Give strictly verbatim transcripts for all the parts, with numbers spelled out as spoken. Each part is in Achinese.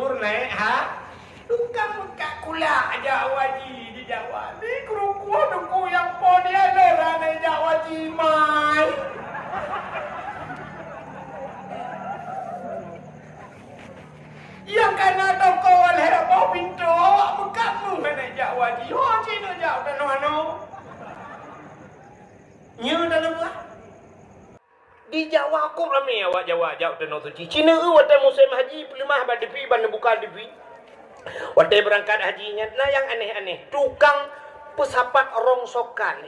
Peureulèe, ha? Tukang meukat kulak jak haji di Jawa. Di kruku-kruku nyang po dia lé ranai jak haji mai. Nyang ka na toko lhèe boh pintoe, awak meukat meuh ranai jak haji. Ho cit jak u tanoh anoe. Nyoe tanoh bah. Di Jawa kok ramé awak Jawa jak u Tanoh Suci. Cina eu watèe musém haji peuleumah bak TV, ban neubuka TV. Watèe beurangkat haji nyan na nyang aneh-aneh. Tukang peusapat rongsokan.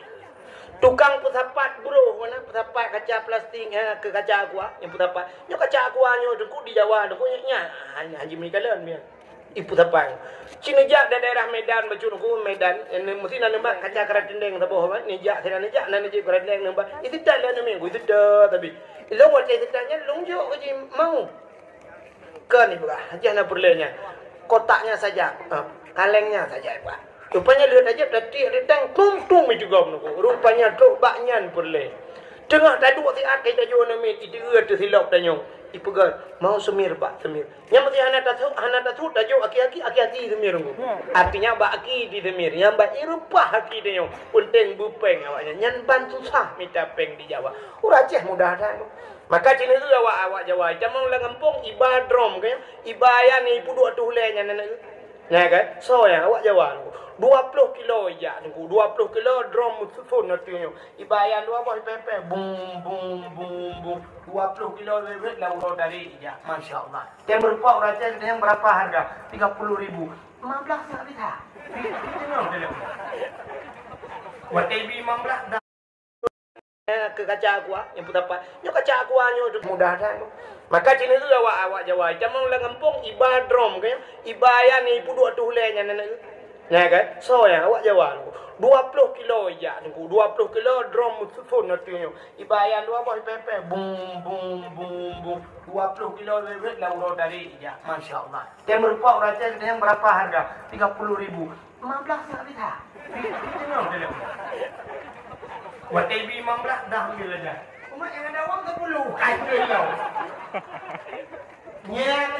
Tukang peusapat broh, mana peusapat kaca plastik, ha, keu kaca aqua, nyang peusapat. Nyoe kaca aqua nyoe teungku di Jawa teungku nyan, nyan, ha, Haji Meukalon nyan. Ipeusapat. Cit neujak di daerah Medan, bacut ku Medan, eh, meusti na neumbak kaca keuratendeng saboh, kan? Neujak, sira neujak, na neujak keuratendeng neumbak. Iteutap lé aneuk miet, iteutap tapi. Ilôn watèe iteutap nyan, lôn jok keu jih mau. Kon ibrah, hana peureulèe nyan. Kotak nyan saja, ha, kaleng nyan saja ibrah. Rupanya lheueh tajak, tatiek ritang, tung, tung, meucugom nunggu. Rupanya trok bak nyan peureulèe. Teungoh taduek siat, kai tajok aneuk miet, iteu'eu ateueh silop tanyong. Ipeugah, "Mau seumir, Pak, seumir." Nyan meusé hana tasut, hana tasut, tajok aki-aki, aki-aki seumir nunggu. Artinya bak aki di seumir, nyan bak ireupah aki tanyong. Peunteng beupéng awak nyan. Nyan ban susah mita péng di Jawa. Ureueng Aceh mudah that. Maka cit neujak awak, awak Jawa, itamong lam gampông, iba drom, kan? Iba nyan, ipeuduek ateueh ulèe nyan, aneuk. Nah, kan? Soe nyan, awak Jawa. Dua ploh kilo ijak, nunggu. Dua ploh kilo drom meususun ateueh nyoe. Iba nyan dua boh, ipèh-pèh. Bum, bum, bum, bum. Dua ploh kilo, wet-wet, lam uroe tadi ijak. Masya Allah. Tem rupa ureueng Aceh, tem berapa harga? Tiga puluh ribu. Lima belas nggak bisa. Watèe bi lima belas dah. Eh, keu kaca aqua, nyang peusapat. Nyoe kaca aqua nyoe teuh mudah that. Maka cit neujak awak, awak Jawa, itamong lam gampông, iba drom, kan? Iba nyan, ipeuduek ateueh ulèe nyan, aneuk. Nah, kan? Soe nyan, awak Jawa. Dua ploh kilo ijak, nunggu. Dua ploh kilo drom meususun ateueh nyoe. Iba nyan dua boh, ipèh-pèh. Bum, bum, bum, bum. Dua ploh kilo, wet-wet, lam uroe tadi ijak. Masya Allah. Tem rupa ureueng Aceh, tem berapa harga? Tiga puluh ribu. Lima belas nggak bisa. Watèe bi lima belas dah ambil aja. Umat nyang ada wang sepuluh, kain dulu. Nyan.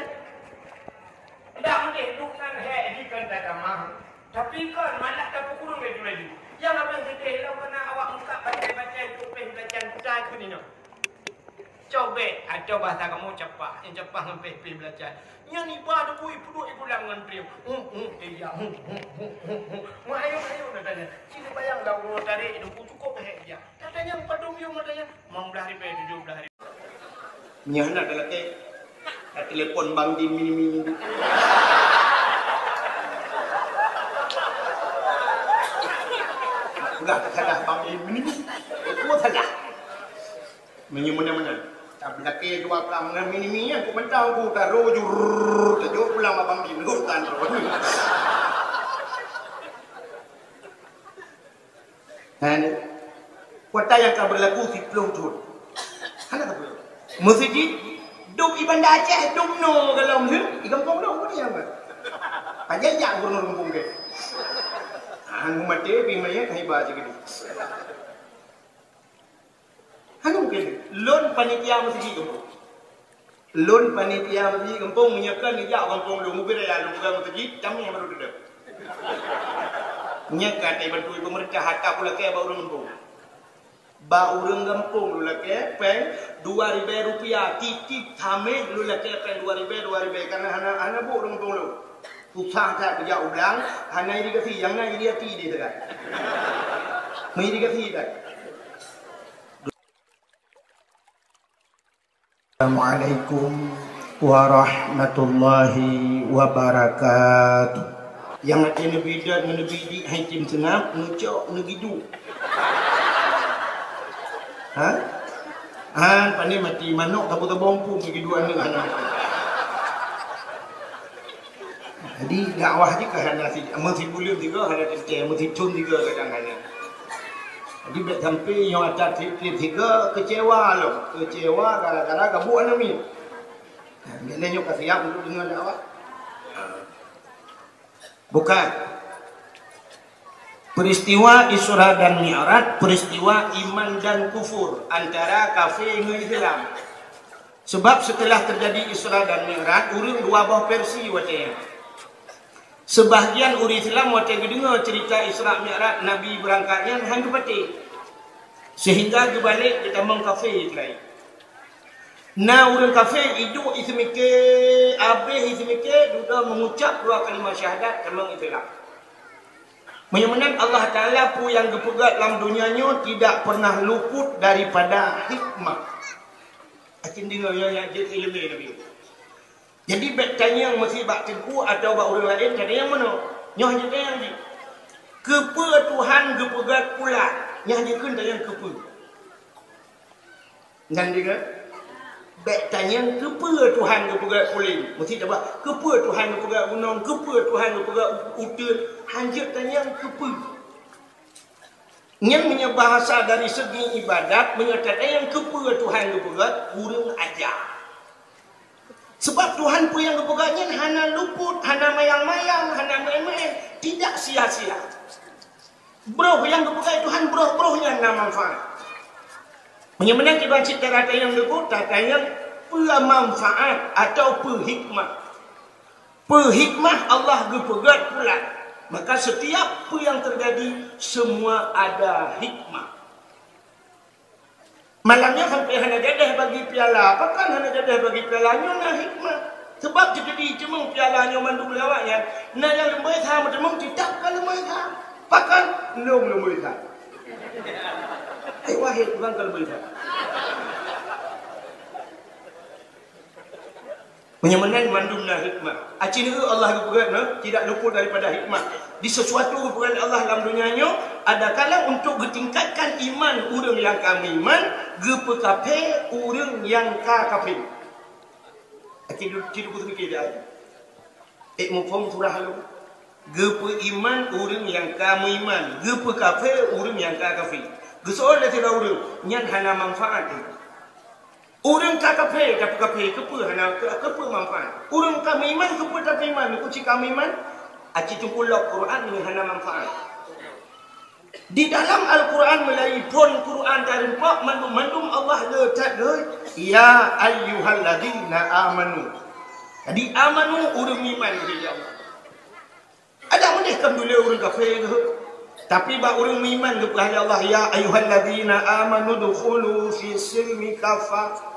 Dah mendeh duk nan hèk di kan tak tamah. Tapi kan malah tapeukureueng laju-laju. Nyang abang sedih lom keunan awak muka batai-batai tu peh belacan kutai tu ni nyoe. Cobek, atau bahasa kamoe capah, nyang capah ngon peh-peh belacan. Nyan iba debu ipeuduek ipeulam ngon triuk. Hu, hu, eh, ya, hu, hu, hu, hu, hu. Meuhayong-hayong na tanyong. Cit neubayang lam uroe tarek debu cukôp hèk ijak. Tatanyong padum yum na tanyong. Limong blah ribèe, tujoh blah ribèe. Nyan na talakèe. Ka telepon Bang Din mini-mini. Udah salah Bang Din mini-mini. Oh, salah. Meunyoe meunan-meunan, tabeulakèe dua ka meunyoe mini-mini nyan, ku mantong ku taroh jur, tajok pulang abang di leuh tan roh. Nah, ni. Kuota nyang ka beulaku siplôh thôn. Hana ka beulaku. Meuseujid, dum i Banda Aceh, dum noe galom lheueh, i gampông noe, peue nyang buet? Pajan jak gubernur gampông kèe. Ah, maté, pi manyét, haiba cit keudéh. Hana mungken. Lôn panitia meuseujid gampông. Lôn panitia meuseujid gampông, meunyoe kon neujak gampông lôn, mubin raya lôn peugah meuseujid, jamé baru duduk. Nyan ka teubantu peumeurintah, hata ulakèe bak ureueng gampông. Bak ureueng gampông lôn lakèe pèng dua ribèe rupiah, tiep-tiep hamèh lôn lakèe pèng dua ribèe, dua ribèe, karena hana, hana buet ureueng gampông lôn. Susah that geujak u blang, hana irigasi, nyang na iri ati di sagai. Meuirigasi that. Assalamualaikum warahmatullahi wabarakatuh. Nyang até neubi dot ngon neubi dik hai tim seungab, neucok neugidu. Ha? Han, pane mati manok, tabu-tabu ompung neugidu aneuk hana. Jadi, dakwah jih ka hana si, meusibuleuen sigoe hana teuntèe, meusithon sigoe kadang hana. Jadi, bèk sampai nyoe ata trép-trép sigoe keucewa lom. Keucewa gara-gara gabuk aneuk miet. Nah, bèk lé nyoe ka siap untuk deungoe dakwah. Bukan. Peristiwa Isra dan Mi'raj, peristiwa iman dan kufur, antara kafé ngon Islam. Sebab seuteulah teujadi Isra dan Mi'raj, ureuëng dua boh versi watée nyan. Seubahagian ureuëng Islam watée geudeungoe ceurita Isra Mi'raj Nabi beurangkat nyan han geupatéh, seuhingga geubalek geutamong kafé keulayi. Na ureuëng kafé iduek iseumike, abéh iseumike dudoe meungucab dua kalimah syahadat tamong Islam. Meunyoe meunan Allah Taala peue nyang geupeugét lam donya nyoe tidak pernah luput daripada hikmah. Aci deungoe nyoe nyang jeuet iéleumé Nabi. Jadi bék tanyong meusi bak teungku atawa bak ureuëng laén, tanyong meunoe. Nyoe jeuet tanyong jih. Keupeue Tuhan geupeugét pulan? Nyan jeuet kheun tanyong keupeue. Nyan deungoe. Bék tanyong keupeue Tuhan geupeugét pulan. Meusi taba keupeue Tuhan geupeugét gunong, keupeue Tuhan geupeugét uteuen. Han jeuet tanyong keupeue. Nyan meunyoe bahasa dari segi ibadat, meunyoe tatanyong keupeue Tuhan geupeugét, ureuëng aja. Sebab Tuhan peue nyang geupeugét nyan hana luput, hana mayang-mayang, hana maén-maén, tidak sia-sia. Broh nyang geupeugét Tuhan, broh-broh nyan na manfaat. Meunyoe meunan kiban cit cara tanyong deungoe, tatanyong peue manfaat atawa peue hikmah. Peue hikmah Allah geupeugét pulan? Maka setiap peue nyang teujadi, semua ada hikmah. Malam nyoe sampai hana gadeh bagi piala. Pakon hana gadeh bagi piala? Nyoe na hikmah. Sebab jiteudi teumeung piala nyoe mandum lé awaknyan, na nyang leumboi sa meuteumong, teutab ka leumboi sa. Pakon? Lôn leumboi sa. Hai Wahid, bang ka leumboi sa. Meunyoe meunan mandum na hikmah. Aci neu Allah geupeugét nyoe tidak luput daripada hikmah. Di sesuatu geupeugét Allah lam donya nyoe, ada kala untuk geutingkatkan iman ureuëng nyang ka meuiman, geupeukafé ureuëng nyang ka kafé. Aci du-, ci duku seumike di ayat. Ék muphom surah lom. Geupeuiman ureuëng nyang ka meuiman, geupeukafé ureuëng nyang ka kafé. Geusoe lé sidroe ureuëng, nyan hana manfaat. Ureuëng ka kafé, tapeukafé, keupeue hana, keu-, keupeue manfaat? Ureuëng ka meuiman, keupeue tapeuiman? Keu cit ka meuiman? Aci teungku lok Quran nyoe hana manfaat. Di dalam Al-Quran meulayeue phon Quran tarumpok mandum-mandum Allah le that lé, "Ya ayyuhalladzina amanu." Jadi amanu ureuëng meuiman, ya Allah. Ada meudeh kan dulu ureuëng kafé geuh. Tapi bak ureuëng meuiman geupeugah lé Allah, "Ya ayyuhalladzina amanu dukhulu fi silmi kafa."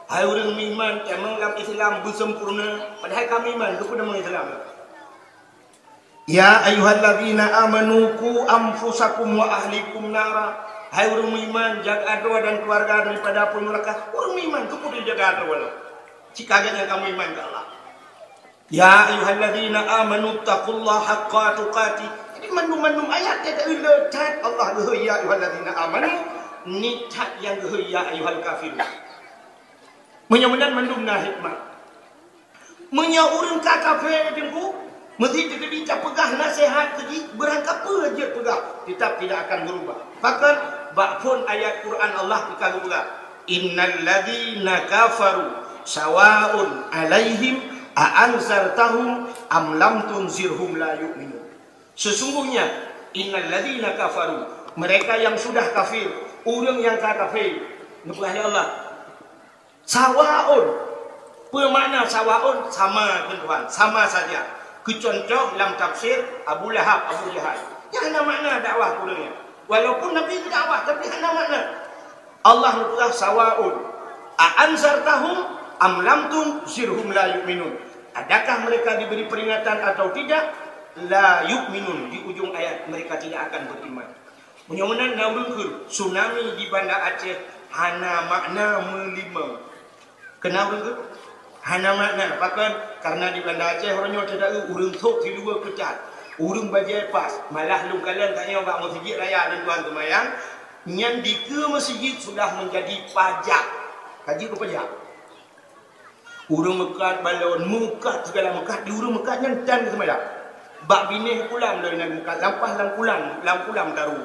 Hai ureuëng meuiman, tamong lam Islam beusempurna. Padahai ka meuiman, geupeue tamong Islam? "Ya ayyuhalladzina amanu qu anfusakum wa ahlikum nara." Hai ureuëng meuiman, jaga droe dan keluarga daripada apui neuraka. Ureuëng meuiman, geupeue jaga droe lom? Cit ka gét nyang ka meuiman keu Allah. "Ya ayyuhalladzina amanu taqullaha haqqa tuqatih." Jadi mandum-mandum ayat teuka le that Allah geuhôi, "Ya ayyuhalladzina amanu", niet that nyang geuhôi, "Ya ayyuhal kafirun." Meunyoe meunan mandum na hikmah. Meunyoe ureuëng ka kafé teungku, meusti teukeudi tapeugah naseuhat keu jih, beurangkapeue jeuet peugah, tetap tidak akan berubah. Bahkan bak phon ayat Quran Allah ka geupeugah, "Innal ladzina kafaru sawaun 'alaihim a anzartahum am lam tunzirhum la yu'minun." Sesungguhnya, innal ladzina kafaru, mereka yang sudah kafir, ureuëng nyang ka kafé, geupeugah lé Allah, sawaun. Peue makna sawaun? Sama keu Tuhan, sama saja. Keu contoh, lam tafsir Abu Lahab, Abu Jahal. Nyan hana makna dakwah keu ureuëng nyan. Walaupun Nabi geudakwah, tapi hana makna. Allah geupeugah sawaun. A anzartahum am lam tunzirhum la yu'minun. Adakah mereka diberi peringatan atau tidak? La yu'minun. Di ujung ayat, mereka tidak akan beriman. Meunyoe meunan na ureuëng kheun, tsunami di Banda Aceh hana makna meulimong. Keunan ureuëng kheun? Hana makna. Pakon? Karena di Banda Aceh uroe nyoe teudaeu ureuëng sôk siluweue keu that. Ureuëng bajée pas, malah lôn kalon tanyoe bak meuseujid raya lôn tuan seumayang, nyan dikeue meuseujid sudah menjadi pajak. Ka jeuet keu pajak. Ureuëng meukat balon, meukat segala meukat, di ureuëng meukat nyan tan geuseumayang. Bak binéh kulam lôn inan meukat, lampah lam kulam, lam kulam taru.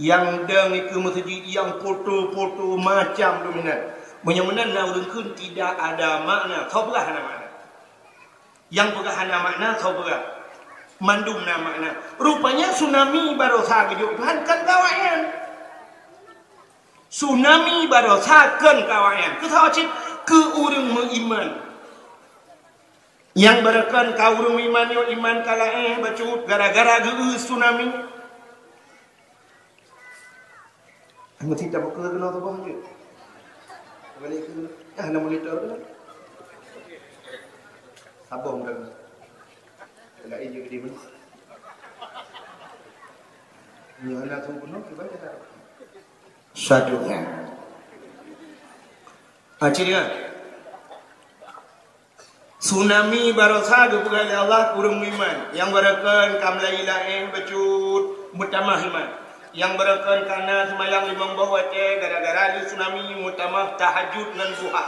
Nyang dong dikeue meuseujid, nyang foto-foto macam lom inan. Meunyoe meunan na ureuëng kheun tidak ada makna, soe peugah hana makna? Nyang peugah hana makna, soe peugah? Mandum na makna. Rupanya tsunami baroesa geujok Tuhan kan gawat nyan. Tsunami barosa kon keu awak nyan. Keu saboh cit, keu ureuëng meuiman. Nyang beureukan ka ureuëng meuiman nyoe iman ka laén bacut gara-gara geu tsunami. Meusti tabuka keunoe saboh jeuet. Balik keu, ah, na monitor tu. Saboh dah. Lain je gede mana. Nyoe hana tu bunoe kiban dah. Satu. Akhirnya, tsunami barosa geupeugah lé Allah keu ureuëng meuiman. Nyang beureukan ka meulayi laén bacut meutamah iman. Nyang beureukan ka na seumayang limong boh watée gara-gara lé tsunami meutamah tahajud ngon duha.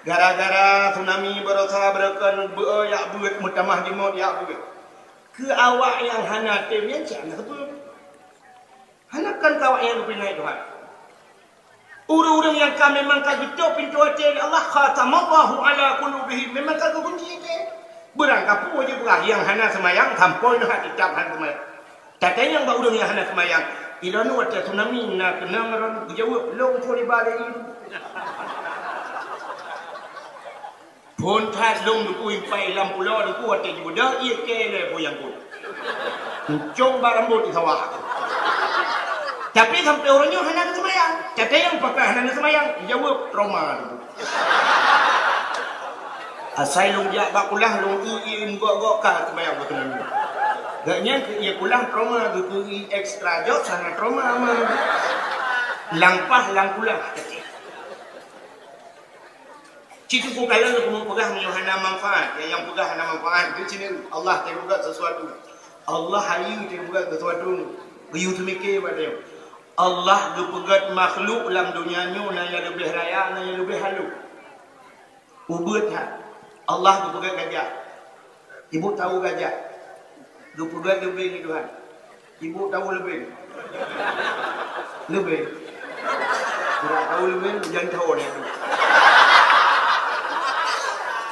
Gara-gara tsunami barosa beureukan beu yak beuet meutamah jimot yak beuet. Keu awak nyang hana tem nyan cit hana sapeue. Hana kon keu awak nyang geupeuingat Tuhan. Ureuëng-ureuëng nyang ka memang ka geutok pintoe até lé Allah, khatamallahu ala qulubihim, memang ka geukunci até. Beurangkapeue jipeugah nyang hana seumayang sampoe neuh teutap hana seumayang. Tatanyong bak ureuëng nyang hana seumayang, "Ilôn watée tsunami na keunong lôn?" Geujaweueb, "Lôn curi bale." Phon that lôn Teungku impai lam pulo Teungku watée jibeudôh ié kée lé buyang ku. Kucong bak rambot di sawah. Tapi sampai uroe nyoe hana seumayang. Tatanyong pakon hana seumayang, jaweueb trauma Teungku. Asai lôn jak bak kulah lôn ié mugok-gok ka seumayang beutôi. Gobnyan keu ié kulah trauma, geukeu ié ekstra jok sana trauma mah. Lampah lam kulah. Cit Teungku kalon lôn keumeung peugah meunyoe hana manfaat, nyang, nyang peugah hana manfaat, di sini Allah teupeugah sesuatu. Allah hayeue teupeugah sesuatu. Geuyue teumike bak nyoe. Allah geupeugah makhluk lam donya nyoe na nyang leubeh raya, na nyang leubeh halôh. Ubeut that. Allah geupeugah gajah. Ibu tahu gajah? Geupeugah leubeng di Tuhan. Ibu tahu leubeng? Leubeng. Tidak tahu leubeng, hujan tahu ni.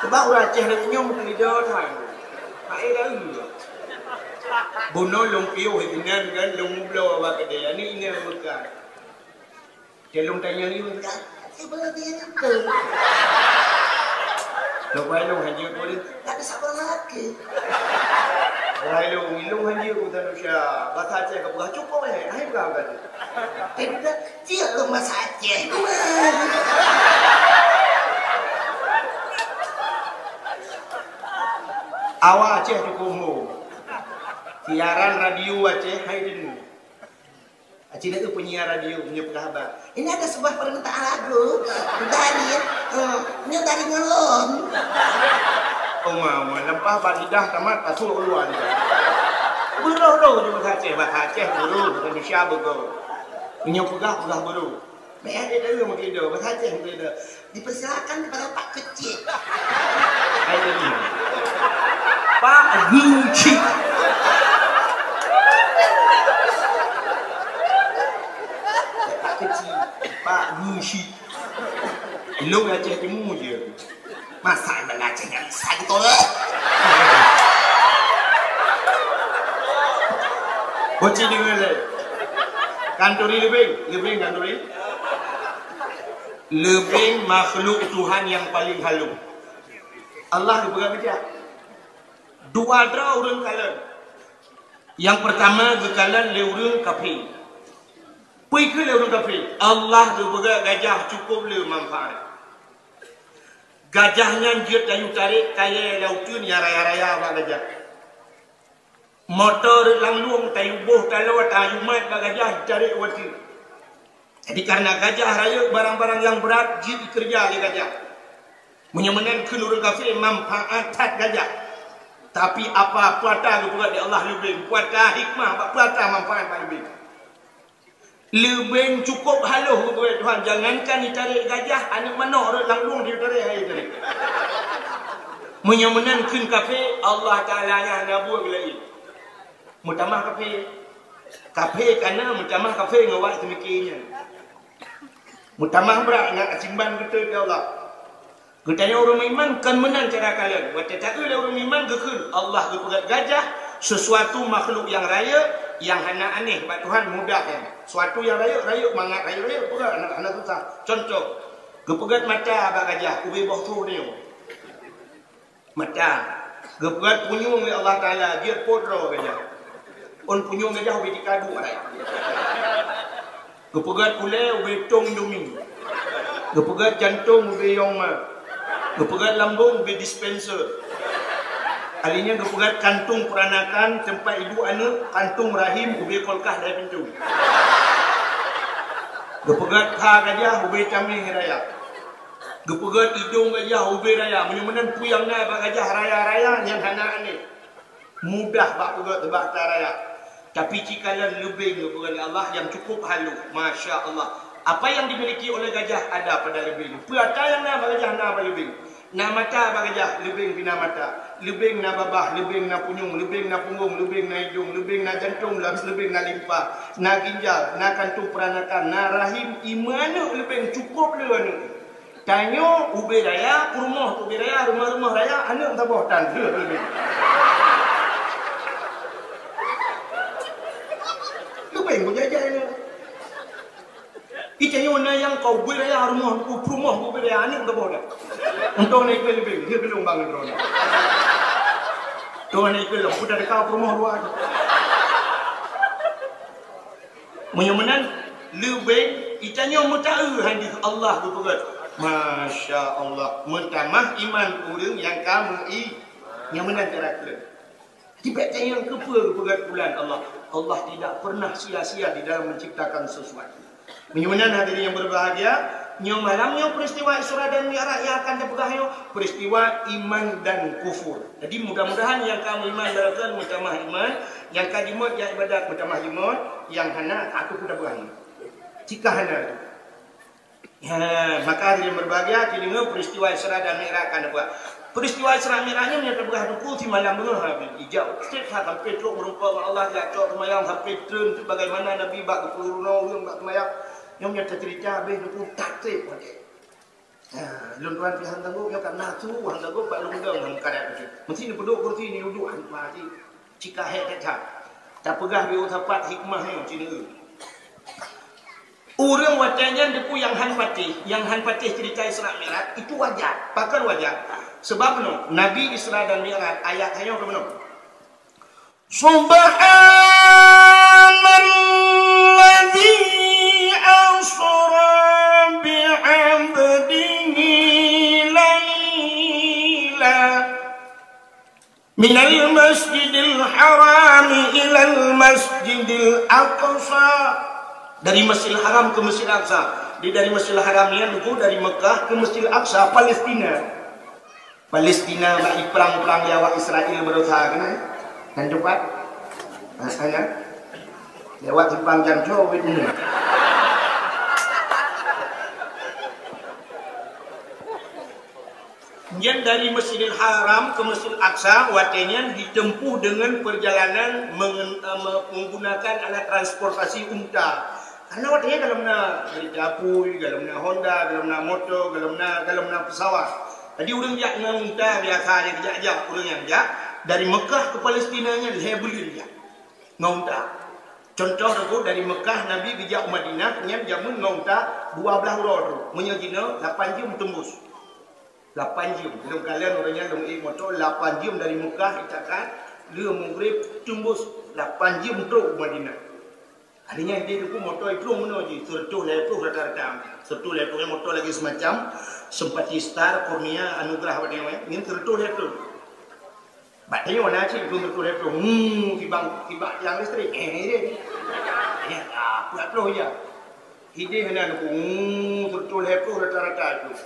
Sebab ureuëng Aceh lagi nyoe meukeulida Tuhan. Hai dah. Bunoe lôn piôh hinan kan, lôn mublo bak keudè. Ani ina meukan. Dia lôn tanya ni, "Siapa lagi yang nyangka?" Lepas lôn hanya boleh, "Tak ada sabar lagi." Lepas lôn, lôn hanya kata Nusia, bahasa Aceh kau bukan cukup eh, hai bukan kata. Tapi dah, cik lôn bahasa Aceh tu mah. Awak Aceh cukup umur. Siaran radio Aceh hai dengar. Aci lagée penyiar radio meunyoe peugah haba. Ini ada sebuah permintaan lagu dari, eh, ini dari ngelon. Oma, oma, leupah bak lidah tamat, pasuek u luwa lidah. Beurôh-rôh di bahasa Aceh, bahasa Aceh beurôh, bahasa Indonesia beurôh. Meunyoe peugah, peugah beurôh. Meu'ah di dalam meukeudôh, bahasa Aceh meukeudôh. Dipersilakan kepada Pak Kecil. Hai tadi. Pak Guci. Pak Kecil. Pak Guci. Lôn Aceh Timu je. Masa Aceh nyang satu. Bocin deungon lé. Kanturi leubeng, leubeng kanturi. Leubeng makhluk Tuhan nyang paleng halôh. Allah geupeugah bijak. Dua droe ureuëng kalon. Nyang peurtama geukalon lé ureuëng kafé. Peue kheun lé ureuëng kafé? Allah geupeugah gajah cukup le manfaat. Gajah nyan jeuet tayue tarek kayée lam uteuen nyang raya-raya bak gajah. Moto rot lam lueng tayue boh taloe tayue mat bak gajah jitarek u ateueh. Jadi, kareuna gajah rayeuk barang-barang nyang brat jeuet jikeureuja lé gajah. Meunyoe meunan kheun ureuëng kafé manfaat that gajah. Tapi apa puata geupeugah lé Allah leubeng, puata hikmah bak puata manfaat bak leubeng. Leubeng cukup halôh geupeugah Tuhan, jangankan jitarek gajah, aneuëk manok rot lam lueng jitarek hai tarek. Meunyoe meunan kheun kafé, Allah Taala nyan hana buet geulaén. Meutamah kafé. Kafé kana meutamah kafé ngon awak teumiki nyan. Meutamah brat ngon asimban geuteuk ya Allah. Geutanyoe ureuëng meuiman kon meunan cara kalon. Watée taeu lé ureuëng meuiman geukheun, Allah geupeugah gajah, sesuatu makhluk nyang rayeuk, Nyang hana aneh bak Tuhan mudah nyan. Suatu nyang rayeuk, rayeuk mangat, rayeuk-rayeuk peugah hana, hana susah. Contoh, geupeugöt mata bak gajah ubé boh su nyoe. Mata. Geupeugöt punyueng lé Allah Taala, jeuet po droe gajah. Ôn punyueng gajah ubé tikadu hai. Geupeugöt ulée ubé tong Indomie. Geupeugöt jantong ubé yong ma. Geupeugöt lambong ubé dispenser. Akhirnya geupeugöt kantong peranakan, teumpat iduek aneuk, kantong rahim ubé kulkas dai pintoe. Geupeugöt pha gajah ubé tameh raya. Geupeugöt idong gajah ubé raya. Meunyoe meunan peue nyang na bak gajah raya-raya, nyan hana aneh. Mudah bak peugöt bak ata raya. Tapi cikalon leubeng geupeugöt lé Allah nyang cukup halus. Masya Allah. Apa yang dimiliki oleh gajah ada pada leubeng. Peue ata nyang na bak gajah na bak leubeng. Na mata bak gajah, leubeng pih na mata. Leubeng na babah, leubeng na punyueng, leubeng na punggong, leubeng na idong, leubeng na jantong, leubeng na limpa, na ginjal, na kantong peranakan, na rahim, imeue aneuk leubeng cukup le aneuk. Tanyoe ubé raya, peurumoh ubé raya, rumoh-rumoh raya, aneuk saboh tan. Leubeng beujajai nyoe. Itanyoe na nyang ka ubé raya rumoh, peurumoh ubé raya, aneuk saboh tan. Untông na ikeu leubeng, dia geulumbang droeneuh. Tuhan ikeu lom, peue teuka peurumoh dua tu. Meunyoe meunan, leubeng itanyoe meutaeu hadis Allah geupeugah. Masya Allah, meutamah iman ureueng nyang ka meu-i-, nyang meunan cara keu. Tibak tanyong keupeue geupeugah bulan Allah. Allah tidak pernah sia-sia di dalam menciptakan sesuatu. Meunyoe meunan hadirin yang berbahagia, nyoe malam nyoe peristiwa Isra dan Mi'raj nyang akan tapeugah nyoe, peristiwa iman dan kufur. Jadi mudah-mudahan nyang ka meuiman barakan meutamah iman, nyang ka jimeuet nyang ibadat meutamah jimeuet, nyang hana aku pun tapeugah nyoe. Jika hana tu. Ha, maka hadirin berbahagia, keudeungoe peristiwa Isra dan Mi'raj akan tapeugah. Peristiwa Isra Mi'raj nyoe meunyoe tapeugah teungku simalam beungoh habéh. Ijak trép that sampai trok meureumpok ngon Allah, jak cok seumayang sampai treun teuk bagaimana Nabi bak geupeurunoe ureueng bak seumayang. Nyoe meunyoe tacerita habéh teungku that trép watèe. Ha, lôn tuan pih han sanggob nyoe karena su han sanggob bak lôn dong han karat. Meusti neupeuduek kursi ni uduk han mati. Cika hék that that. Tapeugah beu sapat hikmah nyoe sineuk. Ureueng watèe nyan teungku nyang han patéh, nyang han patéh cerita Isra Mi'raj, itu wajar. Pakon wajar? Sebab nyoe, Nabi Isra dan Mi'raj, ayat nyoe keunoe. Subhanalladzi asra bi'abdihi laila. Minal masjidil harami ilal masjidil aqsa. Dari Masjidil Haram ke Masjidil Aqsa. Di dari Masjidil Haram nyan teungku dari Mekah ke Masjidil Aqsa, Palestina. Palestina bak iprang-prang lé awak Israel baroesa keunan. Nyan teumpat. Nah, sana. Lewat simpang Jamco wit ini. Nyan dari Masjidil Haram ke Masjidil Aqsa, watèe nyan ditempuh dengan perjalanan mengen-, eh, me-, menggunakan alat transportasi unta. Karena watèe nyan golom na kereta apui, golom na Honda, golom na moto, golom na, golom na pesawat. Jadi ureueng jak ngon unta biasa aja jak-jak ureueng nyang jak dari Mekah ke Palestina nyan lhèe buleuen jak ngon unta. Contoh teungku dari Mekah Nabi geujak u Madinah nyan jameun ngon unta dua blaih uroe teuk. Meunyoe jinoe lapan jeuem teumbus. Lapan jeuem. Lôn kalon uroe nyan lôn ék moto lapan jeuem dari Mekah itakan le Maghrib teumbus lapan jeuem trok u Madinah. Akhirnya dia teungku moto iplueng meunoe jih, seureutôh lhèe ploh rata-rata. Seureutôh lhèe ploh moto lagi semacam Simpati Star, Kurnia, Anugerah, apa dia, nyan seureutôh lhèe ploh. Bak tanyoe na cit, belum seureutôh lhèe ploh. Hmm, tibang, tibak tiang listrik. Eh, dia. Ya, ah, peuet ploh je. Idéh na teungku, hmm, seureutôh lhèe ploh rata-rata tu.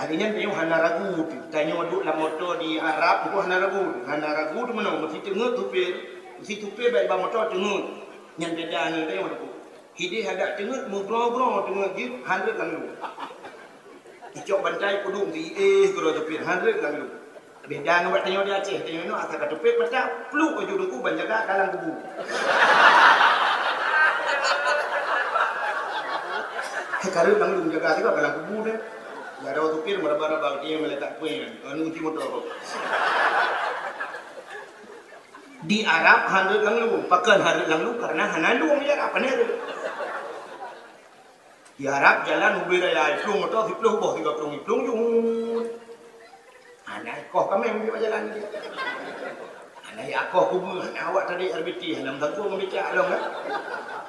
Akhirnya tanyoe hana ragu tu. Tanyoe duek lam moto di Arab, engko hana ragu. Hana ragu tu meunoe, meusti teungeut supir. Meusti supir bak, bak moto teungeut. Nyan beda ngon tanyoe tu. Idéh adak teungeut, meugroe-groe teungeut jeuet, han rhot lam lôn. Icok bantai peuduek meusti, eh, groe supir, han rhot lam lôn. Beda ngon bak tanyoe di Aceh, tanyoe nyoe asai ka teupék mata, pluek laju teungku ban jaga ka lam kubu. Ka rhot lam lôn jaga sigoe ka lam kubu deh. Jaroe supir meuraba-raba, dia meuletak pui nyan. Anu kunci moto. Di Arab han rhot lam lueng, pakon han rhot lam lueng, karena hana lueng di Arab, hana rhot. Di Arab jalan ubé raya, iplueng moto siplôh boh, tiga plueng iplueng jeuet. Hana ikoh kaméng di jalan dia. Hana ikoh kubu, hana awak tadi R B T, hana meusangkong ngon becak lom kan.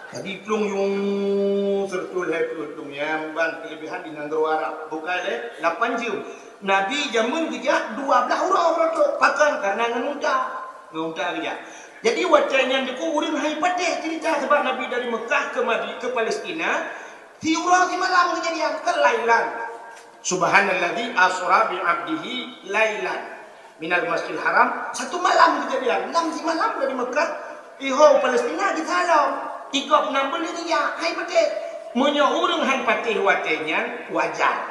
Jadi iplueng jeuet seratus lhèe ploh iplueng, nyan ban kelebihan di nanggroe Arab. Bukai lé lapan jeuem. Nabi jameun geujak dua blaih uroe meureutok. Pakon? Karena ngon unta. Ngon unta geujak. Jadi watèe nyan teungku ureueng han patéh ceurita, sabab Nabi dari Mekah ke Madi-, ke Palestina, siuroe simalam keujadian, kan lailan. Subhanalladzi asra bi abdihi lailan minal masjidil haram, satu malam keujadian, lam simalam dari Mekah, iho Palestina di Salam. Tiga enam buleuen geujak, han patéh. Meunyoe ureueng han patéh watèe nyan, wajar.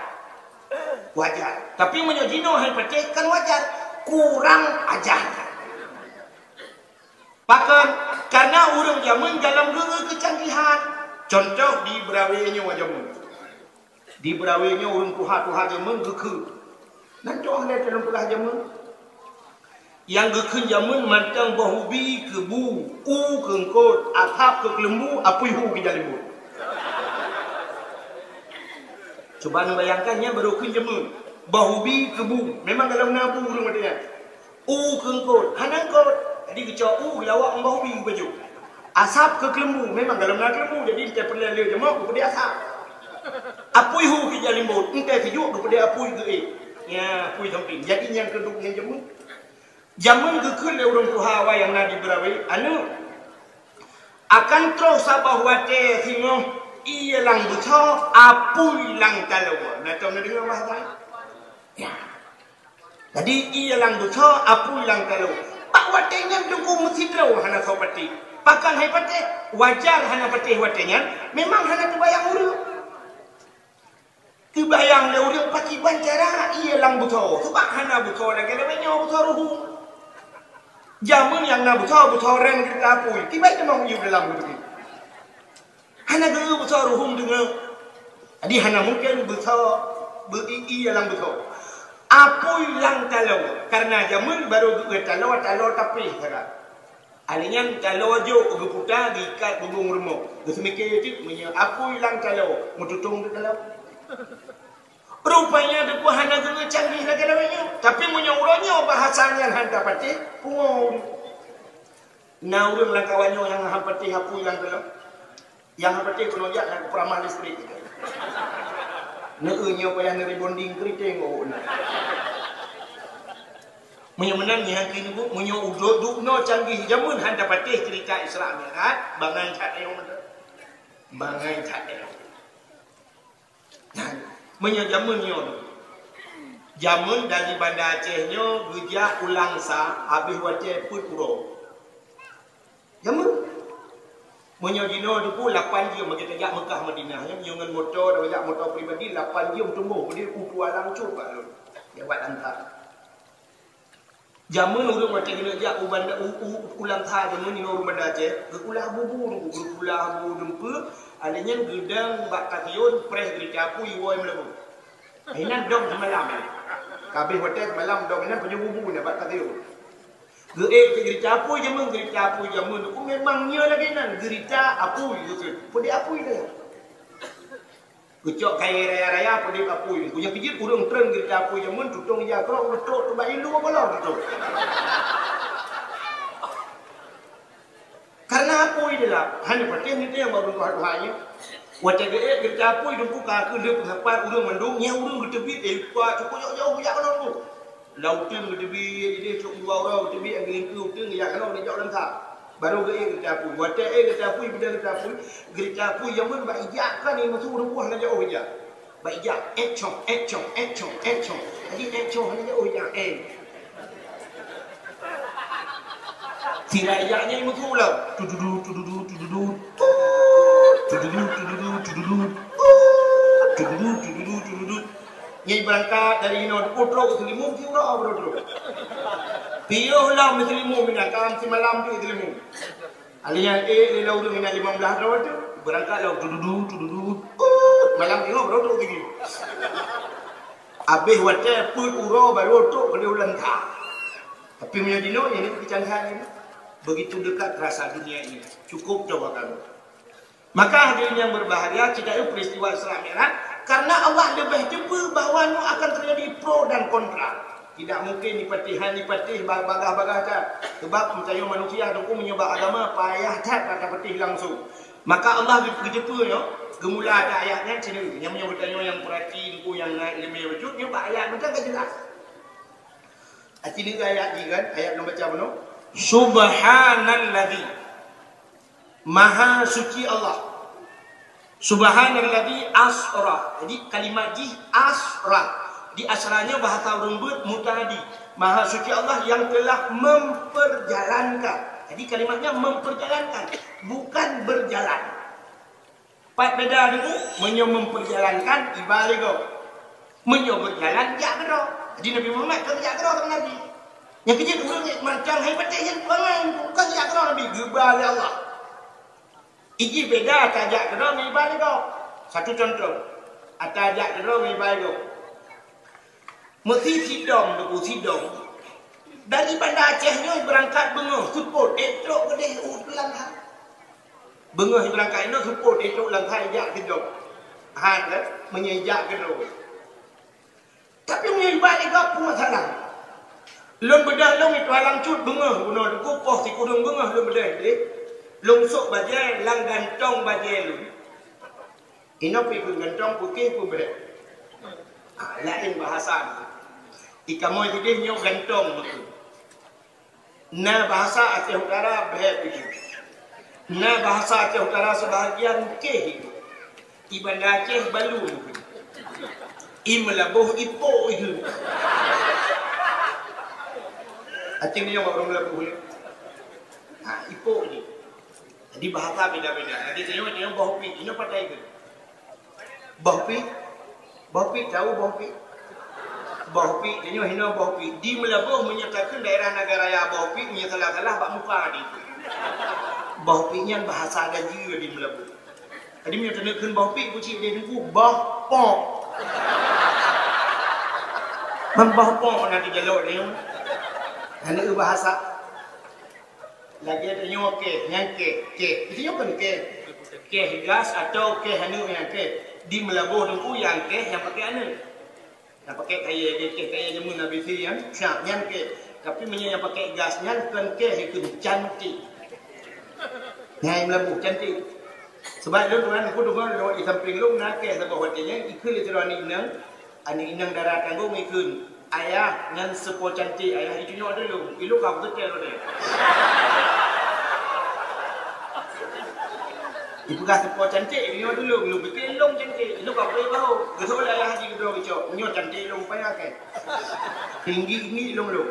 Wajar. Tapi meunyoe jinoe han patéh, kan wajar. Kurang ajar. Pakon? Karena ureueng jameun dalam geu-eu keucanggihan. Contoh di Brawé nyoe jameun. Di Brawé nyoe ureueng tuha-tuha jameun geukheun. Nan cok lé dalam peugah jameun. Nyang geukheun jameun mantong boh ubi keu bu, u keu eungkôt, asap keu keuleumbu, apui hu keu jalimbot. Cuba neubayangkan, nyan barô kheun jameun. Boh ubi keu bu, memang golom na bu ureueng watèe nyan. U keu eungkôt, hana eungkôt. Jadi geucok u, geulawak ngon boh ubi geupajoh. Asap keu keuleumbu, memang golom na keuleumbu, jadi teupeuleueh lé jameun geupeudeh asap. Apui hu keu jalimbot, teuseujok geupeudeh apui geuék. Ya, apui samping. Jadi nyang keuduek nyan jameun. Jameun geukheun lé ureueng tuha awai nyang na di Brawé, aneuk, akan troh saboh watèe singoh ié lam beusoe, apui lam taloe. Na tom neudeungoe bahasa? Ya. Jadi ié lam beusoe, apui lam taloe. Bak watèe nyan teungku meusidroe hana soe patéh. Pakon han patéh? Wajar hana patéh watèe nyan, memang hana teubayang ureueng. Teubayang lé ureueng pakriban cara ié lam beusoe. Sabab hana beusoe lagèe-lagèe nyoe beusoe ruhueng. Jameun nyang na beusoe, beusoe rèng geurita apui. Kiban teuma ié dalam beutôi. Hana geu-eu beusoe ruhueng deungoe. Jadi hana mungken beusoe beu-i-i lam beusoe. Apui lam taloe. Karena jameun barô geu-eu taloe, taloe tapéh sagai. Alèh nyan taloe jok geuputa, geuikat bubông rumoh. Geuseumiké teuk meunyoe apui lam taloe, meututông teuk taloe. Rupanya teungku hana geu-eu canggih lagèe-lagèe nyoe. Tapi meunyoe uroe nyoe bahasa nyan han tapatéh, pungo. Na ureueng lam kawan nyoe nyang han patéh apui lam taloe. Nyang han patéh keunoe jak nyang keuperamah listrik. Neu nyoe payah neu-rebonding keuriteng awak nyoe. Meunyoe meunan nyan keuneuk, meunyoe udok duknoe canggih jameun han tapatéh ceurita Isra Mi'raj, bangai that ayong meunan. Bangai that ayong. Nyan, meunyoe jameun nyoe, jameun dari Banda Aceh nyoe geujak u Langsa, habéh watèe peuet uroe. Jameun. Meunyoe jinoe teungku lapan jeuem, bagi tajak Mekah Madinah, nyan meunyoe ngon moto, tajak moto pribadi, lapan jeuem teumbôh, beude u Kuala Lumpur bak lôn. Lewat Langsa. Jameun ureueng watèe keuneuk jak u banda, u, u, u Langsa jameun nyoe ureueng Banda Aceh, geukulah bu-bu, geukulah bu dumpeue, alèh nyan geudong bak stasiun, preh geurita apui woe meulabu. Inan dong seumalam. Ka habéh watèe seumalam dong inan pajoh bu-bu nyan bak stasiun. Geuék geurita apui jameun, geurita apui jameun. Oh, memang nyoe lagèe nyan, geurita apui, geukheun. Peudeh apui teuh. Geucok kayèe raya-raya, peudeh apui. Meunyoe keujeuet ureueng treun geurita apui jameun, tutông ija keurok, geutrok, teubak ilu, apa lom tutông. Karena apui dilap, hana patéh niteng bak ureueng tuha-tuha nyoe. Watèe geuék geurita apui, teungku ka keuh lheueh peusapat ureueng mandum, nyan ureueng geuteubiet, eh, ka cukup jauh-jauh geujak keunoe teungku. Lam uteuen geuteubiet, idéh trok dua uroe geuteubiet, nyang geulingkeue uteuen geujak keunoe, geujak lam sa. Barô geuék geurita apui. Watèe ék geurita apui, beudôh geurita apui, geurita apui jameun bak ija kan, imeusue ureueng tuha hana jiôh ija. Bak ija, ék cong, ék cong, ék cong, ék cong. Jadi ék cong hana jiôh ija, ék. Sira ija nyan imeusue lom. Tududu, tududu, tududu. Tududu, tududu, tududu. Tududu, tududu, tududu. Nyan beurangkat dari inoe, trok Seulimeum, siuroe baru trok. Piôh lom Seulimeum, meunan ka seumalam di Seulimeum. Alèh nyan ék lé ureueng inan limong blaih droe teuh, beurangkat lom tududu, tududu, ut, malam ingat baru trok lagi. Habéh watèe peuet uroe baru trok keu di Langsa. Tapi meunyoe jinoe, ini keucanggihan ini. Begitu dekat rasa dunia ini. Cukup coba kamu. Maka hadirin yang berbahagia, kita itu peristiwa Isra Mi'raj, karena Allah lebih cepat bahwa nu akan terjadi pro dan kontra. Tidak mungkin dipatih, hanya dipatih bagah-bagah that. Sebab meunyoe manusia tu meunyoe bak agama payah that bak dipatih langsung. Maka Allah geuceupeu nyoe, geumula ada ayat nyan sini. Nyang meunyoe geutanyoe nyang perhati, nyang na ileumèe bacut, nyoe bak ayat mantong ka jelas. Hati ni ayat ni kan, ayat nyang baca bunoe. Subhanalladzi. Maha suci Allah. Subhanalladzi asra. Jadi kalimat jih asra. Di asranya bahasa ureuëng beuet muta'addi. Maha suci Allah yang telah memperjalankan. Jadi kalimatnya memperjalankan, bukan berjalan. Pat beda deungon meunyoe memperjalankan iba lé gob. Meunyoe berjalan jak keudroe. Jadi Nabi Muhammad kon jak keudroe sama Nabi. Nyang keujeuet ureuëng nyang mantong hai patéh nyan pangai kon jak keudroe Nabi geuba lé Allah. Iji beda ata jak keudroe ngon iba lé gob. Satu contoh, ata jak keudroe ngon iba lé gob. Meusi sidom, Teungku, sidom. Dari Banda Aceh nyoe beurangkat beungoh seupôt, ék trok keudeh u Langkai. Beungoh beurangkat nyoe seupôt, ék trok Langkai jak sidom. Ha, kan? Meunyoe jak keudroe. Tapi meunyoe iba lé gob peue masalah. Lôn beudôh lôn itu alam cut beungoh bunoe Teungku, poh sikureueng beungoh lôn beudôh deh. Lôn sôk bajée lam gantong bajée lôn. Inoe pih peugantong putih peubeuet. Ah, laén bahasa ni. Di kamoe sideh nyoe gantong beutôi. Na bahasa Aceh Utara beuhet itu. Na bahasa Aceh Utara sebahagian keh itu. Di Banda Aceh balu itu. I Meulaboh ipok itu. Aceh ni yang orang Meulaboh ni. Ha, ipok ni. Jadi bahasa beda-beda. Jadi tengok, tengok boh pi. Ini pakai ke? Boh pi? Boh pi, tahu boh pi? Boh pi, tengok hino boh pi. Di Meulaboh menyatakan daerah Nagan Raya boh pi, meunyoe salah-salah bak muka di. Boh pi nyan bahasa Gaji di Meulaboh. Jadi meunyoe teuneuk kheun boh pi, kucing dia tunggu boh pok. Memboh pok nanti jalur ni. Hana bahasa. Lagèe tanyoe keh, nyang keh, keh. Itu nyoe kon keh. Keh gas atau keh aneuk nyang keh. Di Meulaboh Teungku nyang keh nyang pakai aneuk. Nyang pakai kayèe, keh, keh kayèe jameun A B C nyan, siap nyan keh. Tapi meunyoe nyang pakai gas nyan kon keh, ikheun cantik. Nyang Meulaboh cantik. Sebab lôn tuan aku deungoe lôn di samping lôn na keh saboh watèe nyan, ikheun lé sidroe aneuk inong. Aneuk inong dara tanggong ikheun, "Ayah, nyan seupôt cantik, ayah, icunyok dulu, ilok ka beutôi lôn." Ipeugah seupôt cantik, icunyok dulu, lôn pikir lôn cantik, ilok ka beutôi bahu. Geusok lé ayah haji keudroe geucok, nyoe cantik lôn payah keh. Tinggi-tinggi lôn lôn.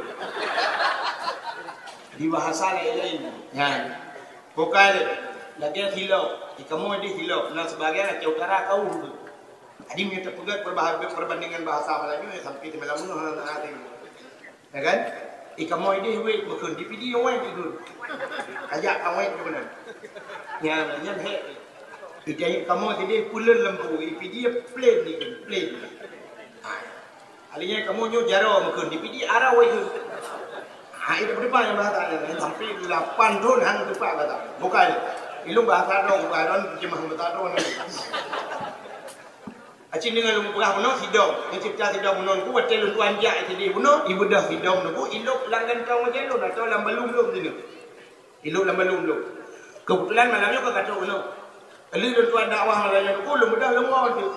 Di bahasa laén-laén. Nyan. Bukai lé. Lagèe silop. Di kamoe di silop. Na sebagian Aceh Utara kau. Jadi meunyoe teupeugét perbah-, perbandingan bahasa Melayu, ya, sampai di Melayu, ha, ha, ha. Ya kan? Di kamoe idéh wét, meukeun di Pidie wét, ikheun. Kajak ka wét, ikheun. Ya, nyan hek. Di kamoe idéh puleuen lembu, di Pidie plain, ikheun, plain. Ha. Akhirnya kamoe nyoe jaroe meukeun, di Pidie arau, ikheun. Ha, itu berdepan yang bahasa, sampai lapan tahun hang tepat kata. Bukan. Ilung bahasa dong, bukan dong, terjemah bahasa dong. Acim deungon lôn peugah bunoe sidom. Ngon cerita sidom bunoe Teungku, watèe lôn tuan jak sideh bunoe, ibeudôh sidom Teungku, ilok lam gantong bajèe lôn atau lam balum lôn sineuk. Ilok lam balum lôn. Keubeutulan malam nyoe ka trok bunoe. Lheueh lôn tuan dakwah malam nyoe Teungku, lôn beudôh lôn woe Teungku.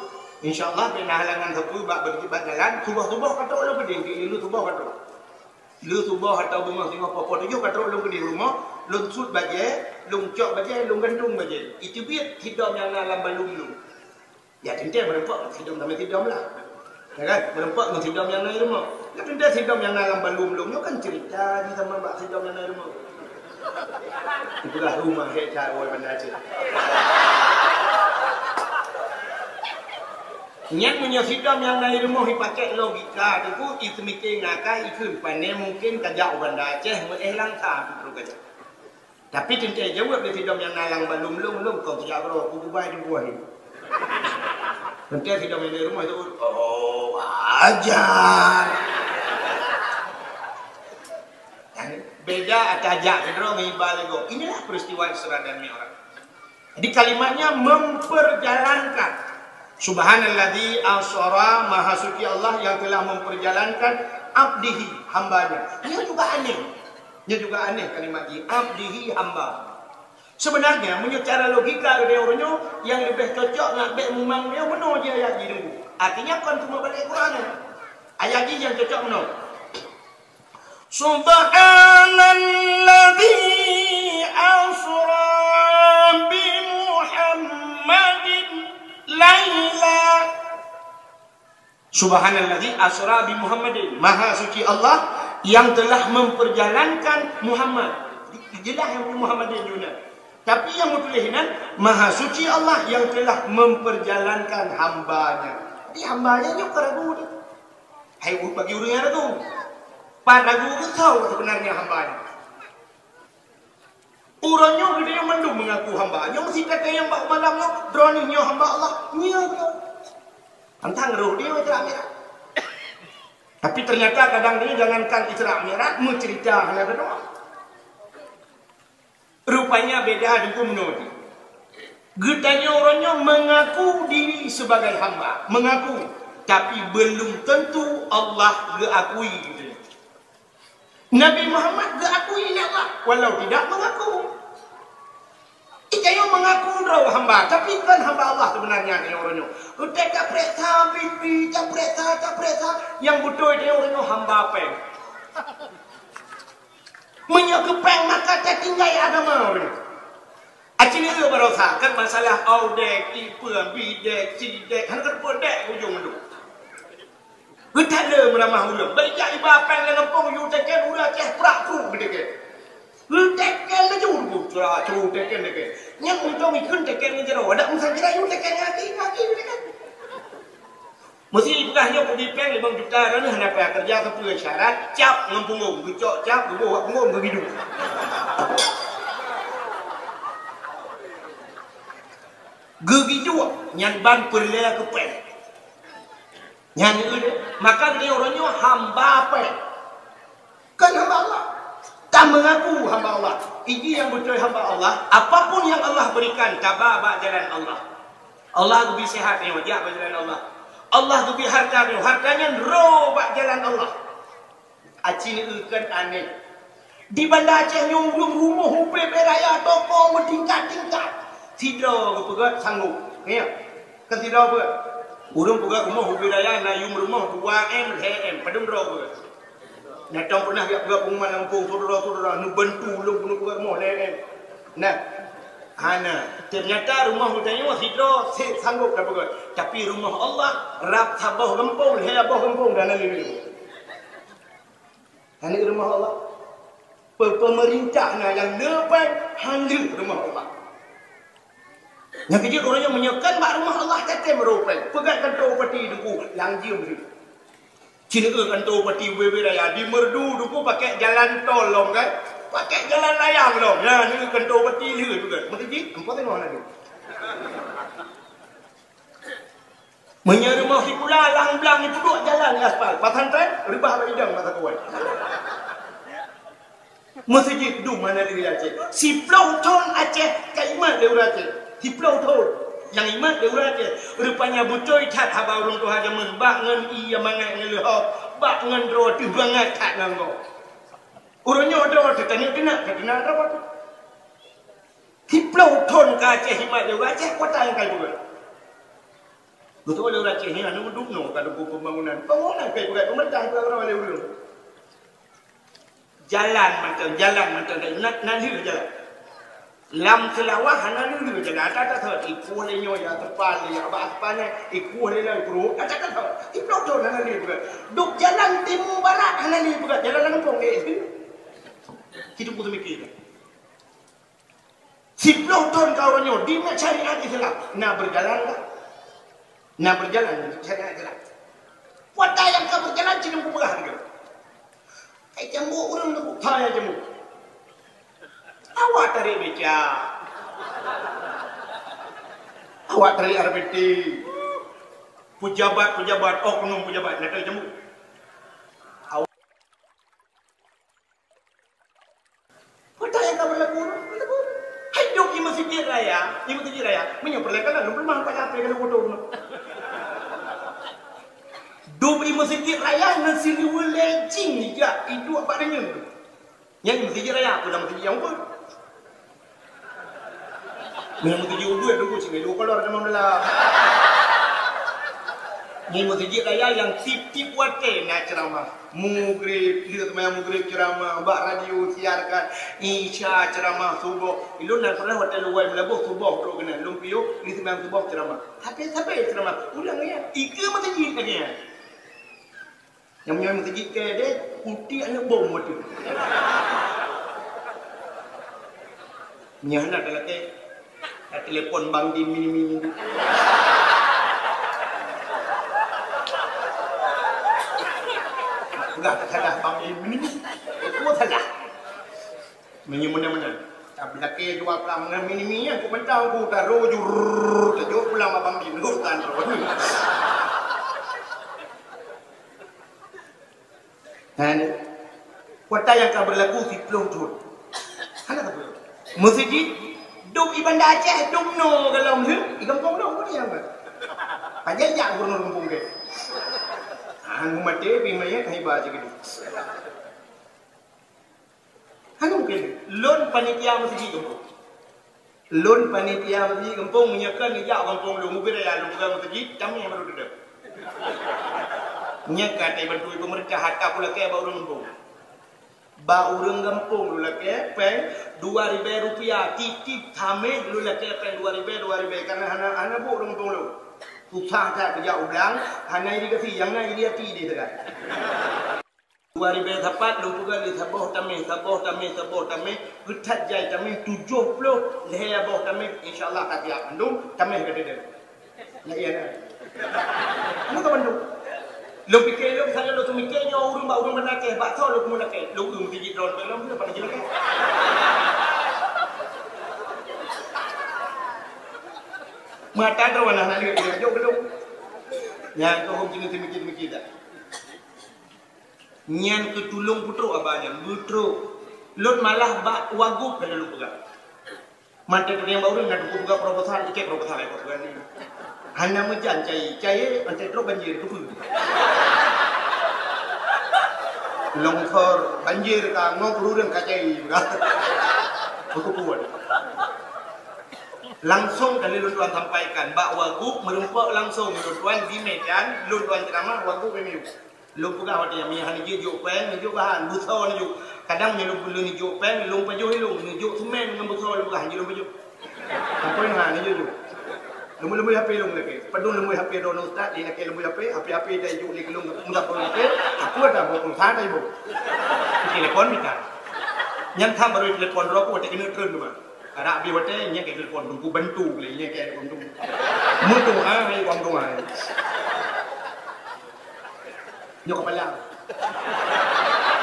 Insya Allah, bèk na halangan sapeue bak, bak jalan, suboh-suboh ka trok lôn keudeh, lheueh suboh ka trok. Lheueh suboh atau beungoh singoh poh, poh tujoh ka trok lôn keudeh rumoh, lôn sut bajèe, lôn cok bajèe, lôn gantung bajèe. Iteubiet sidom nyang na lam balum lôn. Ya, teuntèe meureumpok ngon sidom, tamè sidom lah. Ya kan? Meureumpok ngon sidom nyang na i rumoh. Ya, teuntèe sidom nyang na lam balum lôn nyoe kan cerita jih sama bak sidom nyang na i rumoh. Ipeugah rumoh hek cara Banda Aceh. Nyan meunyoe sidom nyang na i rumoh ipakék logika Teungku, ipeumiké ngakai ikheun, pané mungken kajak u Banda Aceh meuéh langkah peutrok kajak. Tapi teuntèe jaweueb lé sidom nyang na lam balum lôn, lôn kon kujak keudroe, kububai di buah nyoe. Teuntèe sidom nyang na i rumoh itu, oh, ajan. Beda atajak keudroe ngon iba lego. Inilah peristiwa Isra dan Mi'raj. Jadi kalimatnya memperjalankan. Subhanalladzi asra, maha suci Allah yang telah memperjalankan abdihi, hambanya. Ini juga aneh. Ini juga aneh kalimat ini, abdihi, hamba. Sebenarnya, meunyoe cara logika geutanyoe, nyang leubeh cocok ngat bèk mumang nyoe meunoe jih ayat jih. Artinya, kon cuma balik Quran. Ayat jih nyang cocok meunoe. Subhanalladzi asra bi Muhammadin laila. Subhanalladzi asra bi Muhammadin. Maha suci Allah yang telah memperjalankan Muhammad. Jelas yang Muhammadin jih. Tapi yang meutuléh nan, Maha suci Allah yang telah memperjalankan hambanya. Jadi hambanya nyoe ka ragu tu. Hai, bagi ureuëng nyang ragu. Pat ragu, beutôi sebenarnya hambanya. Uroe nyoe geutanyoe mandum mengaku hamba. Nyoe meusitat nyang bak malam nyoe, droeneuh nyoe hamba Allah. Nyoe nyoe. Tantang roh dia Isra Mi'raj. Tapi ternyata kadang dia jangankan Isra Mi'raj, meucerita hana keudroe. Rupanya beda deungon meunoe. Geutanyoe uroe nyoe mengaku diri sebagai hamba, mengaku, tapi belum tentu Allah geuakui geutanyoe. Nabi Muhammad geuakui lé Allah, walau tidak mengaku. Geutanyoe mengaku droe hamba, tapi kon hamba Allah sebenarnya geutanyoe uroe nyoe. Utai tapeuriksa pipi, tapeuriksa, tapeuriksa, nyang beutôi geutanyoe uroe nyoe hamba péng. Meunyoe keu péng maka tatinggai agama ureuëng. Aci nyoe barosa kan masalah audek, ipeue, bidek, cidek, hana teupeu dek ujong tu. Geutanyoe meuramah ulôn. Bak jak iba péng lam gampông, yue teken ureuëng Aceh prak pruek geuteken. Geuteken laju tu, cura, curu teken, teken. Nyang untông ikheun teken ngon jaroe. Adak meusan kira yue teken ngon aki, aki teken. Meusi peugah nyoe keu jipéng limong juta, droeneuh hana payah keureuja, sapeue syarat, cap ngon punggong, geucok cap, geuboh bak punggong, geugiduek. Geugiduek nyan ban peureulée keu péng. Nyan, maka geutanyoe uroe nyoe hamba péng. Kan hamba Allah. Ka mengaku hamba Allah. Iji nyang beutôi hamba Allah, apapun yang Allah berikan, taba bak jalan Allah. Allah geubri sehat nyoe, jak bak jalan Allah. Allah geubri harta nyoe, harta nyan ro bak jalan Allah. Aci neu kan aneh. Di Banda Aceh nyoe ureuëng rumoh ubé-bé raya, toko meutingkat-tingkat. Sidroe geupeugöt sanggob. Ya. Kan sidroe peugöt. Ureuëng peugöt rumoh ubé raya na yum rumoh dua M, lhée M. Padum droe peugöt. Nyang tom peunah jak peugah pengumuman lam gampông, "Syedara-syedara, neubantu ulôn keuneuk peugah rumoh lhée." Nah, hana. Ternyata rumoh geutanyoe sidroe sanggob tapeugah. Tapi rumoh Allah rab saboh gampông, lhée boh gampông dan lain-lain. Hana rumoh Allah. Pe-, pemerintah na nyang leubeh hana rumoh Allah. Nyang keujeuet ureuëng nyang meunyoe kan bak rumoh Allah, tatem rupée. Peugah kantô bupati Teungku, lam jeuem lé. Cit neu kantô bupati ubé-bé raya di Meureudu Teungku pakai jalan tol lom kan? Pakai jalan layang lom. Nyan neu kantô bupati lheueh tu kan. Meuteujih, empat tengok na tu. Meunyoe rumoh sikula lam blang jipeuduek jalan di aspal, pesantren reubah bak idong masa tuan. Meuseujid dum hana lé Aceh. Siploh thon Aceh ka imat lé ureuëng Aceh. Siploh thon nyang imat lé ureuëng Aceh. Rupanya beutôi that haba ureuëng tuha jameun, bak ngon ié mangat ngon leuhob, bak ngon droe teuh bangat that ngon gob. Ureuëng nyoe droe teuh teunak, teunak droe teuh. Siploh thon ka Aceh imat lé ureuëng Aceh, kuota nyang ka ipeugöt. Beutôi lé ureuëng Aceh nyan, anu dum nyoe ka dukung pembangunan. Pembangunan ka ipeugöt, pemerintah ipeugöt lé ureuëng. Jalan mantong, jalan mantong, na, na lheueh jalan. Lam Seulawah hana lheueh jalan, ata-ata thon. Ikueh lé nyoe ya, teupal lé ya, bak aspal nyan, ikueh lé nyoe, pruet, ata-ata thon. Siploh thon hana lheueh peugöt. Dok jalan timu barat hana lheueh peugöt, jalan lam gampông, eh. Situ pun seumiké. Siploh thon ka uroe nyoe di syariat Islam na beujalan dak? Na beujalan syariat Islam. Kuota nyang ka beujalan cit ngon peugah lagée. Kai cambuk ureuëng nyoe, hai cambuk. Awak tarék becak. Awak tarék R B T. Pejabat-pejabat, oknum pejabat, na tarék cambuk. Na siluweue lé jing jijak iduek bak donya. Nyan meuseujid raya, peue lam meuseujid nyang ubeut. Nyan meuseujid ubeut, tunggu cit, dua kolor teuma dalam. Nyan meuseujid raya nyang tiep-tiep watèe na ceuramah. Mugrib, kita seumayang mugrib ceuramah, bak radio siarkan, isya ceuramah, suboh. Ilôn na pernah watèe luwai meulaboh suboh trok keunan, lôn piôh, di seumayang suboh ceuramah. Habéh-habéh ceuramah, ulang ya, tiga meuseujid lagèe nyan. Nyang meunyoe meuseujid keu deh, putéh aneuk bom watèe. Meunyoe hana talakèe, tatelepon Bang Din mini-mini. Peugah teusalah Bang Din mini-mini. Peue salah? Meunyoe meunan-meunan. Tabeulakèe dua plang ngon mini-mini nyan, kok mantong ku taroh jur, tajok pulang Bang Din, lhok tan roh. Nah, ni. Kuota nyang ka beurlaku siplôh thôn. Hana ka beurlaku. Meuseujid, dum i Banda Aceh, dum noe golom, heuh, i gampông noe, peue nyang buet? Pajan jak gubernur gampông kèe. Ah, maté pih manyét, hai ba cit keudéh. Hana mungken. Lôn panitia meuseujid gampông. Lôn panitia meuseujid gampông, meunyoe kon neujak gampông lôn, meubi raya lôn peugah meuseujid, tamèh baru teudeuh. Nyan ka teubantu peumeurintah, hareuta kulakèe bak ureueng gampông. Bak ureueng gampông lôn lakèe pèng dua ribèe rupiah, tiep-tiep tamèh lôn lakèe pèng dua ribèe, dua ribèe, karena hana, hana buet ureueng gampông lôn. Susah that geujak u blang, hana irigasi, nyang na iri até deh sagai. Dua ribèe sapat lôn peugah lé saboh tamèh, saboh tamèh, saboh tamèh, geuthat jai tamèh tujoh ploh lhèe boh tamèh, insya Allah ka siap mandum, tamèh ka teudeuh. Nyan iya na. Kamu ka mandum. Lôn pike lôn, misalnya lôn teumike nyoe ureueng bak ureueng Banda Aceh, bak soe lôn keumeung lakèe? Lôn ureueng meuseujid droen, lôn pih panitia lakèe. Mata droen hana lé, jok keu lôn. Nyan keuh hom keuneuk teumike-teumike dah. Nyan keuh tulông peutrok haba nyan, geutrok. Lôn malah bak wagub ka lôn peugah. Mantong teurimong bak ureueng na teungku peugah proposal, ikèt proposal, ikèt proposal. Hana meujan cai, cai, mantong trok banjir, keupeue? Longsor, banjir ka, ngon ureueng ka cai, peugah. Beukeupeue. Langsong kali lôn tuan sampaikan, bak wagub meureumpok langsong lôn tuan di Medan, lôn tuan ceuramah, wagub M U. Lôn peugah watèe nyan, meunyo hana jeuet jok pèng, neujok bahan, beusoe neujok. Kadang meunyo lôn, lôn neujok pèng, lôn pajoh ilôn, neujok seumén ngon beusoe lôn peugah, hanjeuet lôn pajoh. Sampoe nyoe hana jeuet jok. Lôn, lôn bri H P lôn lakèe. Padum lôn bri H P droeneuh ustaz, di lakèe lôn bri H P, H P, H P tajok lé keu lôn, mudah pun lakèe, aku ada bawa pulsa tajok. Telepon mita. Nyan tham barô telepon droe ku watèe keuneuk treun teuma. Arak bri watèe, nyan ka telepon, teungku bantu lé, nyan ka telepon teungku. Meutuha, hai, wang tuha. Nyoe kepala.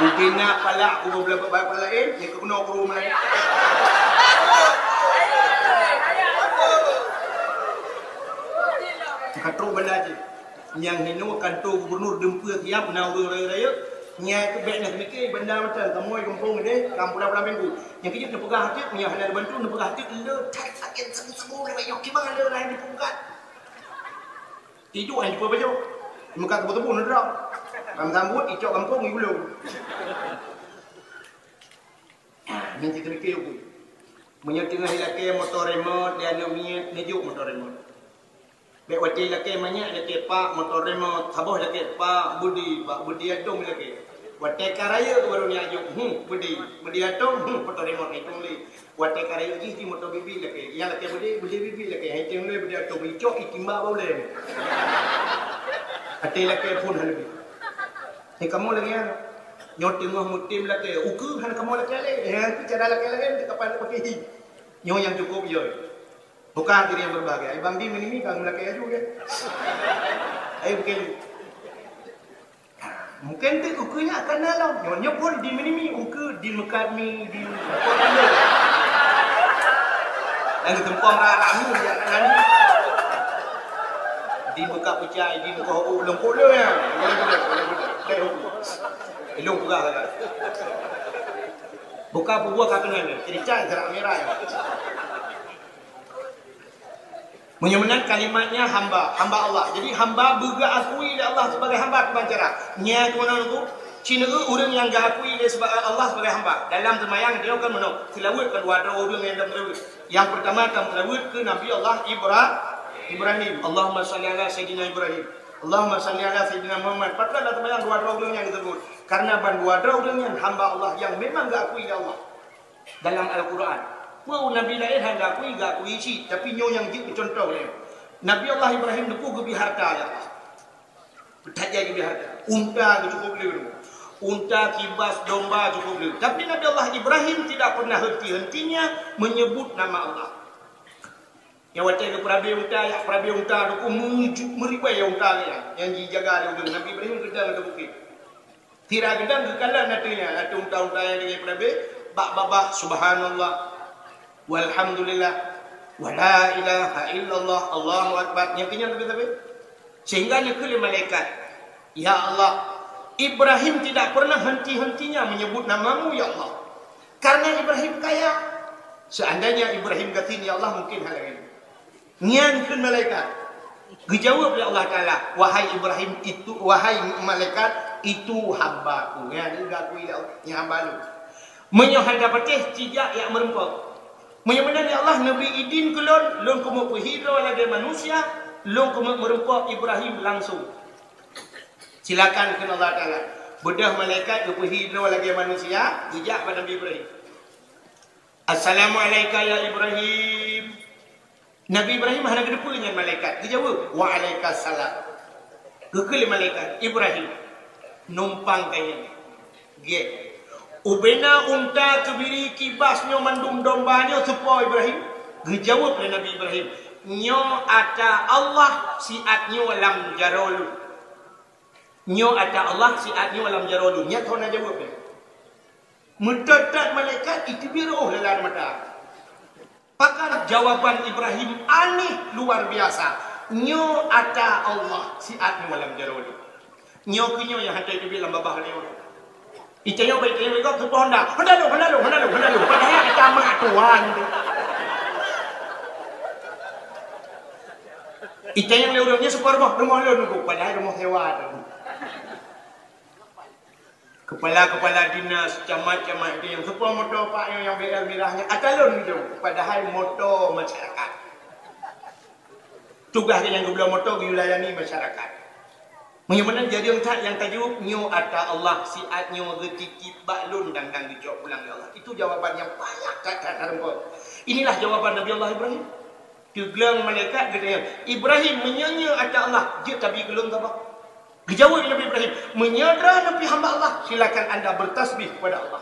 Ubena pala, kubu bela bela pala lain, ya keunoe kubu lain. Ka trok benda je. Nyang hinoe kantor gubernur deumpeu siap na ureueng rayeuk-rayeuk. Nyang keu bèk na teumike benda mantong kamoe gampông deh, lam bulan-bulan minggu. Nyang keujeuet neupeugah até, nyang hana neubantu neupeugah até, le that sakét sabu-sabu lewat nyoe kiban le lain dipeugah. Tijoh nyang jipeubajoe. Muka tuboh-tuboh neudroe. Lam sambot, icok gampông, i ulôn. Ah, nyan cit teumike ukeue. Meunyoe teungoh ilakèe moto remote, di aneuk miet, neujok moto remote. Bèk watèe ilakèe manyak, ilakèe, "Pak, moto remote." Saboh ilakèe, "Pak, beudé, Pak, beudé atông ilakèe." Watèe ka rayeuk baru neujok, "Hmm, beudé, beudé atông, hmm, moto remote itông lé." Watèe ka rayeuk jih, jih moto bibi lakèe. Nyang lakèe beudé, beudé bibi lakèe. Hai teuh lé beudé atông icok, itimba bak ulèe. Até lakèe phôn hana bi. Hai kamoe lagèe nyan. Nyoe teungoh mutem lakèe. Ukeue hana kamoe lakèe lé. Hai, keu cara lakèe laén, kapal lakèe hi. Nyoe nyang cukôp yo. Bukan diri yang berbahagia. Ibang di menimi kang lakèe aju ke. Ayo bukan. Mungkin tu ukeue nyan akan na lom. Nyoe, nyoe pun di menimi ukeue di meukat mi di. Yang tumpang rara mi ya kan. Di meukat pecah di meukat ulung pula ya. Ilung peugah saja. Bukan bubuh ka kenal ni. Cerita gerak merah ya. Meunyoe meunan kalimatnya hamba, hamba Allah. Jadi hamba beugeukui lé Allah sebagai hamba, kiban cara. Nyan keunoe nunggu, ci neu ureuëng nyang geuakui lé seba-, Allah sebagai hamba. Dalam seumayang dia kan meunoe, seulaweuet kan dua droe ureuëng nyang dalam seulaweuet. Yang pertama kan seulaweuet keu Nabi Allah Ibra-, Ibrahim. Allahumma salli ala Sayyidina Ibrahim. Allahumma salli ala Sayyidina Muhammad. Pakon dalam seumayang dua droe ureuëng nyang disebut? Karena ban dua droe ureuëng nyan hamba Allah yang memang geuakui lé Allah. Dalam Al-Quran. Peue Nabi laén hana geuakui, geuakui cit, tapi nyoe nyang jeuet meucuntoh lé. Nabi Allah Ibrahim teupeu geubri harta lé Allah. Tajak geubri harta. Unta geucukôp le. Unta, kibas, domba cukôp le. Tapi Nabi Allah Ibrahim tidak pernah henti-hentinya menyebut nama Allah. Nyang watée geupeurabe unta, jak peurabe unta teupeu meuribée unta nyan, nyang jijaga lé ureuëng. Nabi Ibrahim geudang di bukét. Sira geudang geukalon ateueh nyan, ateueh unta-unta nyang deuh peurabe, bak babah, "Subhanallah, walhamdulillah, wala ilaha illallah, Allahu akbar." Nyang keunyan sabe-sabe. Sehingga neukheun lé malaikat, "Ya Allah, Ibrahim tidak pernah henti-hentinya menyebut nama-Mu, ya Allah. Karena Ibrahim kaya. Seandainya Ibrahim gasien, ya Allah, mungkin hal lain." Nyan kheun malaikat. Geujaweueb lé Allah Taala, "Wahai Ibrahim, itu, wahai malaikat, itu hamba-Ku." Nyan geuakui lé Allah, nyan hamba Lôn. Meunyoe hana patéh, ci jak jak meurumpok. Meunyoe meunan, ya Allah, neubri idin keu lôn, lôn keumeung peuhi droe lagée manusia, lôn keumeung meurumpok Ibrahim langsung. Silakan, kheun Allah Taala. Beudôh malaikat geupeuhi droe lagée manusia, geujak bak Nabi Ibrahim. "Assalamu'alaika ya Ibrahim." Nabi Ibrahim hana geuteupeue nyan malaikat. Geujaweueb, "Wa'alaikassalam." Geukheun lé malaikat, "Ibrahim, numpang kayée." Gét. "Ubena unta keubiri kibas nyoe mandum domba nyoe soe po Ibrahim?" Geujaweueb lé Nabi Ibrahim, "Nyoe ata Allah siat nyoe lam jaroe lôn." Nyoe ata Allah siat nyoe lam jaroe lôn. Nyan thon na jaweueb nyan. Meutot-tot malaikat iteubiet reuôh lala mata. Pakon jawaban Ibrahim aneh luar biasa. Nyoe ata Allah siat nyoe lam jaroe lôn. Nyoe keuh nyoe nyang hana iteubiet lam babah nyoe. Itanyong baik, itanyong baik, keu honda. Honda lôn, honda lôn, honda lôn, honda lôn. Padahai ata mak tuan tu. Itanyong lé ureuëng nyan, "Soe po rumoh?" "Rumoh lôn." "Padahai rumoh sewa tu." Kepala-kepala dinas, camat-camat, itanyong, "Soe po moto Pak nyoe nyang B R mirah nyan?" "Ata lôn." Padahai moto masyarakat. Tugaih geuh nyang geubloe moto geulayani masyarakat. Meunyoe meunan, jareueng that nyang tajaweueb, "Nyoe ata Allah siat nyoe geutitip bak lôn dan, dan geucok pulang lé Allah." Itu jawaban nyang payak that-that tarumpok. Inilah jawaban Nabi Allah Ibrahim. Teugleng malaikat geutanyong, "Ibrahim, meunyoe nyoe ata Allah, jeuet tabi keu lôn saboh." Geujaweueb Nabi Ibrahim, "Meunyoe droeneuh pih hamba Allah, silakan anda bertasbih kepada Allah."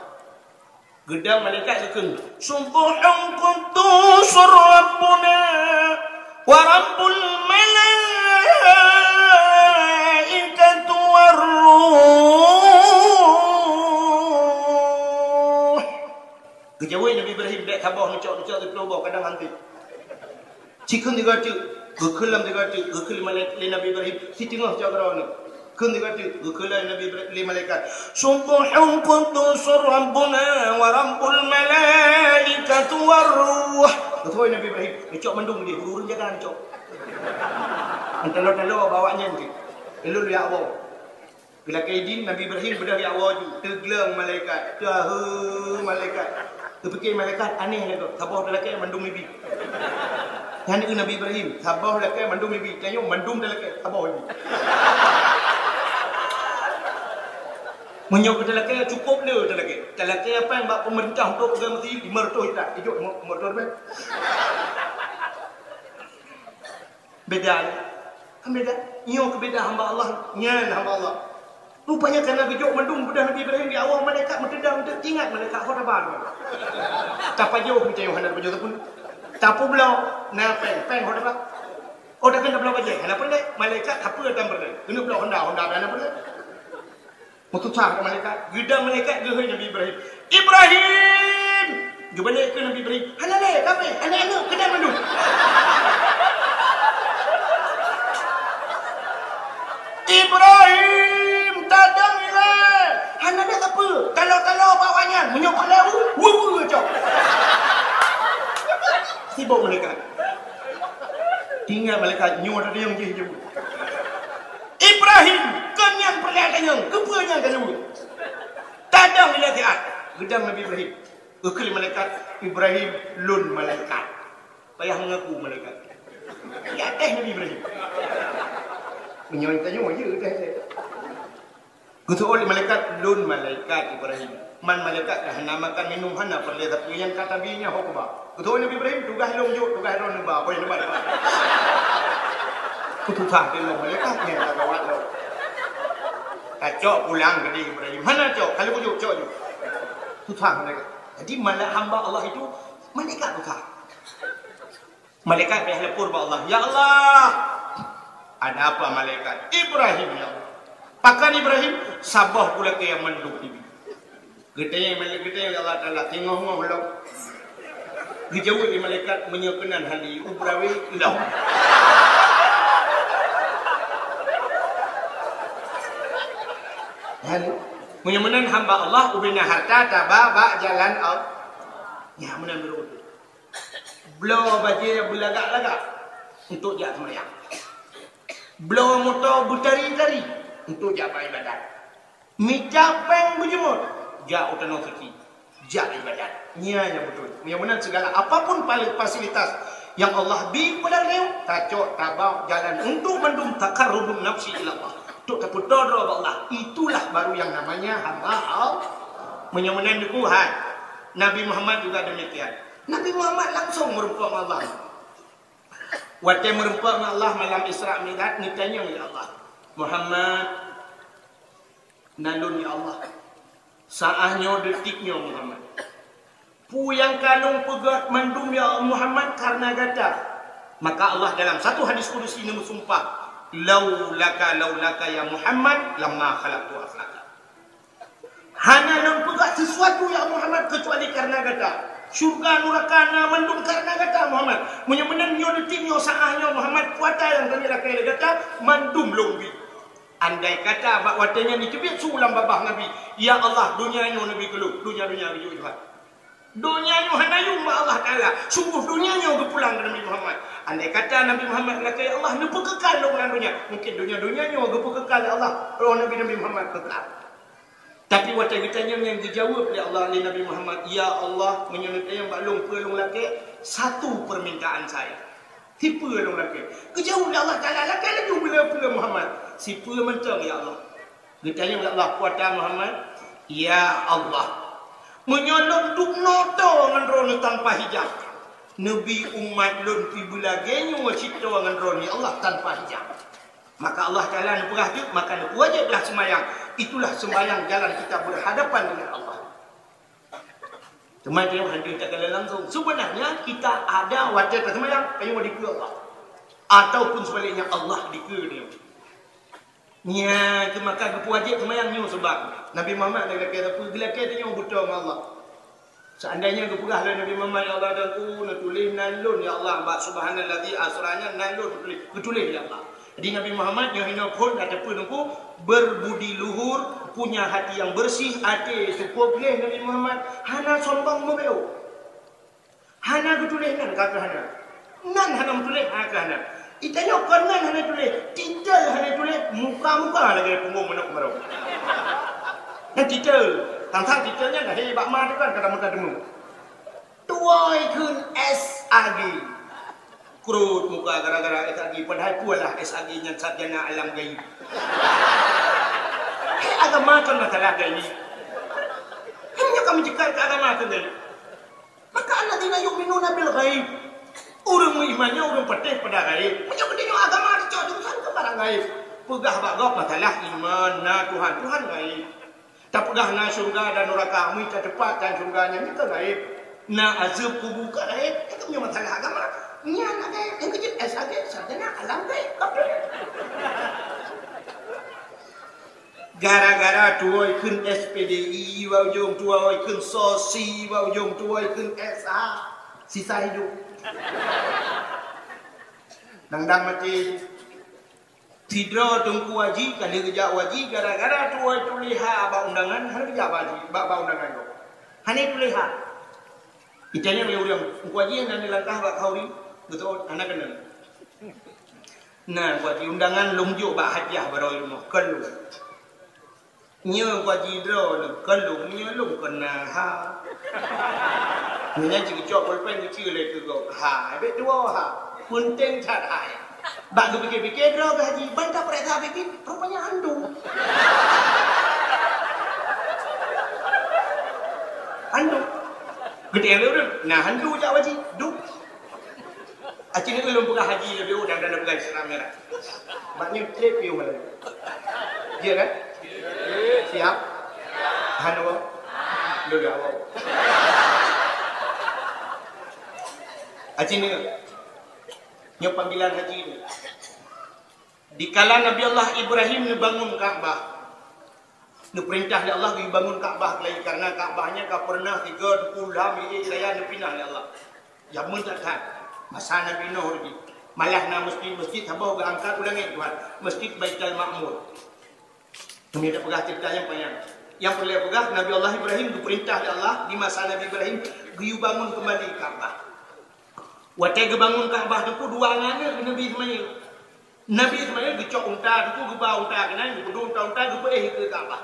Geudong malaikat geukheun, "Subbuhun quddusur Rabbuna wa Rabbul malaikatu war ruh." Geujaweueb Nabi Ibrahim, "Bék saboh neucok, neucok siplôh boh, kadang hanté." Ci kheun tiga teuk, geukheun lam tiga teuk, geukheun lé malaikat, lé Nabi Ibrahim, siteungoh cok droeneuh. Kheun tiga teuk, geukheun lé Nabi Ibra-, lé malaikat. "Subbuhun quddusur Rabbuna wa Rabbul malaikatu war ruh." Geukheun Nabi Ibrahim, neucok mandum jih, ureuëng jaga neucok. Antalo-talo bak awaknyan jih. Ulôn jak woe. Geulakée idin, Nabi Ibrahim beudôh jak woe ju, teugleng malaikat, teuheu malaikat. Teupike malaikat aneh lagée, saboh talakée mandum mibi. Nyan keuh Nabi Ibrahim, saboh lakée mandum mibi, tanyoe mandum talakée, saboh mibi. Meunyoe keu talakée, cukôp le talakée. Talakée apa nyang bak peumeurintah untuk pegawai Mesir, lima ratus juta, ijok lima ratus juta. Beda, kan beda. Nyoe keu beda hamba Allah, nyan hamba Allah. Rupanya kana geujok mandum beudôh Nabi Ibrahim di awak malaikat meuteudang, teuingat malaikat ho taba. Tapajoh meucayong hana tapajoh teupun. Tapeubloe na péng, péng ho taba. Oh, dah kena bloe bajée, hana peureulée. Malaikat apa dan peureulée? Kena bloe honda, honda hana peureulée. Meususah keu malaikat. Geudong malaikat geuhôi Nabi Ibrahim. "Ibrahim!" Geubalek keu Nabi Ibrahim. "Hana lé, tapi aneuk-aneuk keudeh mandum." "Ibrahim, tadong ilée." "Hana lé sapeue. Talo-talo bak awaknyan. Meunyoe peureulée, wu, wu, wu, cok." Sibok malaikat. Ingat malaikat nyoe tadi nyang jih jaweueb. Ibrahim, kon nyan peureulèe tanyong, keupeue nyang ka jaweueb? Tadong ilèe siat, geudong Nabi Ibrahim. Geukheun malaikat, "Ibrahim, lôn malaikat." Payah mengaku malaikat. Di ateueh Nabi Ibrahim. Meunyoe tanyoe, ya, ateueh. Geuseuôt lé malaikat, "Lôn malaikat Ibrahim." Man malaikat ka hana makan minum, hana peureulèe sapeue nyang ka tabi nyan ho kuba. Geuseuôt Nabi Ibrahim, "Tugaih lôn jok, tugaih droeneuh ba, boh neuba." Susah lé lôn malaikat nyan ka gawat lôn. Tacok pulang keudéh Ibrahim. Hana cok, ka lheueh jok, cok jok. Susah malaikat. Jadi malaikat hamba Allah itu, malaikat susah. Malaikat payah lapor bak Allah, "Ya Allah, ada apa malaikat?" "Ibrahim, ya Allah." "Pakon Ibrahim?" "Saboh pulakée nyang mandum ibi." Geutanyong malaikat, geutanyong lé Allah Taala, "Teungoh-ngoh lom?" Geujaweueb lé malaikat, "Meunyoe keunan hali, u Brawé lom." Hali. Meunyoe meunan hamba Allah, ubena harta taba bak jalan Allah. Nyan meunan beureuti. Bloe bajée beulagak-lagak untuk jak seumayang. Bloe moto beutari-tari untuk jak bak ibadat. Mita péng beujeumot jak u tanoh suci, jak ibadat. Nyan nyang beutôi. Nyang meunan segala apapun pali-, fasilitas nyang Allah bi keu geutanyoe, tacok tabak jalan untuk mandum taqarrubun nafsi ila Allah. Untuk tapeutoe droe bak Allah. Itulah baru yang namanya hamba Allah. Meunyoe meunan dikeue hai, Nabi Muhammad juga demikian. Nabi Muhammad langsung meureumpok ngon Allah. Watée meureumpok ngon Allah malam Isra Mi'raj, neutanyong lé Allah, "Muhammad, na lôn ya Allah. Saat nyoe, detik nyoe Muhammad. Peue nyang ka lôn peugét mandum ya Muhammad kareuna gata." Maka Allah dalam satu hadis kudusi neumeusumpah, "Laulaka, laulaka ya Muhammad, lama khalaqtu aflaka." Hana lôn peugah sesuatu ya Muhammad keucuali kareuna gata. Syurga nuraka na mandum kareuna gata Muhammad. Meunyoe meunan nyoe detik nyoe saah nyoe Muhammad, kuasa nyang kami lakée lé gata mandum lôn bi. Andai kata bak watée nyan jiteubiet su lam babah Nabi, "Ya Allah, donya nyoe neubi keu lôn, donya-donya geujok Tuhan." Donya nyoe hana yum bak Allah Taala, sunggoh donya nyoe geupulang keu Nabi Muhammad. Andai kata Nabi Muhammad lakée, "Ya Allah, neupeukeukai lôn lam donya," mungkin donya-donya nyoe geupeukeukai lé Allah, roh Nabi, Nabi Muhammad keukai. Tapi watée geutanyong nyan geujaweueb lé Allah, lé Nabi Muhammad, "Ya Allah, meunyoe neutanyong bak lôn peue lôn lakée, satu permintaan saya." "Sipeue lôn lakée?" Geujaweueb lé Allah Taala, "Lakée laju peue-peue Muhammad." "Sipeue mantong ya Allah?" Geutanyong lé Allah, "Peue ata Muhammad?" "Ya Allah, meunyoe lôn dubnoe toe ngon droeneuh tanpa hijab, neubi umat lôn pih beulagée nyoe cit toe ngon droeneuh ya Allah tanpa hijab." Maka Allah Taala neupeugah teuk, maka neupeuwajéb lah seumayang. Itulah seumayang jalan kita berhadapan dengan Allah. Teuma tanyoe hana takalon langsung. Sebenarnya kita ada watée taseumayang, tanyoe dikeue Allah. Ataupun sebaliknya Allah dikeue tanyoe. Nyan keuh maka geupeuwajéb seumayang nyoe seubab Nabi Muhammad lagée sapeue geulakée tanyoe beutôi ngon Allah. Seandainya geupeugah lé Nabi Muhammad, "Ya Allah, dan ku neutuléh nan lôn, ya Allah, bak subhanalladzi asra nyan nan lôn neutuléh," geutuléh lé Allah. Jadi Nabi Muhammad nyoe hinoe phon ka teupeue Teungku, berbudi luhur, punya hati yang bersih, até cukup gleh Nabi Muhammad, hana sombong meubeuet. Hana geutuléh nan ka keuh hana. Nan hana meutuléh, ha keuh hana. Itanyoe kon nan hana tuléh, titel hana tuléh, muka-muka lagée punggong manok meurok. Nan titel, tang-tang titel nyan lahé bak ma teuh kan ka tameuta teumé. Tuwoe kheun S A G. Krot muka gara-gara S A G, padahai peue lah S A G nyan sarjana alam gaib. Hei, agama kon masalah gaib. Hei, meunyoe ka meuceukat keu agama kon gaib. Maka alladzina yu'minuna bil ghaib. Ureuëng meuiman nyan ureuëng patéh pada gaib. Meunyoe geutanyoe agama teucok di urusan keu barang gaib. Peugah bak gob masalah iman na Tuhan, Tuhan gaib. Tapeugah na syurga dan nuraka, meunyoe tateupat dan syurga nyan, nyan ka gaib. Na azeueb kubu ka gaib, nyan ka meunyoe masalah agama. Nyan na gaib, nyang keujeuet S A G, sarjana alam gaib, kafé. Gara-gara tuwoe kheun S P D I bak ujong, tuwoe kheun sosi bak ujong, tuwoe kheun S H, sisa hidup. Dang-dang maté. Sidroe Teungku Haji ka lheueh geujak u haji gara-gara tuwoe tuléh ha bak undangan, hana geujak bak haji, bak, bak undangan nyoe. Hana tuléh ha. Itanyong lé ureuëng, "Teungku Haji hana neulangkah bak khauri?" Beutôi, hana keunong. Na, ku haji undangan lôn jok bak hadiah baroe rumoh, kon lôn. Nyoe ku haji droeneuh, kon lôn, nyoe lôn kon na ha. Nyoe nyan ceucok pulpen geucue lé keu gob. Ha, bèk tuwoe ha. Peunteng that hai. Bak geupike-pike droe geuh haji, ban tapareksa biet-biet, rupanya handu. Handu. Geutanyong lé ureueng, na handu jak haji? Duh. Aci nyoe lôn peugah haji leubeh udang dan peugah Islam nyan. Bak nyoe trép piôh malam. Ya kan? Siap? Hana woe? Lôn awak. Aci nyoe. Nyoe panggilan haji nyoe. Dikala Nabi Allah Ibrahim neubangun Ka'bah, neupeurintah lé Allah geubangun Ka'bah lagi, karena Ka'bah nyan ka pernah tiga puluh lham ié raya neupinah lé Allah. Jameun that-that, masa Nabi Nuh lagi. Malah na masjid-masjid saboh geuangkat u langét Tuhan, Masjid Baitul Ma'mur. Kami dak peugah cerita nyang panyang. Nyang peureulèe peugah, Nabi Allah Ibrahim geupeurintah lé Allah di masa Nabi Ibrahim geuyue bangun kembali Ka'bah. Watèe geubangun Ka'bah teungku dua ngon aneuk Nabi Ismail. Nabi Ismail geucok unta teungku, geuba unta keunan, geupeuduek unta-unta, geupeuéh keu Ka'bah.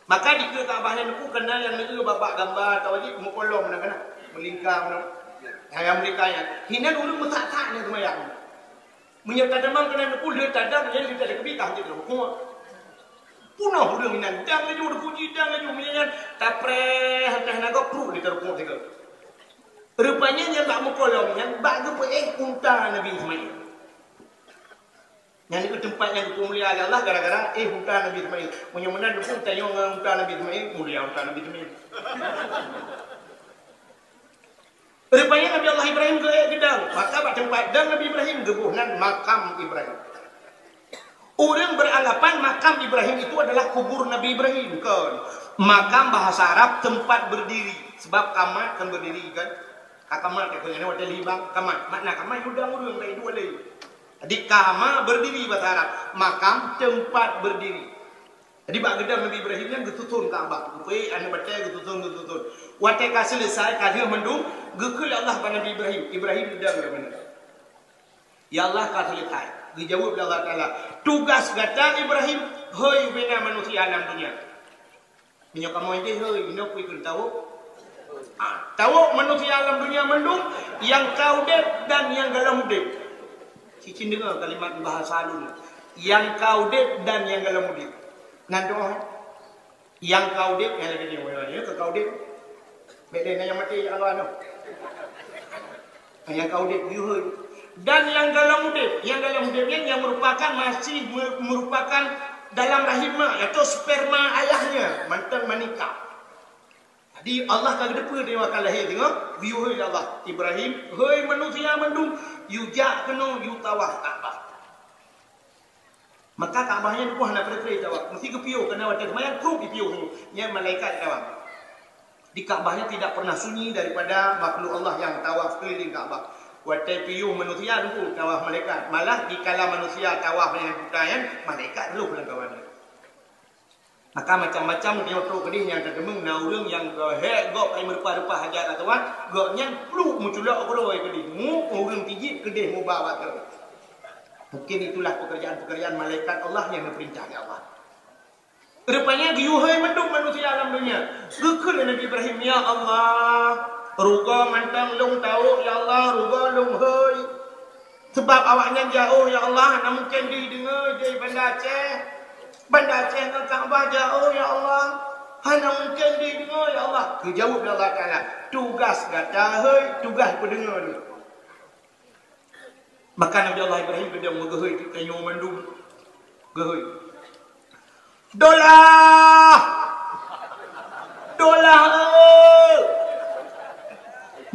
Maka dikeue Ka'bah nyan teungku keunan nyang neueu babah gamba atawa jih meukolom na keunan, meulingka na. Nyang, nyang meulingka nyan. Hinan ureueng meusak-sak nyan seumayang. Meunyoe tadamang keunan teungku le tadang, nyan le tadang keubi ka hanjeuet rukuk. Punoh ureueng inan, dang laju rukuk jih, dang laju meunyan nyan, tapreh entah na gob pruet le tarukuk sigoe. Rupanya nyan bak meukolom nyan bak geupeuéh unta Nabi Ismail. Nyan di teumpat nyang geupeumulia lé Allah gara-gara éh unta Nabi Ismail. Meunyoe meunan teungku tanyong ngon unta Nabi Ismail, mulia unta Nabi Ismail. Rupanya Nabi Allah Ibrahim geuék geudang, maka bak teumpat dang Nabi Ibrahim geuboh nan makam Ibrahim. Ureueng beranggapan makam Ibrahim itu adalah kubur Nabi Ibrahim, kon. Makam bahasa Arab tempat berdiri, sebab kamat kan berdiri kan. Ka kamat ka keuneuk watèe libang, kamat. Makna kamat udang ureueng dari dua lé. Jadi kama berdiri bahasa Arab, makam tempat berdiri. Jadi bak geudang Nabi Ibrahim nyan geususun Ka'bah. Geupeue aneuk batèe geususun, geususun. Watèe ka seuleusai, ka lheueh mandum, geukheun lé Allah bak Nabi Ibrahim. Ibrahim geudang lam mana? Ya Allah, ka seuleusai. Geujaweueb lé Allah Taala, "Tugas gata Ibrahim, hôi bina manusia lam dunia." Meunyoe kamoe idéh hôi, inoe peue kheun tawök? Ah, tawök manusia lam dunia mandum, nyang ka udép dan nyang gohlom udép. Cicing deungoe kalimat bahasa lôn. Nyang ka udép dan nyang gohlom udép. Nan doh, nyang ka udép, nyang lagèe nyoe, ya, ka udép. Bèk lé na nyang maté, ya Allah, noh. Nyang ka udép geuyue hôi. Dan nyang gohlom udép, nyang gohlom udép nyan nyang merupakan, masih me-, merupakan dalam rahim mak atau sperma ayahnya, mantong menikah. Jadi Allah ka geuteupeue di awak ka lahé teungoh, geuyue hôi lé Allah, "Ibrahim, hôi manusia mandum, yue jak keunoe yue tawaf Ka'bah." Maka Ka'bah nyan teungku hana pré-pré tawaf, meusti geupiôh, karena watèe seumayang kruk jipiôh teungku, nyan malaikat tawaf. Di Ka'bah nyan tidak pernah sunyi daripada makhluk Allah nyang tawaf keliling Ka'bah. Watèe piôh manusia teungku tawaf malaikat. Malah dikala manusia tawaf nyan buta nyan, malaikat lhôh lam kawan nyan. Maka macam-macam nyoe trok keudéh nyang tateumeung na ureueng nyang geuhék gob ai meureupah-reupah Hajar Aswad, gobnyan pluek meuculok keudroe keudéh, mu ureueng tijik keudéh muba bak droe. Mungkin itulah pekerjaan-pekerjaan malaikat Allah nyang neupeurintah lé Allah. Rupanya geuyue hôi mandum manusia lam dunia. Geukheun lé Nabi Ibrahim, "Ya Allah, rugoe mantong lôn tawök, ya Allah, rugoe lôn hôi. Sabab awaknyan jiôh, ya Allah, hana mungken jih deungoe di Banda Aceh. Banda Aceh ngon Ka'bah jiôh, ya Allah. Hana mungken jih deungoe, ya Allah." Geujaweueb lé Allah Taala, "Tugas gata hôi, tugas peudeungoe lôn." Maka Nabi Allah Ibrahim geudong meugeuhôi tanyoe mandum. Geuhôi. "Dolah! Dolah, eh!"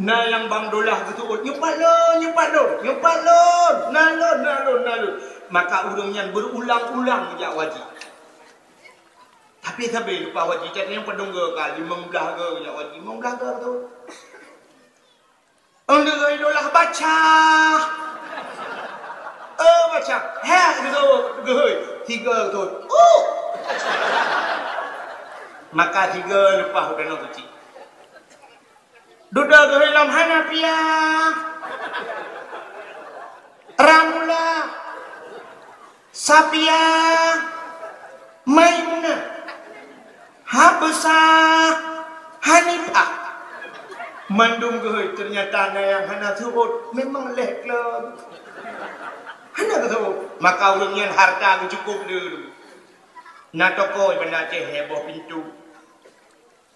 Na nyang bang Dolah geuseuôt, "Nyupat lôn, nyupat lôn, nyupat lôn! Na lôn, na lôn, na lôn!" Maka ureueng nyan beurulang-ulang jak u haji. Tapi sabe leupah u haji, tanyoe padum goe ka, limong blaih goe jak u haji, limong blaih goe tu. Ôn lheueh Dolah baca. Oh, baca. Hek, geuhôi. Tiga tu. Uh! Maka tiga leupah u Danau Suci. Dudoe geuhôi lam Hanafiah. Ramula. Safiya, Maimunah, Habsah, Hanifah. Mandum geuhôi, teunyata na nyang hana seuôt, memang lheueh klo. Hana geuseuôt, maka ureuëng nyan hareuta geucukôp deuh. Na toko i Banda Aceh, boh pintoe.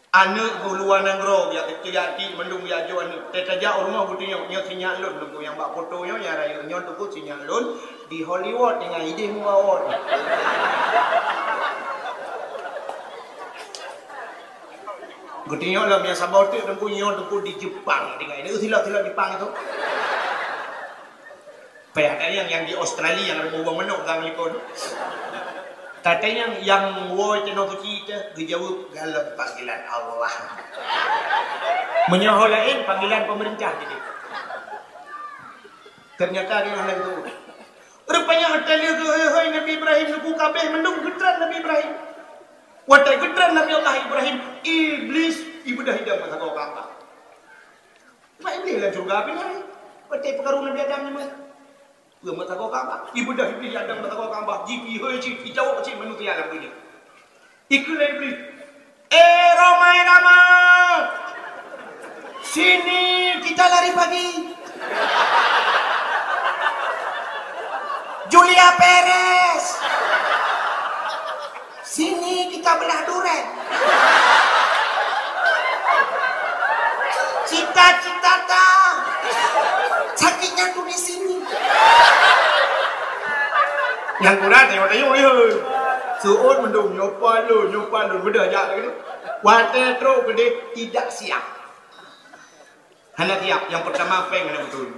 Aneuëk geuh luwa nanggroe, jak keuchik jak tiek mandum jak jok aneuëk. Teutajak u rumoh geutunyok, nyoe sinyak lôn, teungku nyang bak foto nyoe, nyang rayeuk nyoe teungku sinyak lôn di Hollywood dengan idéh muka awot. Geutunyok lom nyang saboh teuk teungku nyoe teungku di Jepang dengan idéh silap-silap Jepang itu. Payah tanyong nyang di Australia nyang ada bubong manok gam likot. Tatanyong nyang woe teunoh suci teuh geujaweueb galom panggilan Allah. Meunyoe ho laén panggilan pemerintah jadi. Ternyata dia hana itu. Rupanya hotel itu, hei, hei, Nabi Ibrahim, nuku kabeh mendung geutran Nabi Ibrahim. Watée geutran Nabi Allah Ibrahim, Iblis ibeudah idang masa kau kapa. Mak Iblih lam syurga pih hai. Watée peukaru Nabi Adam nyoe meuh. Peue meusagoe Ka'bah? Ibeudah Iblih Adam meusagoe Ka'bah. Jipihôi cit, icawök cit manusia lam donya. Ikheun lé Iblih, "Eh, Rhoma Irama! Sini kita lari pagi. Julia Perez!" Sini kita belah duren. Cita-cita ta. Sakitnya tuh di sini. Nyang kurang tengok-tengok ya. Seuôt mendung nyoe pat lôn, nyoe pat lôn, beudah jak lagée tu. Watée trok keudeh tidak siap. Hana siap, nyang peurtama péng hana beutôi.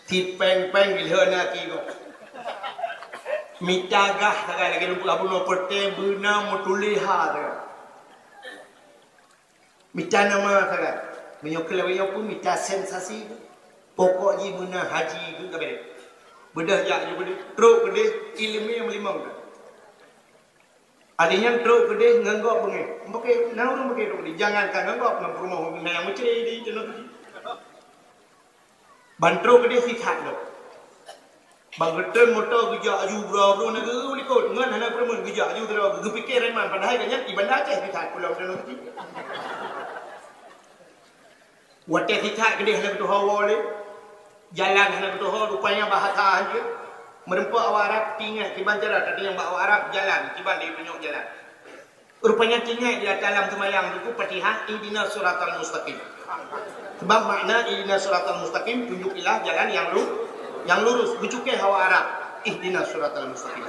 Sit péng-péng dilheueh na aki gob. Mita gah sagai lagée lôn peugah bunoe, peureté beuna meutuléh ha sagai. Mita nama sagai. Meunyoe keu lawét nyoe pun mita sensasi. Pokok jih beuna haji keu kabeh. Beudah jak ju keudeh, trok keudeh, iéleumé meulimong dah. Akhé nyan trok keudeh ngon gob beungéh. Meuke, na ureuëng meuke trok keudeh. Jangankan ngon gob, ngon peurumoh na nyang meucre di teunoh keudeh. Ban trok keudeh sit that lom. Ban geutreun moto geujak aju bra-bra na geu likot. Ngon hana peureumeun geujak aju sidroe. Geupike reman padahai gobnyan i Banda Aceh sit that pulang teunoh keudeh. Watée sit that keudeh hana geutuho woe lé, jalan hana geutuho, rupanya bahasa hanjeuet. Meureumpok awak Arab, tingat kiban cara tatanyong bak awak Arab jalan, kiban lé tunyok jalan. Rupanya tingat di ateueh lam seumayang teungku Fatihah, "Ihdinas siratal mustaqim." Sebab makna "Ihdinas siratal mustaqim", tunjukilah jalan yang lu-, yang lurus. Geucukéh awak Arab, "Ihdinas siratal mustaqim."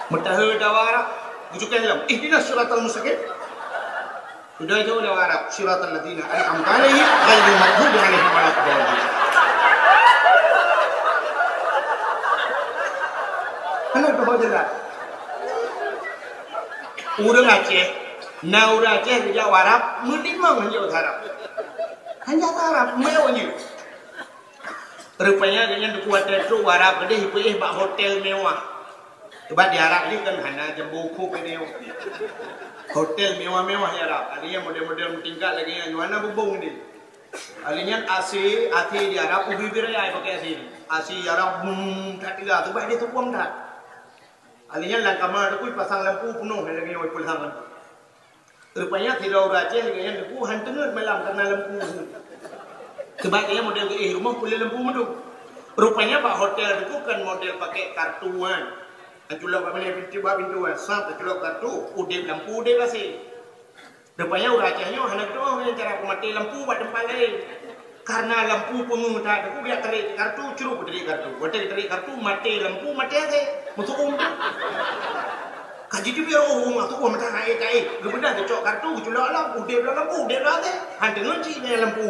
Meutaheu awak Arab, geucukéh lom, "Ihdinas siratal mustaqim." Sudah itu lewat Arab, "Siratal ladzina an'amta 'alaihim, ghairil maghdubi 'alaihim waladdallin." Hana geutuho jalan. Ureuëng Aceh, na ureuëng Aceh geujak u Arab, meulimong hanjeuet Arab. Hanjeuet Arab, meuwah nyoe. Rupanya gobnyan teungku watée trok u Arab keudeh, ipeuéh bak hotel mewah. Sebab di Arab ni kan hana jambo kho keudeh. Hotel mewah-mewah di Arab. Akhé nyan model-model meutingkat lagée nyan, hana bubông deh. Akhé nyan AC, AC di Arab ubé-ubé raya pakai AC. AC di Arab, bum, that teuga, sebab dia tukuang that. Akhé nyan lam kama teungku pasang lampu peunoh lagée nyoe pasang lampu. Rupanya sidroe ureuëng Aceh lagée nyan teungku han teungeut malam karena lampu. Sebab dia model geuéh rumoh peureulée lampu meuduek. Rupanya bak hotel teungku kan model pakai kartu kan. Taculok bak mana pintu, bak pintu kan. Sat taculok kartu, udeb lampu, udeb AC. Rupanya ureuëng Aceh nyoe hana geutuho ngon cara peumaté lampu bak teumpat laén. Karena lampu peungeuh that, teungku geujak tarék kartu, crok tarék kartu. Watée tarék kartu, maté lampu, maté AC. Meusuum. Ka jiteubiet, oh, meusuum mata rayeuk taéh. Geubeudôh geucok kartu, geuculok lam, udeb lam lampu, udeb lam AC. Han teungeut cit ngon lampu.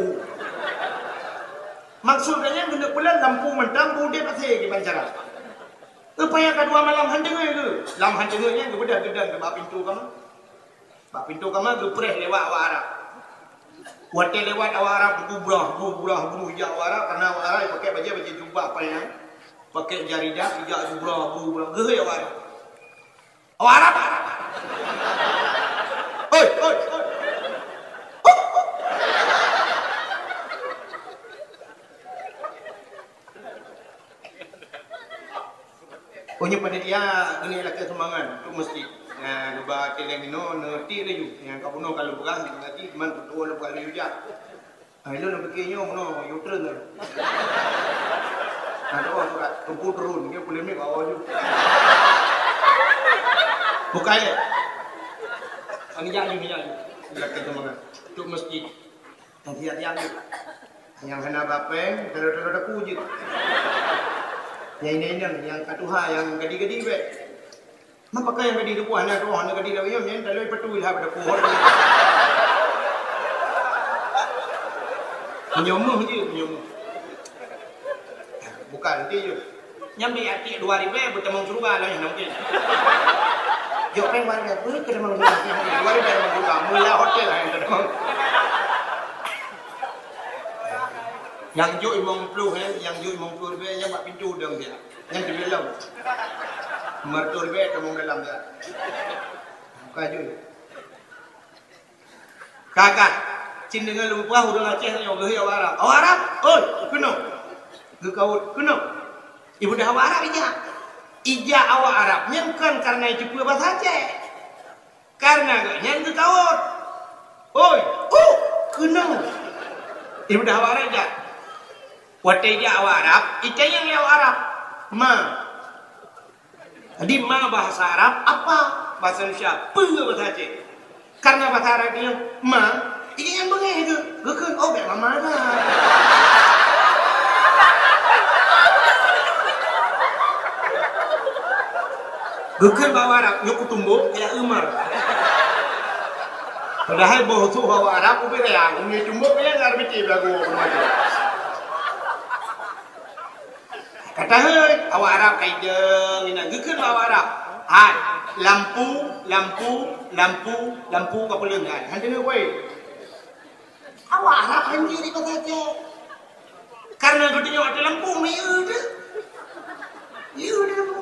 Maksud gobnyan geuneuk peulon lampu mantong, udeb AC kiban cara. Rupanya ka dua malam han teungeut geuh. Lam han teungeut nyan geubeudôh geudong bak pintu kama. Bak pintu kama geupreh lewat awak Arab. Watée lewat awak Arab, geubrah, geubrah, geubrah, jak awak Arab, karena awak Arab pakai bajée, bajée jubah panyang, pakai jaridah, jak geubrah, geubrah, geuhôi awak Arab. Awak Arab, Arab, Arab. Oi, oi, oi. Oh, nyoe panitia keuneuk lakée sumbangan untuk masjid. Nah, geuba tileng inoe, neuti laju. Nyang ka bunoe ka lôn peugah, nyang tadi teuma tutoe lôn peugah laju jak. Ah, ilôn lôn pike nyoe bunoe, U-turn tu. Nah, tu, oh, surat. Teungku turun, dia boleh mik bawah tu. Bukai. Ah, ni jak laju, ni jak laju. Lakée sumbangan. Untuk masjid. Nyang siap-siap jeuet. Nyang hana bapeng, talo-talo daku jeuet. Nyang inong-inong, nyang ka tuha, nyang gadi-gadi bèk. Ma pakon nyang gadi tuha, na tuha, na gadi lawét nyoe, nyan talo ipatui lah pada pohon. Meunyoe meuh jeuet, meunyoe meuh. Bukan, nanti jeuet. Nyan bèk até dua ribèe beutamong syeuruga lah nyan mungkin. Jok pèng dua ribèe, beuh, keutamong syeuruga. Dua ribèe tamong syeuruga, mula hotel lah nyang tamong. Nyang jok limong ploh, eh, nyang jok limong ploh ribèe, nyang bak pintoe dong dia. Nyang di dalam. Meureutoh ribèe tamong dalam dia. Bukan jok. Ka, ka. Cit deungon lôn peugah ureueng Aceh nyoe geuhôi awak Arab. "Awak Arab, oi, keunoe." Geukawot, "Keunoe." Ibudah awak Arab ijak. Ijak awak Arab nyan kon kareuna jiteupeue basa Aceh. Kareuna gobnyan geukawot. "Oi, uh, keunoe." Ibudah awak Arab ijak. Watèe ijak awak Arab, itanyong lé awak Arab, "Ma." Jadi, ma bahasa Arab apa? Bahasa Indonesia, peue bahasa Aceh? Karena bahasa Arab nyan ma, jadi nyan beungéh geuh. Geukheun, "Oh, bèk mama na." Geukheun bak Arab, "Nyoe kutumbok, ya Umar." Padahai boh tuh awak Arab, ubé raya, nyoe tumbok, ya, ngar biti belagu, macam. Ka tahôi, awak Arab ka idong inan, geukheun bak awak Arab. Hai, lampu, lampu, lampu, lampu ka peuleueng hai. Han deungoe wai. Awak Arab han jeuet di basa Aceh. Karena geutanyoe ata lampu, miyeu teuh. Miyeu teuh lampu.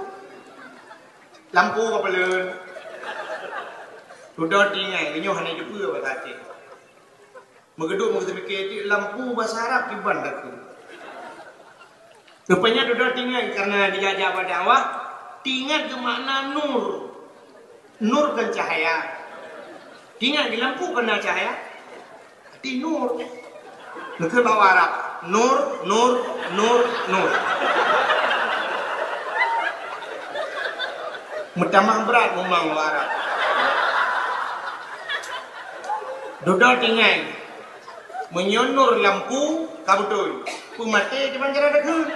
Lampu ka peuleueng. Dudoe tinggai, geutanyoe hana jiteupeue basa Aceh. Meugeudok meugeuteubiké cit lampu basa Arab kiban takheun. Rupanya dudoe tinggai karena dijak-jak bak dakwah, tingat geumakna nur. Nur kan cahaya. Tingat di lampu kena cahaya. Di nur. Geukheun bak Arab. Nur, nur, nur, nur. Meutamah brat mumang bak Arab. Dudoe tinggai. Meunyoe nur lampu ka beutôi, peumaté kiban cara takheun.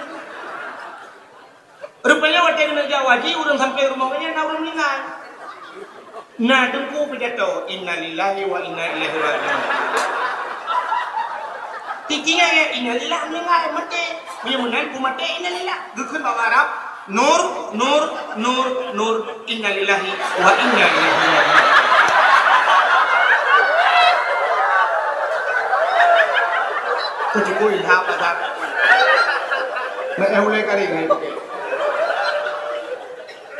Rupanya watèe keuneuk jak haji, ureueng sampoe rumoh geuh nyan na ureueng meuninggai. Na teungku pidato, "Innalillahi wa inna ilaihi raji'un." Titingai, "Innalillah, meuninggai, maté." Meunyoe meunan peumaté, "Innalillah." Geukheun bak Arab, "Nur, nur, nur, nur, innalillahi wa inna ilaihi raji'un." Keucukup ilham pasal. Meu'eh ulèe karing hai.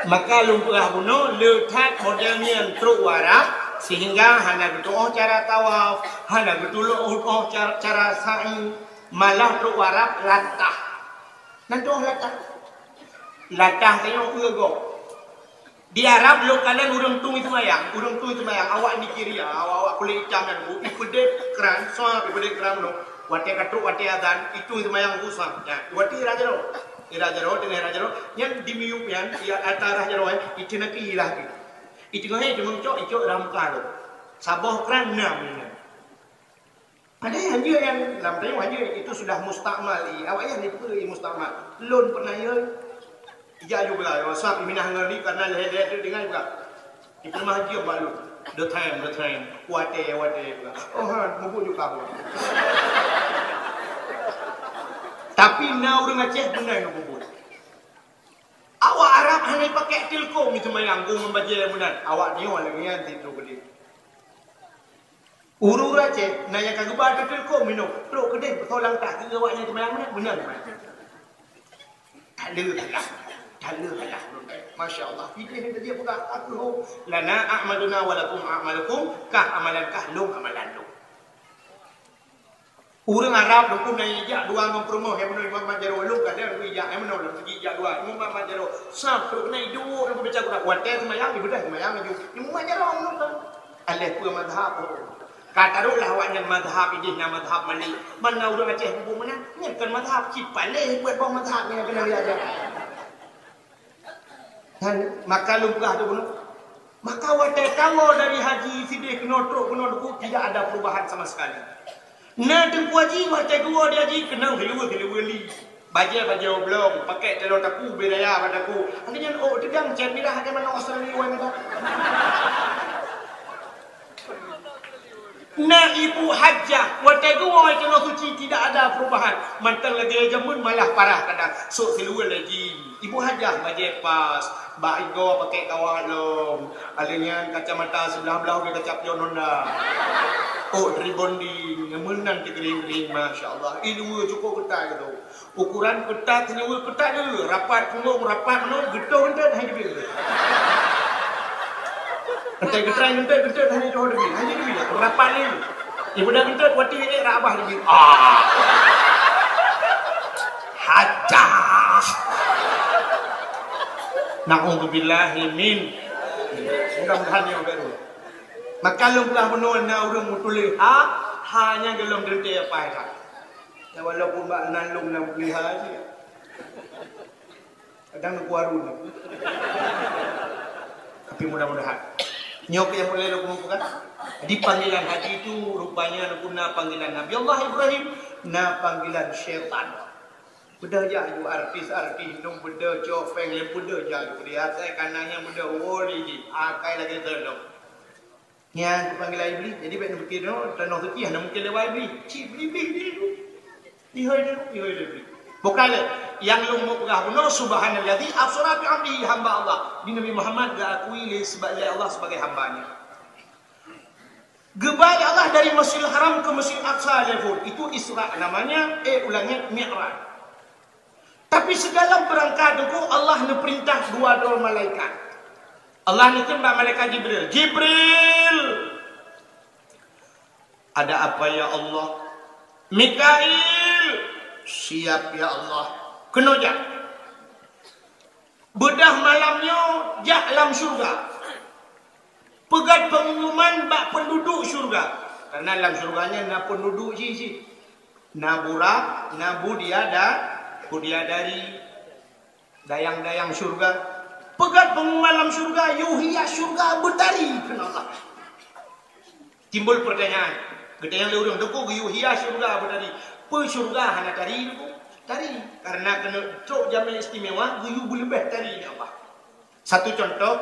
Maka lôn peugah bunoe, le that model nyan trok u Arab, sehingga hana geutu'oh cara tawaf, hana geutu'oh cara, cara sa'i, malah trok u Arab latah. Nan tu'oh latah. Latah tanyoe eu gob. Di Arab lôn kalon ureueng tueng seumayang, ureueng tueng seumayang, awak Nigeria, awak-awak kulét itam nyan, ipeudeh kran, sa ipeudeh kran nyoe. Watèe ka trok, watèe azan, itueng seumayang busa. Nyan, watèe ira jaroe. Ira jaroe, teungoh ira jaroe, nyan dimiyueb nyan, di ata ira jaroe, iteunaki ilah geuh. Iteungoh hai teumeucok, icok ira muka lom. Saboh kran nam nyan. Ada nyang hanjeuet nyan, lam tanyoe hanjeuet, itu sudah mustakmal, i, awak nyan dipeugah i mustakmal. Lôn pernah, ya, ijak ju beulah, ya, sabab iminah ngon ni karena lhèe-lhèe tu tinggai beulah. Di peurumahan jih bak lôn. The time, the time. Watèe, watèe beulah. Oh, ha, mubuet ju ka buet. Tapi na ureueng Aceh beuna nyang mubuet. Awak Arab hana pakai tilkom itu mayang gong membajèe meunan. Awak nyoe lagèe nyan titrok keudeh. Ureueng Aceh na nyang ka geuba teuh tilkom minoe, trok keudeh beusoe lam tah keu awak nyan seumayang meunan, meunan seumayang. Taleue halah, taleue halah. Masya Allah, pideh nyang tadi peugah, aku ho, lana a'maluna wa lakum a'malukum, kah amalan kah, lôn amalan lôn. Ureuëng Arab dukun na ijak dua ngon peurumoh, nyang meunoe Imam Mat Jaroe, lôn ka lheueh ijak, nyang meunoe lôn sigi ijak dua, Imam Mat Jaroe. Sampoe na iduek lam baca Quran, watée seumayang ibadah seumayang laju. Imam Mat Jaroe meunoe kan. Aléh peue mazhab. Ka taruhlah awaknyan mazhab idéh na mazhab Malik. Mana ureuëng Aceh bubuet meunan? Nyan kan mazhab, cit paléh buet boh mazhab nyang keuneuk diajar. Dan maka lôn peugah tu bunoe. Maka watée kawoe dari haji sideh keunoe trok keunoe Teungku, tidak ada perubahan sama sekali. Na Teungku Haji watée geuwoe di haji keunong hileue-hileue li. Bajée-bajée oblong, pakèk taloe taku, beu raya bak taku. Hana nyan, oh, teugang cét mirah, hana manoe Australia wan ka. Na ibu hajah, watée geuwoe keunoe suci tidak ada perubahan. Mantong lagée jameun malah parah kadang. Sok siluweue lé jih. Ibu hajah bajée pas, bak igoe pakèk kawat lom. Aleuh nyan kacamata siblah-blah ubé kaca pion Honda. Oh, rebonding, meunan teugering-gering, masya Allah. Iluweue cukôp geutai geutu. Ukuran keutat, siluweue keutat lé, rapat punggong, rapat meunoe, geutoh entet hana jibri. Entet geutrai entet, entet hana jibri, hana jibri, rapat lé. Ibu dah entet, watèe ini rabah lagi. Ah. Hajah. Na'udzubillahi min. Mudah-mudahan ya baru. Maka lôn peugah bunoe na ureuëng meutuléh ha, ha nyang golom teuntèe apa ya. Ya, walaupun bak nan lôn lam kuliah aja. Kadang nunggu warung ni. Tapi mudah-mudahan. Nyoe keuh nyang mulai lôn keumeung peugah. Di panggilan haji tu rupanya guna panggilan Nabi Allah Ibrahim, na panggilan syaitan. Beudôh jak ju artis-artis nung beudôh cok péng lé beudôh jak ju. Di asai kanan nyang beudôh woli jih, akai lagèe teunoh. Nyan geupanggilan Iblih. Jadi, bèk neupikir, "Oh, tanoh suci hana mungken lewat Iblih." Cit, Iblih, Iblih, Iblih. Ihôi dia, ihôi dia, Iblih. Bukan lé. Nyang lôn mau peugah bunoe, "Subhanalladzi asra bi abdihi," hamba Allah. Di Nabi Muhammad geuakui lé seba-, lé Allah sebagai hamba-Nya. Geuba lé Allah dari Masjidil Haram ke Masjidil Aqsa lé phon. Itu Isra namanya, eh, ulangi, Mi'raj. Tapi sigohlom beurangkat Teungku, Allah neupeurintah dua droe malaikat. Allah neukheun bak malaikat Jibril, "Jibril!" "Ada apa ya Allah?" "Mikail!" "Siap ya Allah." "Keunoe jak. Beudôh malam nyoe jak lam syeuruga. Peugöt peungumuman bak peunduduek syeuruga." Karena lam syeuruga nyan na peunduduek jih cit. Na burak, na budiada-, budiadari, dayang-dayang syeuruga. Peugöt peungumuman lam syeuruga, "Yue hias syeuruga beutari," kheun Allah. Timbul peurtanyaan, geutanyong lé ureuëng, "Teungku, yue hias syeuruga beutari, peue syeuruga hana tari, Teungku?" Tari, karena keuneuk trok jamé istimewa, geuyue beuleubeh tari nyan Allah. Satu contoh,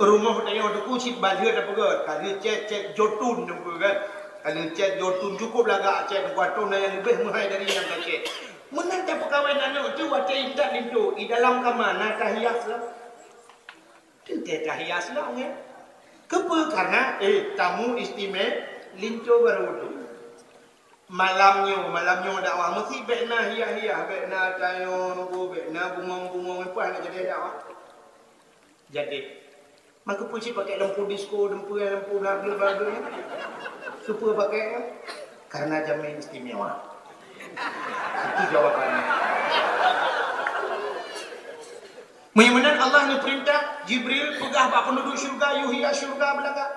rumoh tanyoe Teungku cit balheueh tapeugöt, ka lheueh cét, cét jotun Teungku kan. Ka lheueh cét jotun cukôp lagak cét Teungku, ateueh na nyang leubeh meuhai dari nyang ka cét. Meunan tapeukawen aneuk teuh watèe intat linto, i dalam kama na tahias lom. Teuntèe tahias lom, ya. Keupeue? Karena, eh, tamu istimewa linto baru tu. Malam nyoe, malam nyoe dakwah meusti bèk na hias-hias, bèk na tayong, bèk na bungong-bungong, peue hana jadi dakwah. Jadi, maka peue cit pakèk lampu disko, lampu, lampu na bleu-bleu nyan? Keupeue pakèk nyan? Karena jamé istimewa. Itu jawabannya. Meunyoe meunan Allah neupeurintah Jibril peugah bak peunduduek syeuruga, "Yue hias syeuruga beulagak."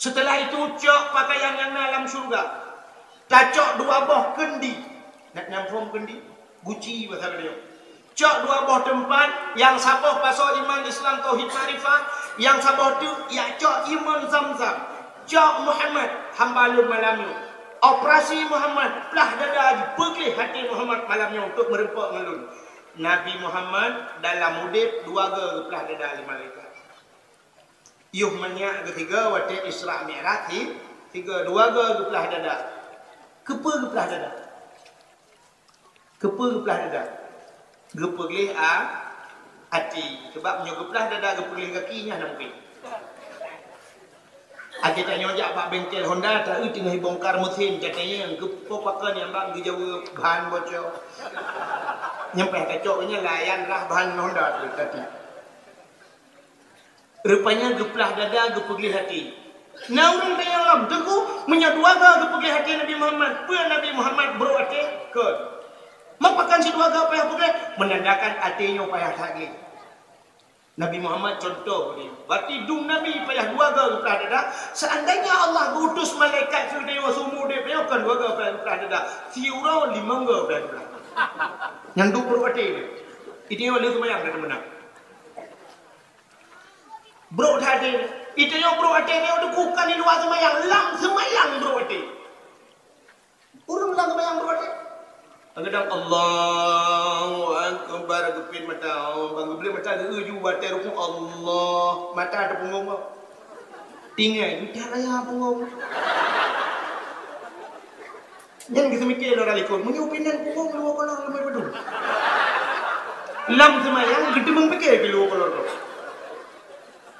Seuteulah itu, cok pakaian nyang na lam syeuruga. Tacok dua boh keundi. Nak nyang phom keundi? Guci basa Melayu. Cok dua boh teumpat, nyang saboh pasoe iman, Islam, tauhid, makrifat, nyang saboh teuk jak cok iman Zamzam. Cok Muhammad, hamba lôn malam nyoe. Operasi Muhammad, plah dada jih, peugleh até Muhammad malam nyoe untuk meureumpok ngon lôn. Nabi Muhammad dalam udép dua goe geuplah dada lé malaikat. Yoh manyak geuh tiga watèe Isra Mi'raj hi-, tiga, dua goe geuplah dada. Keupeue geuplah dada? Keupeue geuplah dada? Geupeugleh a-, até. Sebab meunyoe geuplah dada, geupeugleh gaki, nyan hana mungken. Até tanyoe jak bak bengkel Honda, taeu teungoh jibongkar meusén, tatanyong, "Keupeue pakon nyan, Bang?" Geujaweueb, "Ban bocor." Nyan payah tacok nyan, layan rhah ban Honda tu tadi. Rupanya geuplah dada, geupeugleh até. Na ureuëng tanyong lom, "Teungku, meunyoe dua goe geupeugléh até Nabi Muhammad, peue Nabi Muhammad brok até?" Kon. Meupakon si dua goe payah peugléh, meunandakan até nyoe payah that gleh. Nabi Muhammad contoh geutanyoe. Berarti dum Nabi payah dua goe geuplah dada. Seandainya Allah geuutus malaikat keu geutanyoe seumur udeb nyoe, kon dua goe payah geuplah dada. Siuroe limong goe payah geuplah. Nyang duek brok até nyoe. Geutanyoe lheueh seumayang ka teumeunang. Brok that até. Geutanyoe brok até nyoe, Teungku, kon di luwa seumayang, lam seumayang brok até. Ureuëng lam seumayang brok até. Kadang Allahu Akbar, geupiet mata. Oh, ban geublek mata, geu-eu ju watée rukuk, Allah. Mata teupunggong. Tinggai, geutat raya punggong. Nyan geuseumiké lé ureuëng likot, meunyoe pih nan punggong luwa kolor leumai padum. Lam seumayang, geuteumeung piké keu luwa kolor tu.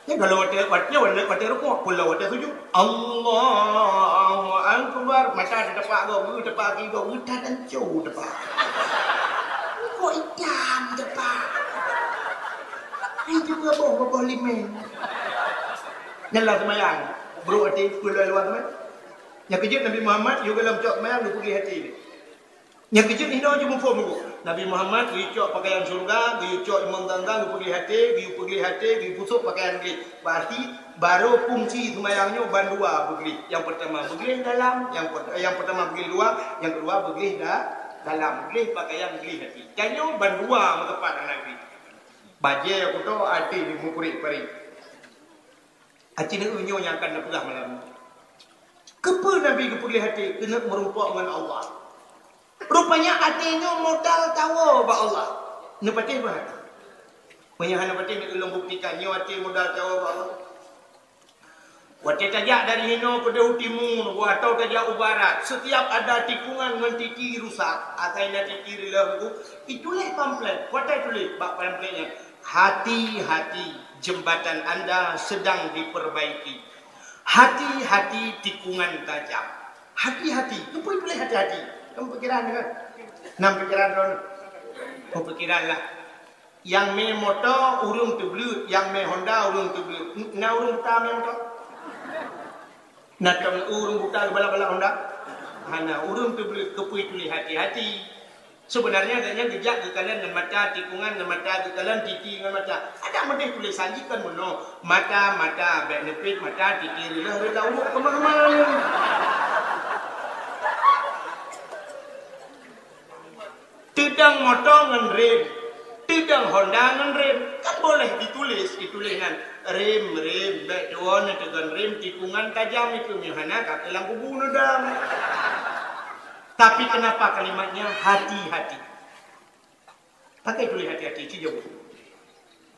Nyan kalau watée, watée, watée, watée rukuk, pula watée sujud. Allahu Akbar. Mata teutepak goe, geutepak kaki goe, geutat dan cau tepak. Kok itam tepak. Hai juga boh, boh limeng. Nyan lam seumayang. Brok até, pula luwa seumayang. Nyang keujeuet Nabi Muhammad, yue goh lom cok seumayang, geupeugléh até. Nyang keujeuet hinoe jeuet muphom ulôn. Nabi Muhammad geuyue cok pakaian syeuruga, geuyue cok imong ganggang, geupeugléh até, geuyue peugléh até, geuyue pusok pakaian gleh. Berarti, barô fungsi seumayang nyoe bandua beugleh. Nyang peurtama beugleh dalam, nyang per-, nyang peurtama beugleh luwa, nyang keudua beugleh da-, dalam. Gleh pakaian, gleh até. Tanyoe bandua meuteumpat hana gleh. Bajée kuto até meukurek parek. Aci neu nyoe nyang akan neupeugah malam nyoe. Keupeue Nabi geupeugléh até keuneuk meurumpok ngon Allah? Rupanya até nyoe modal tawoe bak Allah. Neupatéh bak até. Meunyoe hana patéh, neulông buktikan nyoe até modal tawoe bak Allah. Watée tajak dari hinoe keudeh u timu, atau tajak u barat, setiap ada tikungan ngon titi rusak, asai na titi reuloh, ituléh pamflet. Watée tuléh bak pamflet nyan, "Hati-hati, jembatan anda sedang diperbaiki. Hati-hati, tikungan tajam." Hati-hati. Keupeue tuléh hati-hati? Kamu pikiran kan? Nam pikiran lôn. Kamu pikiran lah. Nyang mé moto ureuëng teubleuet, nyang mé Honda ureuëng teubleuet. Na ureuëng buta mé moto? Na tam ureuëng buta geubalak-balak Honda? Hana, ureuëng teubleuet. Keupeue tuléh hati-hati? Sebenarnya gobnyan geujak geukalon ngon mata tikungan, ngon mata geukalon titi ngon mata. Adak meudeh tulésan jih kan meunoe, mata, mata, bék neupét mata, titi reuloh, reuloh uroe keumah-mah. Teudong moto ngon rem, teudong Honda ngon rem. Kan boleh ditulis, ditulis nyan rem, rem, bék tuwoe neuteugon rem, tikungan tajam itu, meuhana ka keu lam kubu neudong. Tapi kenapa kalimatnya hati-hati? Pakai tulis hati-hati, ci jaweueb.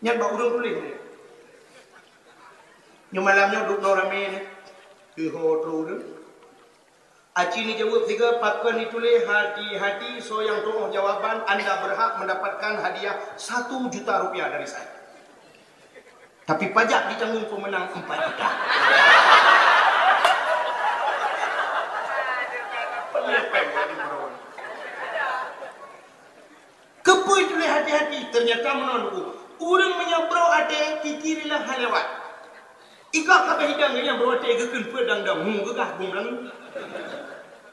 Nyan bak ureuëng tuléh nyoe. Nyoe malam nyoe duek noe ramé nyoe. Teuho trok ureuëng. Aci neujaweueb sigoe, pakon dituléh hati-hati, soe nyang tuoh jawaban, anda berhak mendapatkan hadiah satu juta rupiah dari saya. Tapi pajak ditanggung pemenang empat juta. Keupeue tuléh hati-hati? Ternyata meunoe, Teungku. Ureuëng meunyoe brok até, titi reuloh han lewat. Igoe ka beuhidang nyan brok até geukheun peue dang-dang, hu geugah bung dang.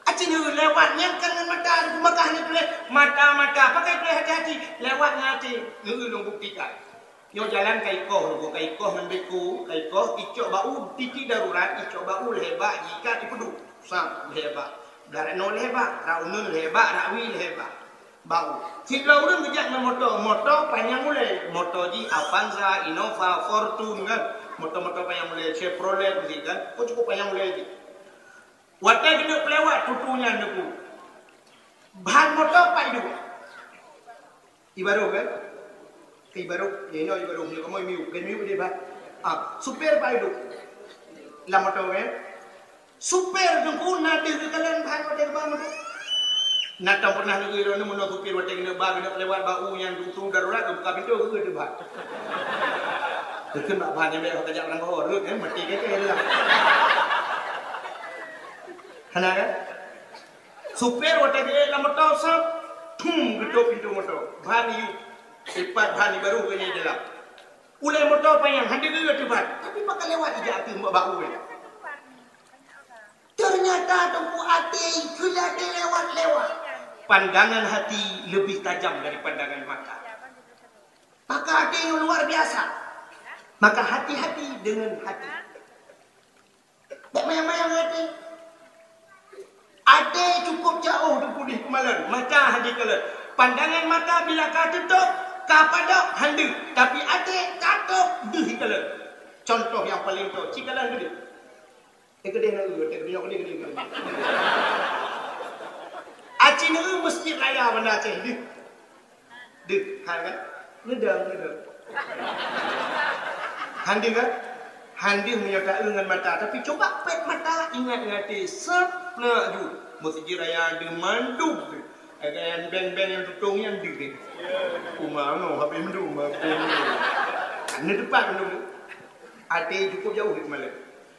Aci lewat nyan kan ngon mata, Teungku, maka hana tuléh mata-mata. Pakai tuléh hati-hati. Lewat ngon até. Nyoe ulôn buktikan. Nyoe jalan ka ikoh, Teungku, ka ikoh ngon beko, ka ikoh, icok bak u, titi darurat, icok bak u lhèe bak, jikat ipeuduek. Sam, lhèe bak. Darat noe lhèe bak, rak uneun lhèe bak, rak wie lhèe bak. Bak u. Sidroe ureuëng geujak ngon moto, moto panyang ulèe, moto jih Avanza, Innova, Fortuner kan. Moto-moto panyang ulèe, Chevrolet meusti kan. Oh, cukup panyang ulèe jih. Watèe geuneuk peulewat tutu nyan, Teungku. Ban moto pat iduek. Ibaroh kan? Ibaroh, ya, ya, ibaroh, ya, kamoe miyueb, kan miyueb deh, bah. Ah, supir pat iduek. Lam moto kan? Supir Teungku na deuh geukalon ban watèe geuba moto. Na tom pernah neugui droeneuh meunoe supir watèe geuneuk ba, geuneuk lewat bak u nyang tutu darurat, geubuka pintoe, geuh teuh ban. Geukheun bak ban nyang bèk tajak barang goh, rhot, eh, mati keu keu lah. Hana kan? Supir watèe geuék lam moto, sab, thum, geutôp pintoe moto. Ban iyueb, ipat ban ibaroh keu nyan dalam. Ulèe moto panyang, han deuh geuh teuh ban. Tapi pakon lewat ijak ateueh bak u nyan. Nyata teungku, até keu lagèe lewat-lewat. Pandangan hati lebih tajam dari pandangan mata. Maka até nyoe luar biasa. Maka hati-hati dengan hati. Bèk manyang-manyang até. Até cukup jauh teupudeh keumalon, mata hana jikalon. Pandangan mata bila ka teutôp, ka padôk, han deuh. Tapi até ka tôp, deuh jikalon. Contoh nyang paleng tô, ci kalon deuh. Eh, keudeh na eu, teuka dunyok keudeh, keudeh, keudeh. Aci na eu Masjid Raya Banda Aceh deuh. Deuh, hai kan? Ngeudong, ngeudong. Han deuh kan? Han deuh meunyoe ta eu ngon mata, tapi cuba pèt mata, ingat ngon até, sép na ju. Masjid Raya deuh mandum deuh. Hai kan, beng-beng nyang tutong nyan deuh deh. Uma ngoh habéh mandum, habéh mandum. Hana teupat mandum. Até cukup jauh deuh malèe.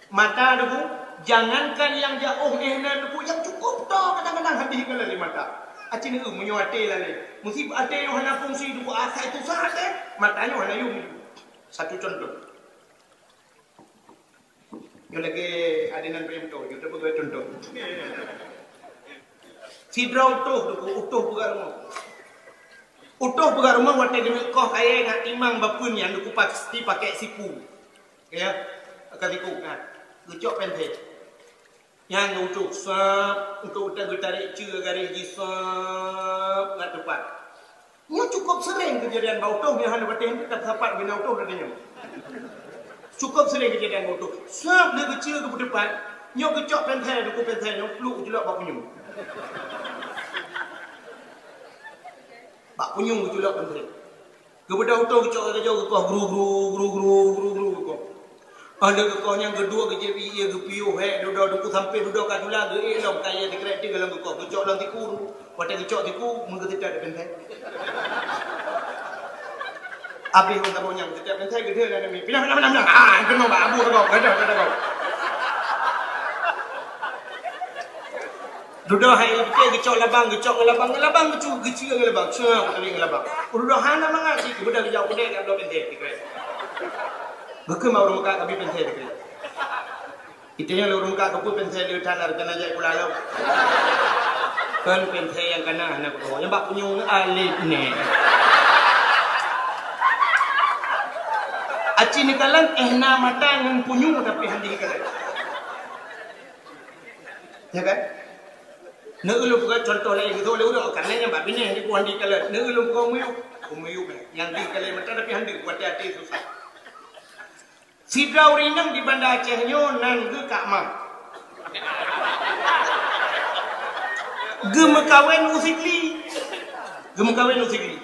Mata tu, jangankan nyang jauh, eh, nan tu, nyang cukup tô kadang-kadang hana jikalon lé mata. Aci neu, meunyoe até lalé. Meusé até nyoe hana fungsi tu, asai tusah até, mata nyoe hana yum. Satu contoh. Nyoe lagèe adonan payah beutôi, nyoe peugah contoh. Sidroe utôh tu, utôh peugah rumoh. Utôh peugah rumoh watèe geuneuk koh kayèe ngat timang bapeuen nyan, duku pasti pakèk sipu. Ya, ka siku, ha. Geucok pensil. Nyan geucok, sap, untuk utak geutarek ceue garéh jih, sap, ngat teupat. Nyoe cukup sering keujadian bak utôh, nyoe hana patéh, tapi sapat bina utôh dari nyoe. Cukup sering keujadian bak utôh. Sap, lé geuceue geupeuteupat, nyoe geucok pensil, duku pensil, nyoe pluk geuculok bak punyueng. Bak punyueng geuculok pensil. Geubeudôh utôh geucok lagèe nyoe geukoh gru, gru, gru, gru, gru, gru geukoh. Óh lheueh geukoh nyan geuduek geujieb ié geupiôh hék dudoe teungku sampoe dudoe ka jula geuék lom kayèe sikrek teuh lam geukoh geucok lam siku. Watèe geucok siku meugeuteutek pensil. Abéh ngon saboh nyan geuteutap pensil geudeuh lam nami. Pinah, pinah, pinah, pinah. Ah, keunoe bak abu ka gob, ka gob, ka gob. Dudoe hai pike geucok labang, geucok ngon labang, ngon labang geucu-, geuceue ngon labang, ceue ngon labang. Dudoe hana mangat cit, geubeudôh geujak u keudè ka bloe pensil sikrek. Geukheun bak ureueng meukat ka bi pensil sikrek. Iteunyang lôn rungkak keupeue pensil lé that na rencana jai pula lom. Kon pensil nyang kana hana kutuwoe, nyang bak punyueng alét nè. Aci neukalon éh na mata ngon punyueng tapi hana jikalon. Ya kan? Neu lôn peugah contoh laén, beutôi lé ureueng, karena nyang bak binéh di kuah dikalon. Neu lôn peugah miyueb, miyueb nyang dikalon mata tapi hana, watèe até susah. Sidroe ureueng inong di Banda Aceh nyoe nan geuh Kak Mah. Geumeukawen u Sigli. Geumeukawen u Sigli.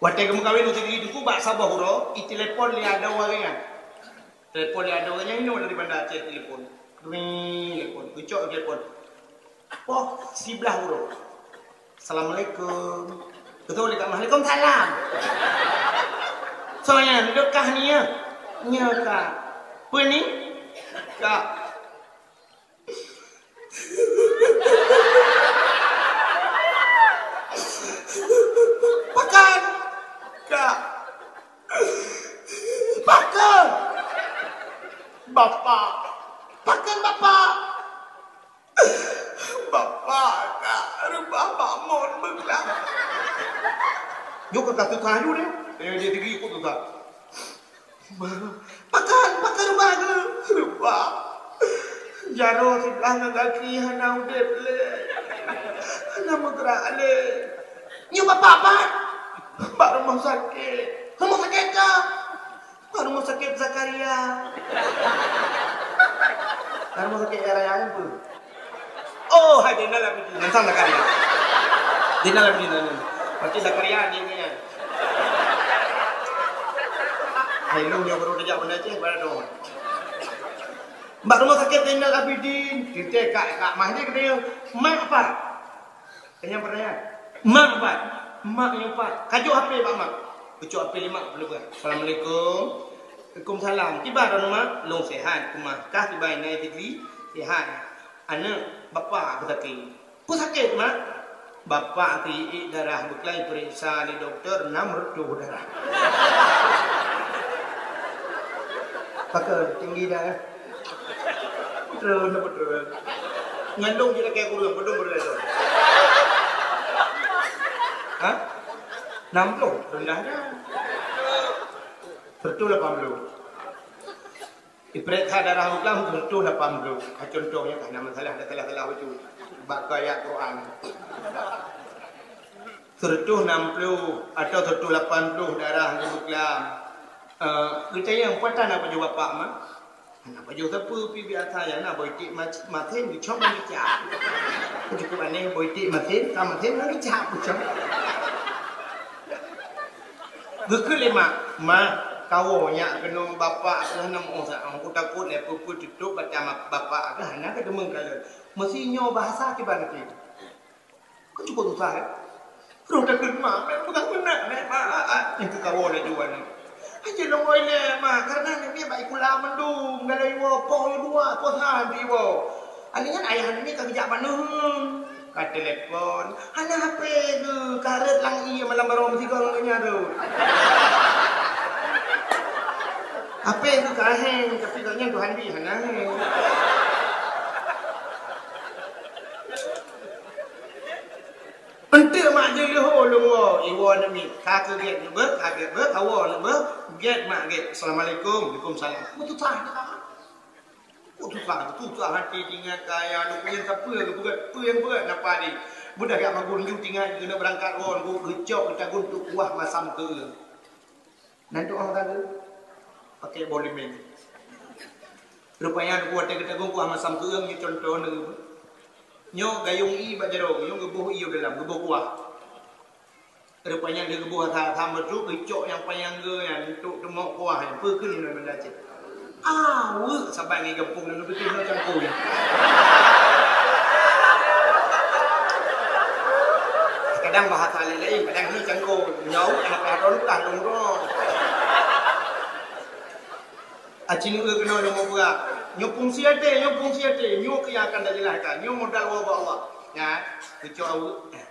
Watèe geumeukawen u Sigli teungku bak saboh uroe, itelepon lé adoe awaknyan. Telepon lé adoe awaknyan, inoe dari Banda Aceh telepon. Ring, telepon. Geucok telepon. Poh siblaih uroe. Assalamualaikum. Beutôi lé Kak Mah, "Waalaikumsalam." "Soe nyan, deuh kah nyoe?" "Nyoe, Kak." "Peue ni?" "Kak." "Pakon?" "Kak." "Pakon?" "Bapak." "Pakon Bapak?" "Bapak, Kak, reubah bak mon beuklam." Nyoe ka susah ju deh. Eh, dia tinggi ikut susah. "Pakon, pakon reubah keuh?" "Reubah. Jaroe siblah ngon gaki hana udeb lé. Hana meugrak lé." "Nyoe Bapak pat?" "Bak rumoh sakét." "Rumoh sakét ka?" "Ka rumoh sakét Zakaria." "Ka rumoh sakét Raya nyan peue?" "Oh, hai Zainal Abidin." Nyan sang Zakaria. Zainal Abidin nyan. Berarti Zakaria adik nyan. Hai, lôn nyoe baru tajak Banda Aceh, baru dong. "Bak rumoh sakét Zainal Abidin." Teuntèe Kak, Kak Mah jih geutanyong, "Mak pat?" Tanyong pertanyaan. "Mak pat?" "Mak nyoe pat." Kajok H P bak mak. Keucok H P lé mak, peuleueh. "Assalamualaikum. Waalaikumsalam. Kiban droeneuh mak?" "Lôn sehat, keumah. Kah kiban inan Fikri?" "Sehat." "Aneuk, bapak sakét." "Peue sakét, mak?" "Bapak keuiek darah beuklai peuriksa lé dokto nam reutôh darah." Pakon tinggi dah, eh? Betul, betul. Ngan lôn jih lakèe kureueng, padum beureuloh. Ha? Enam puluh, rendah dah. Seratus lapan puluh. Ipeuriksa darah ureueng seratus lapan puluh. Ha, contohnya, ka na masalah, ada salah-salah bacut. Bak ayat Quran. Seratus enam puluh atau seratus lapan puluh darah ureueng Islam. Eh, geutanyoe, peue ata na pajoh bapak, ma? Hana pajoh sapeue, pi biasa ya na boh iték ma-, masen geucok ngon kicap. Cukup aneh, boh iték masen, ka masen ngon kicap geucok. Geukheun lé mak, "Ma, kawoe nyak keunoe bapak keuh hana meu sa, aku takot lé peue-peue teutôp bak bapak keuh hana ka teumeung kalon." Meusi nyoe bahasa kiban até. Kan cukup susah, ya? Roh takheun mak, mak peugah meunan, mak, mak, ah, ah. Nyang keu kawoe laju aneuk. Hana lôn woe ilèe, mak, karena aneuk miet bak sikula mandum, galak iwoe, poh dua, poh sa iwoe. Aneuk nyan ayah aneuk miet ka geujak bak neuheun. Ka telepon, hana H P geuh, ka rhot lam ié malam baroe meusigoe ngon geuhnyan rhot. H P geuh ka heng, tapi gobnyan Tuhan bri hana heng. Eunteuk mak jeuet leuhô lôn woe, iwoe aneuk miet. Ka keu gèt neubeuet, ka gèt beuet, ka woe neubeuet, gèt mak gèt. "Assalamualaikum." "Waalaikumsalam." Beututah dah. Kok susah, susah hati tinggai kaya, lu kuyen sapeue geupeugah, peue nyang peugah napa di. Mudah gak magun ju tinggai keuneuk beurangkat woe, geucok geutagun tuek kuah masam keu. Nan tuek orang kata, pakai boh limeng. Rupanya watèe geutagun kuah masam keu, nyoe contoh nyoe. Nyoe gayung ié bak jaroe, nyoe geuboh ié u dalam, geuboh kuah. Rupanya dia geuboh asam-asam beutôi, geucok nyang panyang geu nyan untuk teumok kuah nyan. Peue keuh nyoe benda cit? Ah, weuek saban ngi gampông nyoe beutôi nyoe cangkôi. Kadang bahasa lain-lain, kadang nyoe cangkôi. Nyoe anak payah tahu lukah dong dong. Aci nyoe keunoe nyoe mau beurah. Nyoe fungsi até, nyoe fungsi até. Nyoe keu nyang akan tajelaskan. Nyoe modal woe bak Allah. Nyan, geucok aweuek.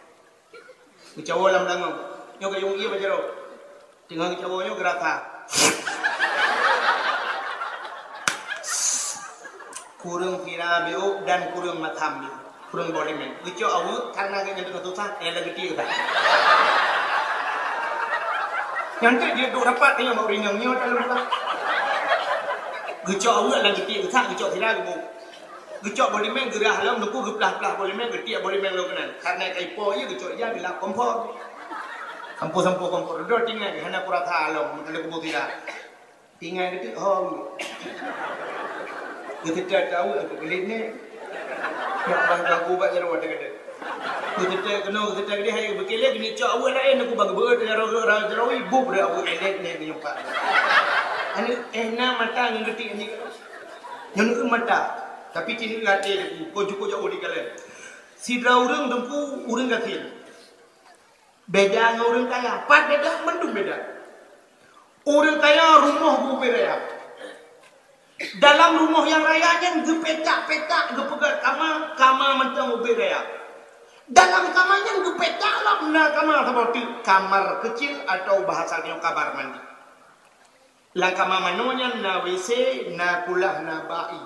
Geucawoe lam langong. Nyoe gayung ié bak jaroe. Teungoh geucawoe nyoe geurasa. Kureueng sira biôk dan kureueng masam biôk. Kureueng boh limeng. Geucok aweuek karena geuhnyan teungoh susah, eh, lagèe tiek. Nyan teuk jeuet duek rapat teungoh bak ureueng inong nyoe dalam rapat. Geucok aweuek lagèe tiek geusak, geucok sira geuboh. Geucok boh limeng geurah lom, Teungku geuplah-plah boh limeng, geutiek boh limeng lom keunan. Karena ka ipo ié geucok ija geulap kompor. Sampoe-sampoe kompor. Dua tinggai hana kurasa lom, hana kubu tidak. Tinggai geutik hom. Geuseutôt tahu aku kelit ni. Nak bang aku bak jaroe teuka. Geuseutôt keunoe, geuseutôt geudik hai beukélé geucok aweuek laén aku bang beuet jaroe jaroe bub dah aweuek elek ni geuyumpak. Anu eh na mata ngon geutik ni. Nyoe neu mata, tapi cit neu até Teungku, kon cukup jauh dikalon. Sidroe ureueng Teungku, ureueng gasien. Beda ngon ureueng kaya, pat beda, mandum beda. Ureueng kaya rumoh geuubé raya. Dalam rumoh nyang raya nyan geupetak-petak, geupeugöt kama, kama mantong ubé raya. Dalam kama nyan geupetak lom na kama saboh teuk, kamar kecil atau bahasa nyoe kamar mandi. Lam kama manoe nyan na W C, na kulah, na bai.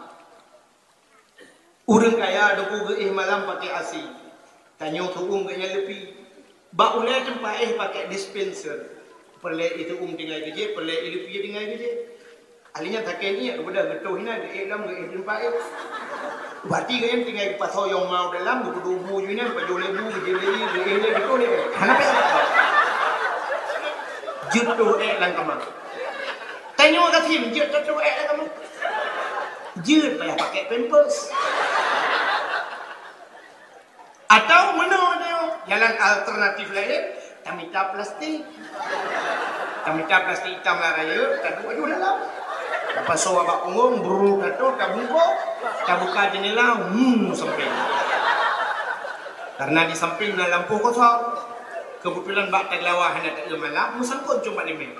Ureueng kaya Teungku geuéh malam pakai A C. Tanyoe tu'ueng geuh nyan leupie. Bak ulèe teumpat éh pakai dispenser. Peureulèe itu'ueng tinggai keujeuet, peureulèe ileupie tinggai keujeuet. Ahli nyan sakét niet, geubeudôh geutoh inan geuéh lom geuéh teumpat éh. Bati geuh nyan tinggai geupasoe yong mau dalam, geupeuduek bu ju inan, pajoh lé bu, geujeuet lé ié, geuéh lé geutoh lé. Hana payah. Jeuet toh ék lam kama. Tanyoe gasien jeuet tatoh ék lam kama. Jeuet payah pakai pampers. Atau meunoe nyoe, jalan alternatif laén, tamita plastik. Tamita plastik itam lam rayeuk, taduek aju dalam. Tapasoe bak punggong, brrr, tatoh, tabungkôh, tabuka jeundela, hmm, sampéng. Karena di sampéng na lampôh kosong. Keubeutulan bak tageulawa hana taeu malam, meusangkot cuma limeng.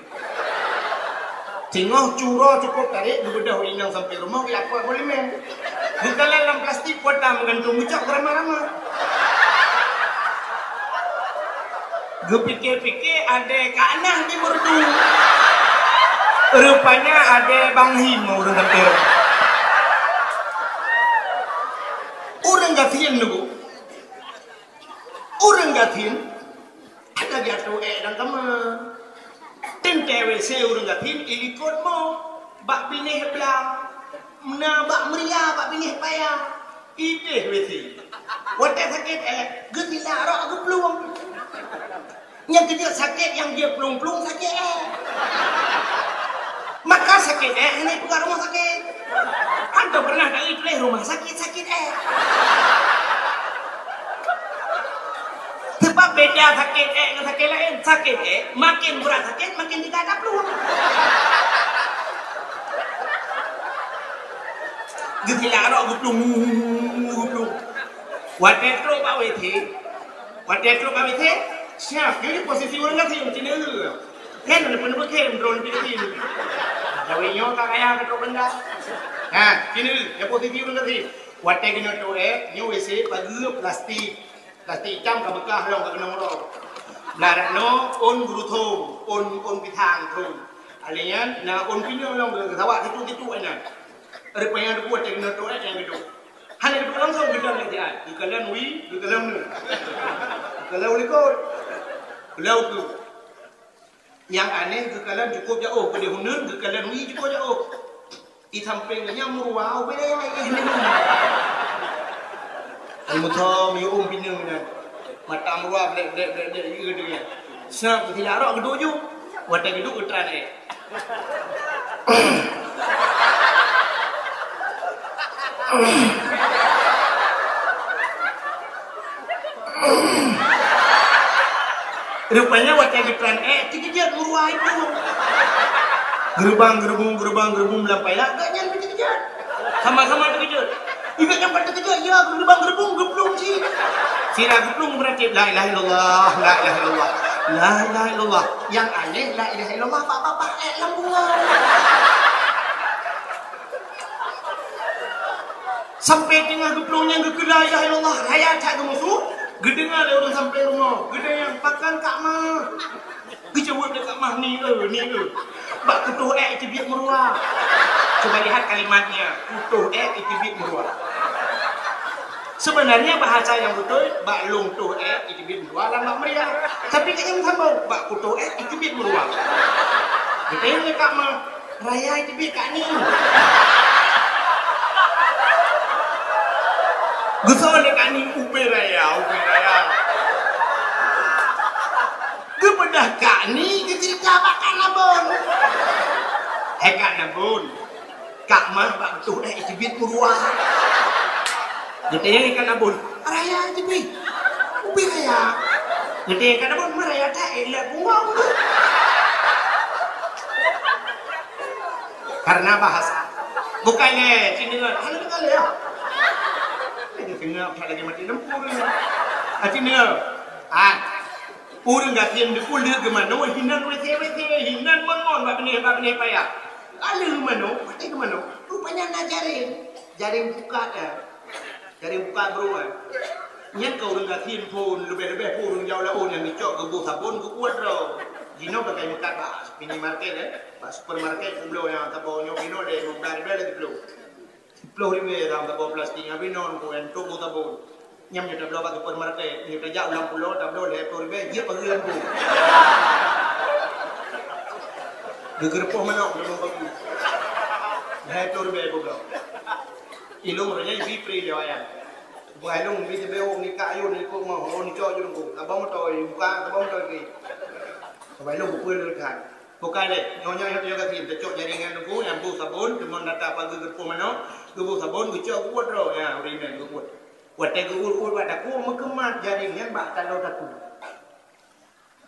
Singoh cu uroe cukôp tarek, geubeudôh inong sampoe rumoh, geuyue apot boh limeng. Geukalon lam plastik, kuat that meugantung, geucok geuramah-ramah. Geupike-pike, adé Kak Nah di Meureudu. Rupanya adé Bang Him ureueng kafé. Gasien nunggu. Ureueng gasien ada jatuh ék dalam kamar. Teuntée W C ureueng gasien ilikot mo bak binéh blang. Na bak meuria bak binéh paya. Idéh W C. Watée sakét ék, geutilak rok geuplueng. Nyang keujeuet sakét, nyang jeuet plueng-plueng sakét ék. Maka sakét ék hana peugah rumoh sakét. Hantom pernah taék tuléh rumoh sakét, sakét ék. Sebab beda sakét ék ngon sakét laén. Sakét ék, makin brat sakét, makin teuga plueng. Geutilak rok geuplueng, geuplueng. Watée trok bak W C, Watée trok bak W C, siap, jadi posisi ureueng gasien, cina. Kan ada pun bukit drone di sini. Tapi nyoe tak kaya ke trok benda. Ha, cina, ya posisi ureueng gasien. Watée keunoe trok ék, nyoe W C pageue plastik. Plastik itam ka beukah lom ka keunong droe. Blah rat noe, ôn geuruthong, ôn, ôn pisang thong. Alèh nyan, na ôn pineung lom geusawak titu-titu nyan. Rupanya watée keunoe trok ék nyang geuduek. Hana geuduek langsung geudong lé siat. Geukalon wie, geukalon neu. Geukalon likot. Geukalon tu. Nyang aneh geukalon cukup jaoh, peudeh uneun geukalon wie cukup jaoh. Di sampéng nyan meuruwa ubé dayah éh neu. Almutom yum pineung nyan. Mata meuruwa blek, blek, blek, blek, ieu dia. Sab geutilak rok geuduek ju. Watée geuduek geutran éh. Rupanya watée geutran éh, teukeujot meuruwa itu. Geurubang, geurubung, geurubang, geurubung lam paya, gobnyan pih teukeujot. Sama-sama teukeujot. Ingat nyang paling teukeujot, ya, geurubang, geurubung, geuplueng cit. Sira geuplueng beurati, "La ilaha illallah, la ilaha illallah, la ilaha illallah." Nyang aneh, "La ilaha illallah, bak babah ék lam bungoh." Sampai teungoh geuplueng nyang geukheun la ilaha illallah, raya that geumusoh, geudeungoe lé ureueng sampai rumoh, geudeungoe pakon Kak Mah. Geujaweueb lé Kak Mah, "Ni eu, ni eu. Bak kutoh ék iteubiet meuruwa." Cuba lihat kalimatnya, "kutoh ék iteubiet meuruwa." Sebenarnya bahasa yang betul, "Bak lôn toh ék iteubiet meuruwa lam bak meuria." Tapi dia yang sambung, "Bak kutoh ék iteubiet meuruwa." Geutanyong lé Kak Mah, "Raya iteubiet Kak Ni." Geusoe lé Kak Ni, "Ubé raya, ubé raya." Geubeudôh Kak Ni geucerita bak Kak Nabon. "Hai Kak Nabon, Kak Mah bak kutoh ék iteubiet meuruwa." Geutanyong lé Kak Nabon, "Raya iteubiet? Ubé raya?" Geutanyong Kak Nabon, "Meuraya that ék lam bungoh." Karena bahasa. Bukan lé, cina. Hana dengar lé, ya. Lagi tengah, lagi mati lampu ni. Ah, cina. Ah. Ureueng gasien deuh uleuek geumanoe hinan W C W C, hinan mon-mon bak binéh, bak binéh paya. Ka lheueh geumanoe, watée geumanoe, rupanya na jaréng. Jaréng pukat, eh. Jaréng pukat brôk, eh. Nyan ka ureueng gasien phôn, leubeh-leubeh phôn ureueng jaoh laôt nyang geucok geuboh sabon geuuet droe. Jinoe ka kai meukat bak minimarket, eh. Bak supermarket peubloe nyang saboh nyoe inoe lé dua belas ribèe lagèe kilo. Siplôh ribèe lam saboh plastik nyang binon keu entok boh sabon. Nyang nyoe tabloe bak supermarket, nyoe tajak u lam pulo, tabloe lhèe plôh ribèe, jeuet pageue lam bông. Geugeureupoh manok lam bông babi. Lhèe plôh ribèe bubloe. Ilông roh nyan jibi pri lé wayang. Buah ilông jibi teubiet nikah ayôn ikôt meuh, oh, nicok ju lungkung. Saboh moto, buka, saboh moto jih. Saboh ilông bukui lé that. Bukai lé, nyoe, nyoe, nyoe, nyoe gasien, teucok jaringan teungku, nyang boh sabon, teumon data pageue geureupoh manok, geuboh sabon, geucok geuuet droe, ya, ureueng inong geuuet. Watèe geuuet-uet bak takue, meukeumat jaringan bak taloe takue.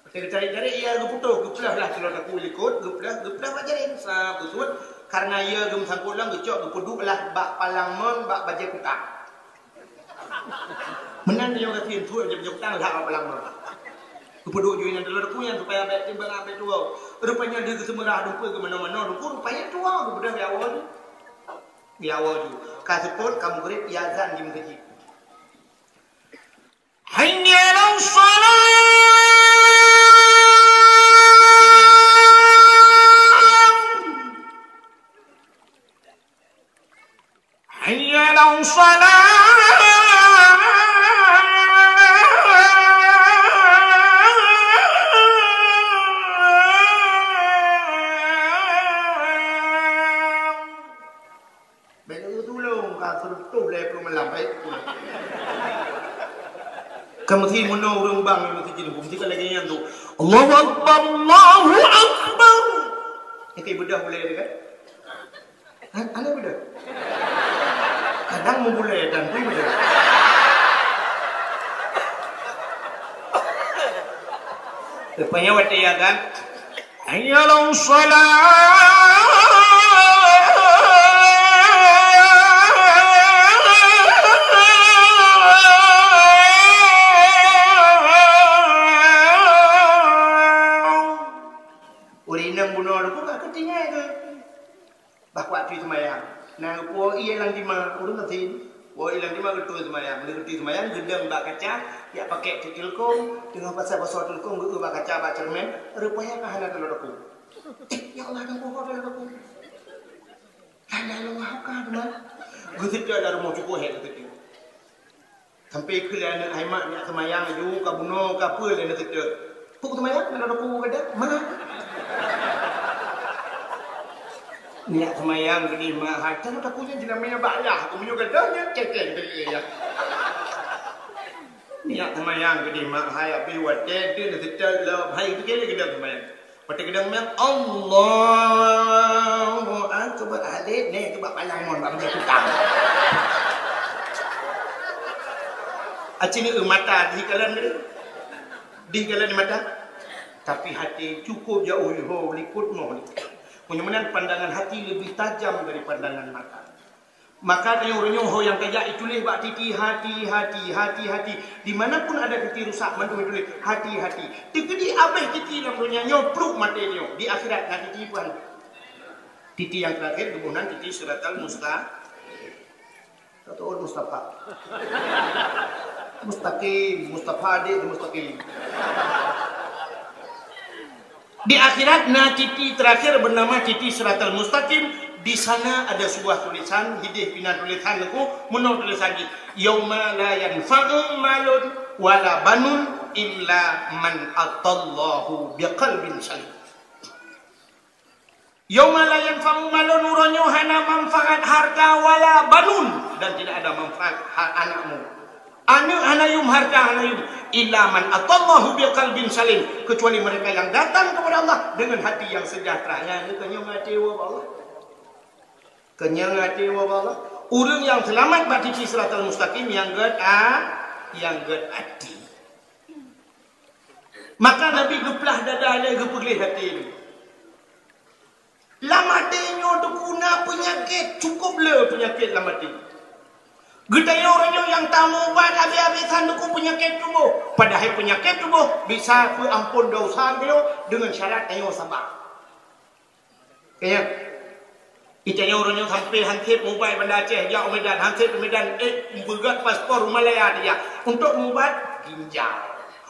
Watèe geutarek-tarek, ya, geuputôh, geupleuh lah taloe takue likôt, geupleuh, geupleuh bak jaringan, sa geusuet, karena ya geumeusampot lom, geucok geupeuduek lah bak palang mon, bak bajèe kutang. Meunan nyoe gasien tuwoe jeuet jok tang lhak bak palang nyoe. Geupeuduek ju inan taloe takue nyan supaya bèk timbang bèk tuwoe. Rupanya lheueh geuseumeurah dumpeue geumanoe-manoe takue, rupanya tuwoe geubeudôh ya woe ju. Ya woe ju. Ka seupôt, ka meugrib, ya azan di meuseujid. Hayya 'alas shalah. Hayya 'alas shalah. Baik, tulông ka seureutôh lhèe ploh malam, baik. Ka meusi meunoe ureueng bang, meusi jih, meusi ka lagèe nyan tu. Allahu Akbar, Allahu Akbar. Nyang ka beudôh bulèe tu kan? Hana, hana beudôh. Kadang meubulèe dan pih beudôh. Rupanya watèe azan, "Hayya 'alas shalah." Ureueng inong bunoe tu ka keutinggai tu. Bah kuat tui seumayang. Na geupuwoe ié lam dima, ureueng gasien. Puwoe ié lam dima geutui seumayang. Lheueh geutui seumayang, geudong bak kaca, jak pakèk teuk teuleukom, teungoh pasai-pasai teuleukom, geu-eu bak kaca, bak ceureumen, rupanya ka hana taloe takue. Eh, ya Allah, dan poho taloe takue. La ilaha illallah, ka teuma. Geuseutôt lam rumoh, cukôp hék geuseutôt. Sampai keu lé aneuk hai mak, nyak seumayang laju, ka bunoe, ka peue lé aneuk seutôt. Peue seumayang, na takue gata? Ma. Nyak seumayang keudéh mak hai, tanyoe takue nyan jeulaman nyang bak ayah, keu meunyoe gata nyan cécéh keudéh ayah. Nyak seumayang keudéh mak hai, abéh watèe deuh na seutôt lom, hai, itu kira gata seumayang. Watèe geudong meunan, Allahu Akbar. Alèh, nèh, tu bak palang mon, bak meujak tukang. Aci ni, eh, mata dikalon ni. Dikalon di mata. Tapi hati cukup jauh, ho, likot noh. Meunyoe meunan pandangan hati lebih tajam dari pandangan mata. Maka tanyoe uroe nyoe ho nyang tajak ituléh bak titi, hati, hati, hati, hati. Di mana pun ada titi rusak, mandum ituléh, hati, hati. Teukeudi abéh titi lam donya nyoe, pluek maté nyoe. Di akhirat na titi peue? Titi nyang teurakhir geuboh nan titi siratal musta-, Dato' Mustafa. Mustaqim, Mustafa adik tu mustaqim. Di akhirat na titi terakhir bernama titi Siratal Mustaqim. Di sana ada sebuah tulisan, hideh pih na tulisan leuku, meunoe tulisan jih, "Yauma la yanfa'u malun wala banun illa man atallahu biqalbin salim." "Yauma la yanfa'u malun," uroe nyoe hana manfaat harta, "wala banun," dan tidak ada manfaat ha-, anakmu. Aneuk hana yum, harta hana yum. "Illa man atallahu biqalbin salim," kecuali mereka yang datang kepada Allah dengan hati yang sejahtera. Nyan keuh nyang até woe bak Allah. Keuh nyang até woe bak Allah. Ureueng nyang seulamat bak titi Siratal Mustaqim nyang gèt a-, nyang gèt até. Maka Nabi geuplah dada lé, geupeugléh até lé. Lam até nyoe teungku na peunyakét, cukôp le peunyakét lam até. Geutanyoe uroe nyoe nyang tameuubat abéh-abésan teungku peunyakét tuboh. Padahai peunyakét tuboh bisa peuampon desya geutanyoe deungon syarat tanyoe saba. Keu nyan, geutanyoe uroe nyoe sampoe han sép meuubat Banda Aceh, jak u Medan, han sép u Medan, eh, peugöt paspor u Malaya tijak. Untuk meuubat ginjal.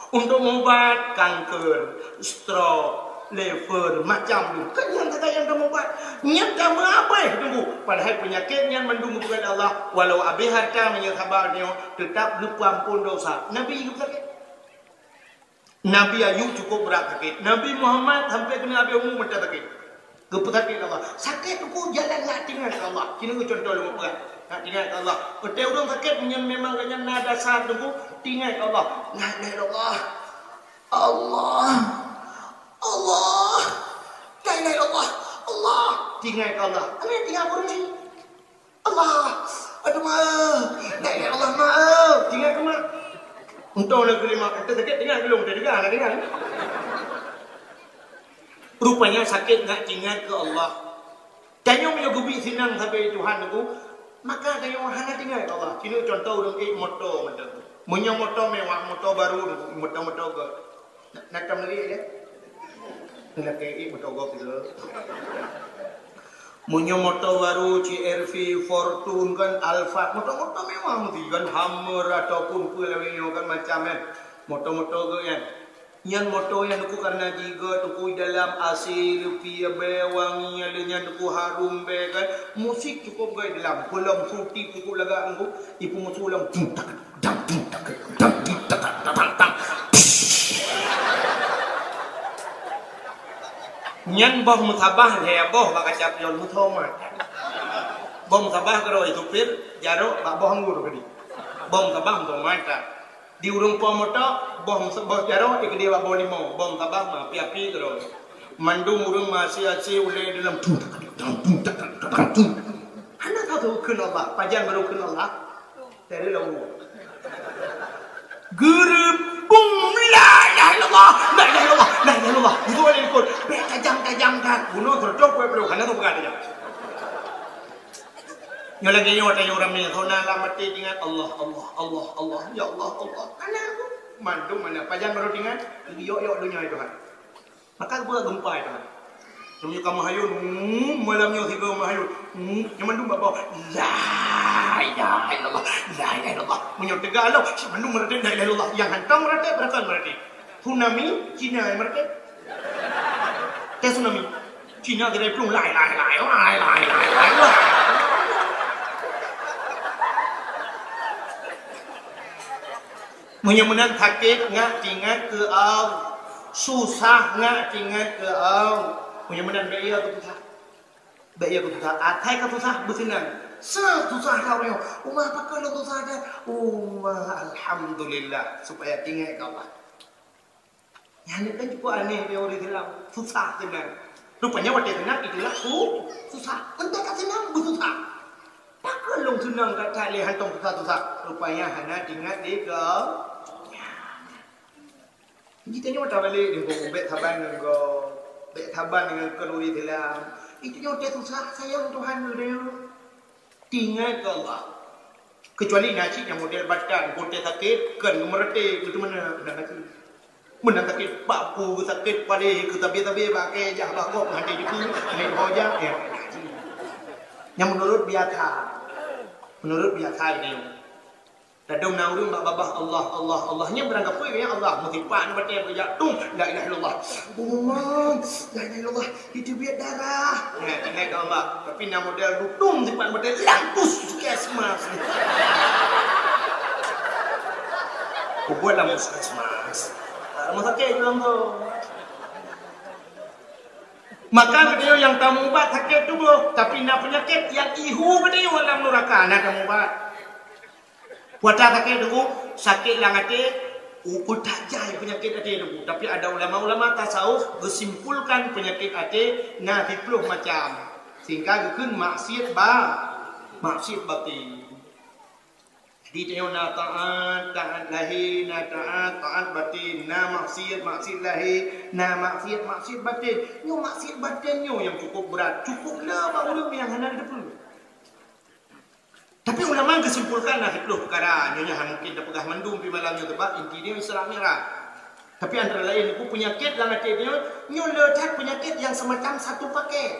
Untuk meuubat kanker, stroke, liver, macam tu. Kan nyan sagai nyang tameuubat. Nyan tameuabéh teungku. Padahai peunyakét nyan mandum geupeugöt Allah, walau abéh harta meunyoe saba nyoe, teutap geupeuampon desya. Nabi geupeugöt. Nabi Ayub cukôp brat sakét. Nabi Muhammad sampoe keuneuk abéh umu mantong sakét. Geupeusakét Allah. Sakét teungku jalan nak teuingat keu Allah. Keuneuk contoh lôn peugah. Nak teuingat keu Allah. Watèe ureueng sakét nyan memang gobnyan na desya teungku teuingat keu Allah. La ilaha illallah. Allah. Allah. La ilaha illallah. Allah. Teuingat keu Allah. Hana teuingat ureueng laén. Allah, aduh, ma. La ilaha illallah, ma. Teuingat keu mak. Untông na keu lima, kata sakét teuingat keu lôn, teudeungoe na teuingat. Rupanya sakét ngat teuingat keu Allah. Tanyoe meunyoe geubi sinan sabe Tuhan teungku, maka tanyoe hana teuingat keu Allah. Keuneuk contoh ureueng ék moto mantong. Meunyoe moto mewah, moto baru, moto-moto gèt. Na, na tom lagèe nyan? Lagèe ék moto gèt tu. Meunyoe moto baru, C R V, Fortuner kan, Alphard, moto-moto mewah meusti kan, Hummer ataupun peue lagèe nyoe kan macam nyan. Moto-moto gèt nyan. Nyan moto nyan teungku karena jih gèt teungku dalam A C leupie bèe wangi, lheuh nyan teungku harum bèe kan. Musik cukôp gèt dalam, peulom Fruity cukôp lagak teungku. Ipeumusoe lom, dung tak, dang, dung tak, dang, dung tak, dang, dang, dang. Nyan boh meusabah lhèe boh bak kaca pion meutomat. Bom sabah keudroe supir, jaroe bak boh anggô keudéh. Bom sabah meutuah mantap. Di ureuëng po moto, boh, boh jaroe dikeudéh bak boh limau, bom sabah ma api-api keudroe. Mandum ureuëng ma asie-asie ulée dalam tung tak tung tak tung. Hana tahu kheun Allah, pajan baru kheun Allah. Dari lalu. Geureumbung, la ilaha illallah, la ilaha illallah, la ilaha illallah. Itu ada ikut. Bek tajam-tajam kan. Bunuh terus kuat belum, hana tu pegang tajam. Nyoe lagée nyoe tayue ramé, hana lam até ingat Allah, Allah, Allah, Allah, ya Allah, Allah. Hana aku. Mandum mana pajan baru ingat, yok-yok dunia itu kan. Maka geuba gempa itu kan. Nyoe ka meuhayun, hmm, malam nyoe sigoe meuhayun. Hmm, nyoe mandum bak bawah. La ilaha illallah, la ilaha illallah. Meunyoe teuga Allah, si mandum meuratéb la ilaha illallah. Yang hantom meuratéb, berakal meuratéb. Tsunami, Cina yang meuratéb. Teh tsunami. Cina kira plueng, la ilaha illallah, la ilaha illallah. Meunyoe meunan sakét, ngat ingat keu Allah. Susah, ngat ingat keu Allah. Meunyoe meunan, bèk ya keu susah. Bèk ya keu susah. Atai ka susah, beuseunang. Susah ka uroe nyoe. Uma pakon lôn susah ka? Uma, alhamdulillah. Supaya ingat keu Allah. Nyan kan cukup aneh di ureuëng Islam. Susah seunang. Rupanya watèe seunang itulah su-, susah. Entah ka seunang beususah. Pakon lôn seunang ka that lé hantom susah-susah. Rupanya hana ingat di keu. Jadi tanyoe tabalek deungon bèk saban ngon gob, bèk saban ngon keu ureuëng Islam. Itu nyoe watèe susah sayang Tuhan geutanyoe. Ingat keu Allah. Kecuali na cit nyang model badan, watèe sakét, kan meuratéb, beutôi meunan, na cit. Meunan sakét paku, sakét paléh, keu tabi-tabi, bak kèe jah, bak gob, hana jipeu, hana jihoja, ya. Nyang menurut biasa. Menurut biasa ini. Ladôm na ureuëng bak babah Allah, Allah, Allah. Nyan beurangkapeue ya Allah, meusipat batèe beujak tung, la ilaha illallah. Allah, la ilaha illallah. Itu biar darah. Nah, kena ke Allah. Tapi nak model dutung tempat model langkus puskesmas. Kubuat dalam puskesmas. Tak rumah sakit juga tu. Maka geutanyoe nyang tamubat sakét tuboh, tapi na peunyakét nyang ihu geutanyoe lam nuraka, na tamubat. Kuasa sakét tuboh, sakét lam até, ukeue tajai peunyakét até tuboh. Tapi ada ulama-ulama tasawuf geusimpulkan peunyakét até na siplôh macam. Sehingga geukheun maksiat ba-, maksiat batin. Jadi tanyoe na taat, taat lahé, na taat, taat batin, na maksiat, maksiat lahé, na maksiat, maksiat batin. Nyoe maksiat batin nyoe nyang cukup brat, cukup le bak ureuëng nyang hana teupeue. Tapi ulama geusimpulkan na siplôh peukara, nyoe nyan hana mungkin tapeugah mandum pih malam nyoe, sebab inti nyoe Isra Mi'raj. Tapi antara laén, peunyakét lam até nyoe, nyoe le that peunyakét nyang semacam satu paket.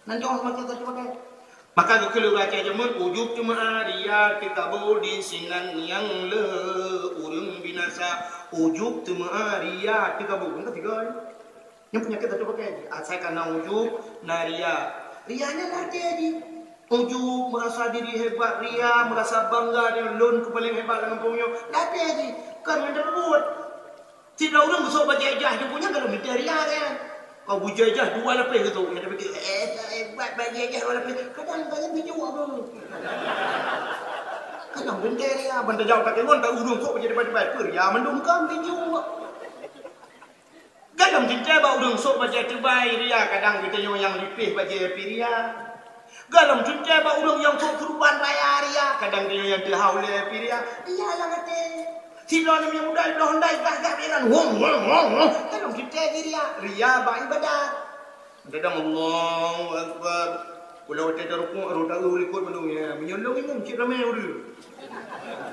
Nan jih meukeusut pakai. Maka geukheun lé ureuëng Aceh jameun, ujub teumeu'ah, ria teukaboe, di sinan nyang le ureuëng binasa. Ujub teumeu'ah, ria teukaboe. Bukan tiga ni. Nyang peunyakét satu pakai. Asai ka na ujub, na ria. Ria nyan lam até jih. Ujub, merasa diri hebat, ria, merasa bangga dengan lôn keu paléng hebat lam gampông nyoe. Lam até jih. Kan ngon tapeubuet. Sidroe ureuëng geusok bajée ijazah di buku nyan, gohlom teuntée ria kan. Kau bajée ijazah dua lapéh geusok, nyan tapikir, "Eh, hebat bajée ijazah dua lapéh." Kadang-kadang bijou apa? Kadang teuntée ria, ban tajaweueb takalon, tak ureuëng sok bajée teubai-teubai, peue ria mandum kan bijou. Gohlom teuntée bak ureuëng sok bajée teubai ria, kadang geutanyoe nyang lipéh bajée pih ria. Gohlom teuntée bak ureuëng nyang sok keureubeuen raya ria, kadang geutanyoe nyang teuhah ulée pih ria. Ria lam até. Sidroe aneuk muda ibloe Honda, ibloe gah-gah jalan. Wong, wong, wong, wong. Gohlom teuntée jih ria. Ria bak ibadat. Kadang Allahu Akbar. Kula watée tarukuk, rot taeu likot mandum, ya. Meunyoe lôn inong cit ramé ureuëng.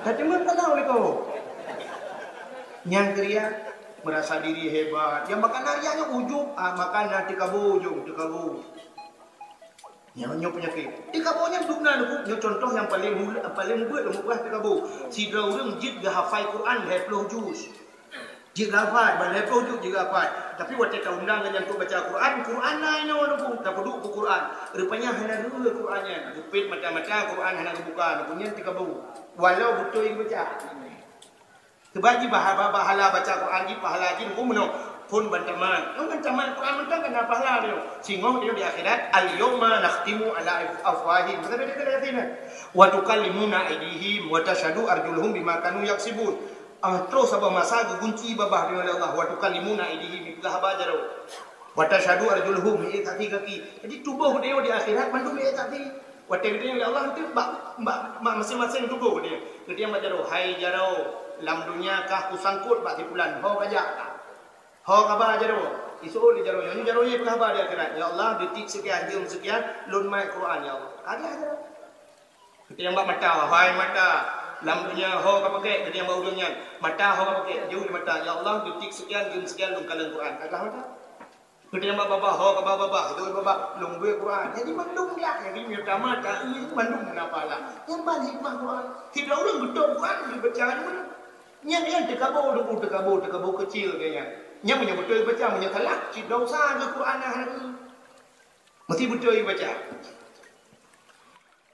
Tapi meunan ka na likot. Nyang keu ria, merasa diri hebat. Nyang maka na ria nyoe ujub, ah, maka na teukaboe ujub, teukaboe. Nyoe, nyoe peunyakét. Teukaboe nyan dum na, nyoe contoh nyang paléng hula, paléng beuet lôn peugah teukaboe. Sidroe ureuëng jeuet geuhafai Quran lhée ploh juz. Jeuet geuhafai, ban lhée ploh juz jeuet geuhafai. Tapi watée taundang ngon nyang trok baca Quran, Quran na inoe, tapeuduek keu Quran. Rupanya hana reueu Quran nyan. Geupét mata-mata, Quran hana geubuka, nyan teukaboe. Walau beutôi geubaca. Sebab jih bah-, bah-, pahala baca Quran jih, pahala jih, nyoe meunoe. Phon ban tamat. Ngon ban tamat Quran mantong ka na pahala nyoe. Singoh nyoe di akhirat, "Al-yauma nakhtimu ala afwahihim." Masa beda keu Yasin, kan? "Wa tukallimuna aidihim wa tashhadu arjuluhum bima kanu yaksibun." Ah, troh saboh masa geugunci babah nyoe lé Allah. "Wa tukallimuna aidihim," ipeugah haba jaroe. "Wa tashhadu arjuluhum," ié kaki-kaki. Jadi tuboh geutanyoe di akhirat mandum ié kaki. Watèe geutanyoe lé Allah, enteuk bak, bak, bak maséng-maséng tuboh geutanyoe. Geutanyoe bak jaroe, "Hai jaroe, lam dunia kah kusangkot bak si pulan, ho kajak." Ho kaba jaroe. Iseuôt lé jaroe nyoe, jaroe nyoe peugah haba di akhirat, "Ya Allah, detik sekian, jeuem sekian, lôn mat Quran, ya Allah." Ka lheueh jaroe. Geutanyoe bak mata, "Hai mata, lam dunia ho ka pakèk," geutanyoe bak ureueng nyan. Mata ho ka pakèk, jeuet lé mata, "Ya Allah, detik sekian, jeuem sekian, lôn kalon Quran." Ka lheueh mata. Geutanyoe bak babah, "Ho kaba babah, jeuet lé babah, lôn beuet Quran." Jadi mandum lah, jadi meunyoe tamat, taeu, mandum na pahala. Nyan ban hikmah Quran. Sidroe ureueng geutôp Quran, geubaca nyan. Nyan, nyan teukabô, teukabô, teukabô keucil keu nyan. Nyan meunyoe beutôi baca, meunyoe salah, cit desya geuh Quran na hana geuh. Meusti beutôi baca.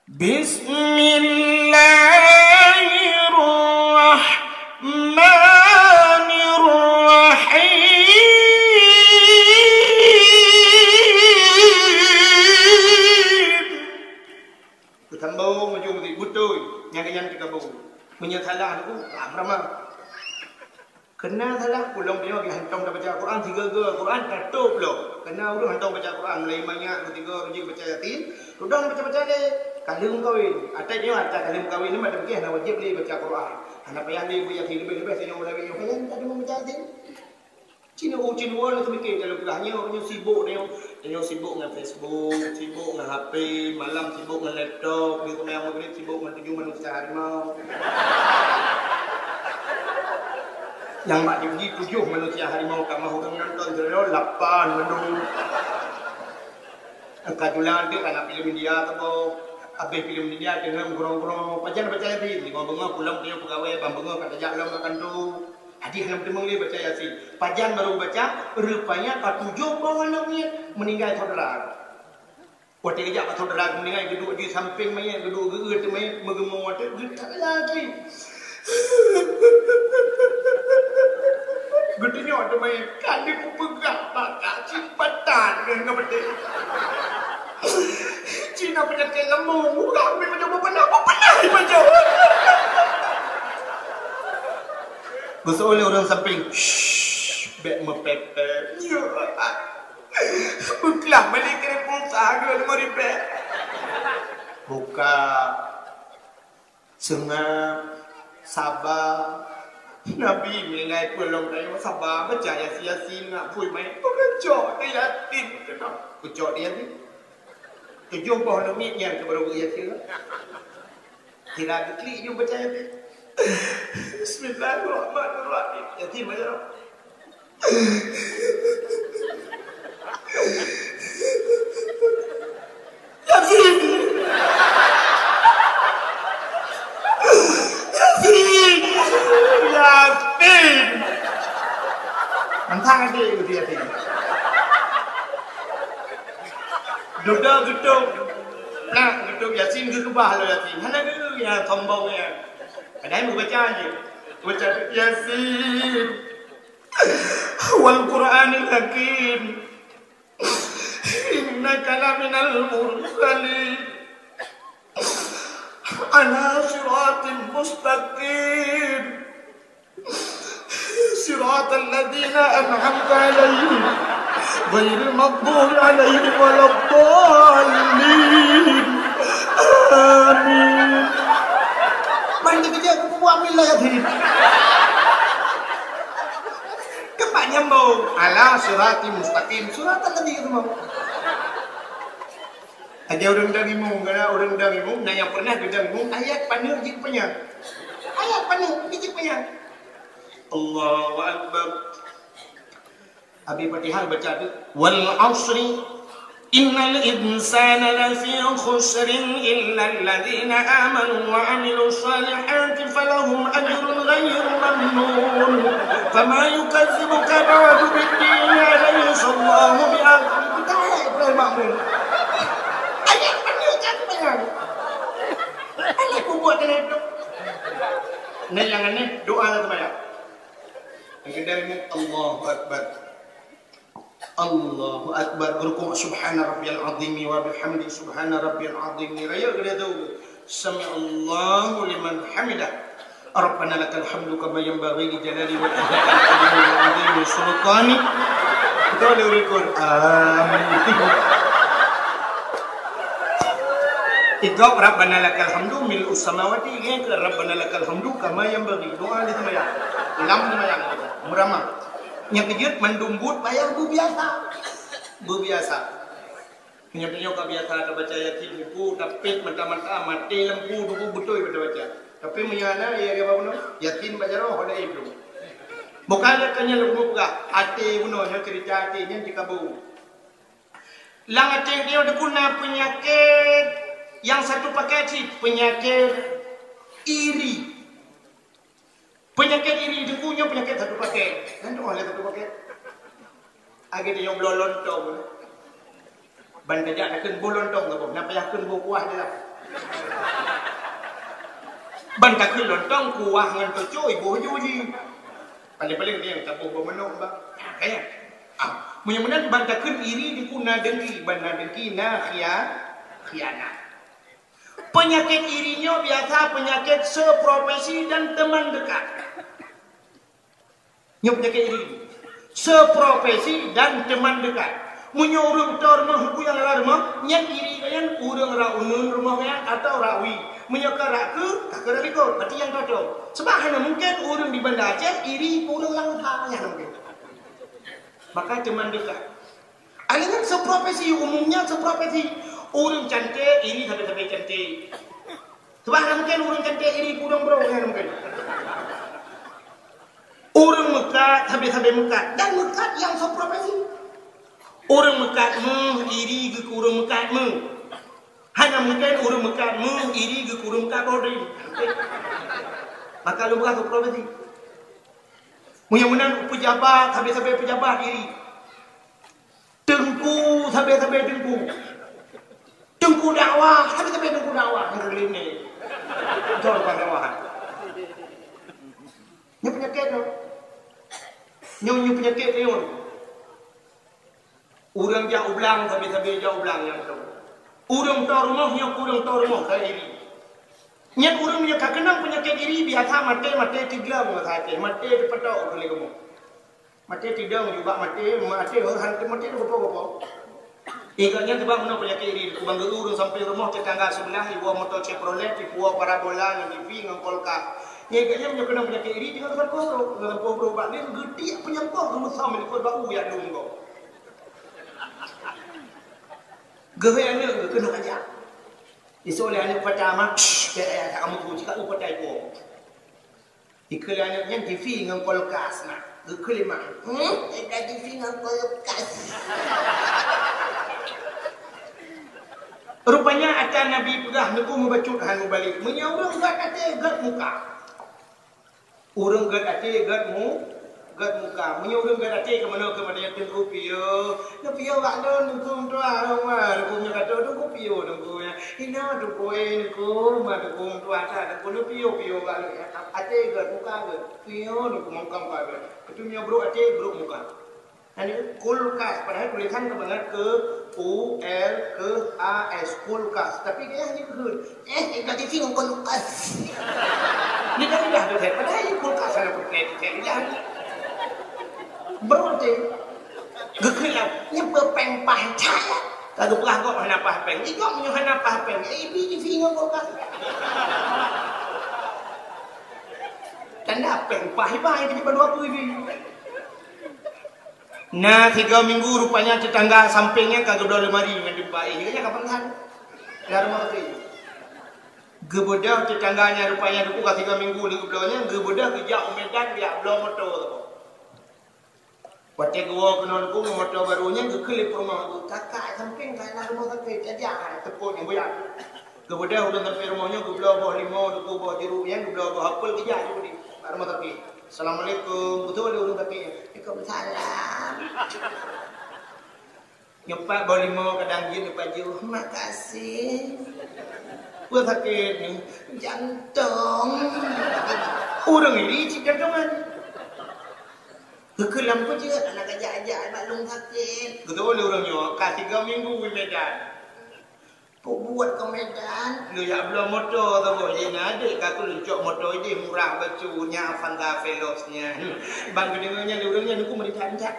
Bismillahirrahmanirrahim. Beutambong ujong di beutôi, nyan, nyan teukabô. Meunyoe salah, uh, ramah-ramah. Keu na salah, ulôn nyoe lagèe hantom tabaca Quran, tiga-tiga Quran tatôp lom. Keu na ureueng hantom baca Quran, mulai manyak, tiga ureueng jeuet baca Yasin, tudang baca-baca lé. Ka lheueh meukawen. Até nyoe, até ka lheueh meukawen nyoe, mata pikir hana wajéb lé baca Quran. Hana payah lé beuet Yasin, leubeh-leubeh tanyoe ulama nyoe, hana lé baca Yasin. Cina u cina wan tu mikir dalam peugah nyoe, nyoe sibuk nyoe. Nyoe sibuk ngon Facebook, sibuk ngon H P, malam sibuk ngon laptop, di rumah maghrib sibuk ngon tujoh manusia harimau. Nyang mak diuji tujoh manusia harimau ka mah ureueng nonton, jeuet lapan mandum. Ka jula dek anak filem India tu boh. Habis filem India deungon gurong-gurong. Pajan baca Yasin, lima beungoh pulang dia pegawai, bang beungoh ka tajak lom ka kantor. Jadi hana meuteumong lé baca Yasin. Pajan baru baca, rupanya ka tujoh boh aneuk miet meuninggai saudara. Watèe geujak bak saudara meuninggai, geuduek di sampéng manyét, geuduek geu-eu teumanyét, meugeumoe watèe geutak lagi. Geutunyok teumanyét, ka lheueh kupeugah bak kah cit patat ngon beudé. Cina peunyakét lambung, urang meupajoh beupeunah, beupeunah ipajoh. Geuseuôt lé ureueng sampéng, "Shh, bèk meupèpèp." Beuklah bali keu pulsa keu lima ribèe. Buka. Seungab, saba. Nabi meuninggai peue lom tanyoe saba, baca Yasin-Yasin, ngak pui manyét, peucok di Yasin keunoe. Peucok di Yasin. Tujoh boh leumiet nyan keu baru Yasin. Kira geuklik jeuem baca Yasin. Bismillahirrahmanirrahim. Yasin baca. Yasin! Yasin! Yasin! Mantang até Yasin. Dudoe geutôp. Plak geutôp Yasin, geukeubah lom Yasin. Hana geu ya sombong ya. Padahai meubaca je. Baca Yasin. Wal Qur'anil Hakim. Innaka laminal mursalin. Ala siratin mustaqim. Siratal ladzina an'amta 'alaihim, ghairil maghdubi 'alaihim waladdallin. Amin. Mari kita kerja ke buku amin lah ya, Diri. Keupak nyambung. Ala siratim mustaqim. Siratal ladzina. Aja ureueng dang imum, karena ureueng dang imum, na nyang pernah geudang imum, ayat paneuk jeuet panyang. Ayat paneuk jeuet panyang. Allahu Akbar. Abi Fatihah baca tu, "Wal 'asri, innal insana lafi khusrin, illal ladzina amanu wa 'amilus shalihati falahum ajrun ghairu mamnun. Fama yukazzibuka ba'du bid din, alaysa Allahu bi ahkamil hakimin." Ayat mana kan bayang? Alah bubuat kena itu. Nah, yang aneh, doa lah sembahyang. Yang kedua ni, Allahu Akbar. Allahu Akbar. Rukuk, subhana rabbiyal azimi wa bihamdi, subhana rabbiyal azimi. Rayeuk geutanyoe, sami'allahu liman hamidah. Rabbana lakal hamdu kama yanbaghi li jalali wajhikal karimi wa azimi sultanik. Kita ada rukuk. Amin. Itu Rabbana lakal hamdu mil'us samawati, ya, Rabbana lakal hamdu kama yanbaghi. Doa di sembahyang. Lam sembahyang kita. Meuramah. Nyang keujeuet mandum buet payah beubiasa. Beubiasa. Meunyoe tanyoe ka biasa tabaca Yasin Teungku, tapét mata-mata, maté lampu, Teungku, beutôi tabaca. Tapi meunyoe hana, ya, ya, apa bunoe? Yasin baca roh, ada ibu. Bukan kata nyan lôn peugah, até bunoe, nyoe cerita até nyan di kabu. Lam até nyoe Teungku na peunyakét nyang satu paket cit, peunyakét iri. Peunyakét iri Teungku nyoe peunyakét satu paket. Nyan tu oleh satu paket. Agak dia nyoe bloe lontong. Ban tajak takheun boh lontong ke boh. Nak payah kheun boh kuah je lah. Ban takheun lontong kuah ngon teucui boh ju ji. Paling-paling dia yang taboh boh manok bah. Kaya. Ah, meunyoe meunan ban takheun iri Teungku na dengki, ban na dengki na khia-, khianat. Peunyakét iri nyoe biasa peunyakét seprofesi dan teman dekat. Nyoe peunyakét iri. Seprofesi dan teman dekat. Meunyoe ureuëng toe rumoh Teungku nyang lara rumoh, nyan iri keu nyan ureuëng rak uneuen rumoh nyan atawa rak wie. Meunyoe ka rak keue, ka keue rak likot, berarti nyang cocok. Sebab hana mungkin ureuëng di Banda Aceh iri keu ureuëng Langsa, nyan hana mungkin. Maka teman dekat. Akhirnya seprofesi, umumnya seprofesi. Ureuëng cantik iri sabe-sabe cantik. Sebab hana mungkin ureuëng cantik iri keu ureuëng brok, hana mungkin. Ureuëng meukat sabe-sabe meukat dan meukat nyang seprofesi. Ureuëng meukat meuh iri geuh keu ureuëng meukat meuh. Hana mungkin ureuëng meukat meuh iri geuh keu ureuëng meukat boh dri. Maka lôn peugah seprofesi. Meunyoe meunan pejabat sabe-sabe pejabat iri. Teungku sabe-sabe teungku. Teungku dakwah sabe-sabe teungku dakwah nyang keulinéh. Beutôi bukan dakwah. Nyoe peunyakét nyoe. Nyoe, nyoe peunyakét nyoe. Ureuëng jak u blang sabe-sabe jak u blang nyang toe. Ureuëng toe rumoh nyoe ureuëng toe rumoh ka iri. Nyan ureuëng nyang ka keunong peunyakét iri biasa maté-maté tiglang masa maté, maté teupeutôk keu lé kamoe. Maté tidong jubak maté, maté heuhan teuh maté teugopo-gopo. Ingat nyan sebab meunoe peunyakét iri, kubang geu ureuëng sampéng rumoh tetangga sebelah iwoe moto Chevrolet, ipuwoe parabola ngon T V ngon kulkas. Nyan ingat nyan meunyoe keunong peunyakét iri tinggai teuka lampôh brôk, teuka lampôh brôk bak lé geutiek peunyampoh geumeusom likot bak u jak lom gob. Geuhôi aneuk geuh keunoe aja. Isoe lé aneuk pata mak, pih ayah tak kamu kuci kat u pata ipo. Ikheun lé aneuk nyan T V ngon kulkas na. Geukheun lé mak. Hmm, eda T V ngon kulkas. Rupanya ata Nabi peugah Teungku meubacut han mubalek. Meunyoe ureuëng gét até gét muka. Ureuëng gét até gét mu-, gét muka. Meunyoe ureuëng gét até keu meunoe keu meunoe Teungku piôh. Neupiôh bak lôn Teungku meutuah. Teungku nyoe ka Teungku piôh Teungku nyan. Inoe Teungku, eh, Teungku, ma Teungku meutuah that, Teungku, neupiôh-piôh bak lôn, ya. Até gét, muka gét. Piôh Teungku, muka gét. Keutu nyoe brôk até, brôk muka. Nyan kulkas, padahai tulisan kebangat K U L K A S, kulkas. Tapi gaya hana geukheun. Eh, ka T V ngon kulkas. Lidah-lidah tu, padahai kulkas hana peureulèe, lidah. Brôk até. Geukheun lam, nyan peue péng paih that. Ka geupeugah gob hana paih péng. Di gob meunyoe hana paih péng, eh, ibi T V ngon kulkas. Tanda péng paih iba, ibi bandua peue ibi. Na sigoe minggu rupanya tetangga sampéng nyan ka geubloe leumari ngon teumpat, eh, nyan ka peunsan. Lam rumoh sampéng. Geubeudôh tetangga nyan rupanya Teungku ka sigoe minggu lé geubloe nyan, geubeudôh geujak u Medan geujak bloe moto saboh. Watèe geuwoe keunoe Teungku ngon moto barô nyan geukheun lé peurumoh, "Kakak sampéng ka lam rumoh sakét, tajak hai teupot nyang buya." Geubeudôh ureueng sampéng rumoh nyoe geubloe boh limau, Teungku, boh jeuruk nyan, geubloe boh apel, geujak Teungku di bak rumoh sakét. "Assalamualaikum." Beutôi lé ureueng sakét nyan. "Waalaikumsalam." Nyoe pat boh limau kadang jeuet nyoe pat jeuet. "Makasih." Peue sakét nyoe? "Jantong." Ureueng iri cit jantongan. Keukeue lam peujeuet, hana kajak-jak bak lôn sakét. Geutôi lé ureueng nyoe, ka tiga minggu di Medan. Peubuet keu Medan, lôn jak bloe moto saboh, jih na adék ka keu lôn cok moto idéh murah bacut nyan, Avanza Veloz nyan. Ban geudeungoe nyan lé ureueng nyan, Teungku meuritak-ritak.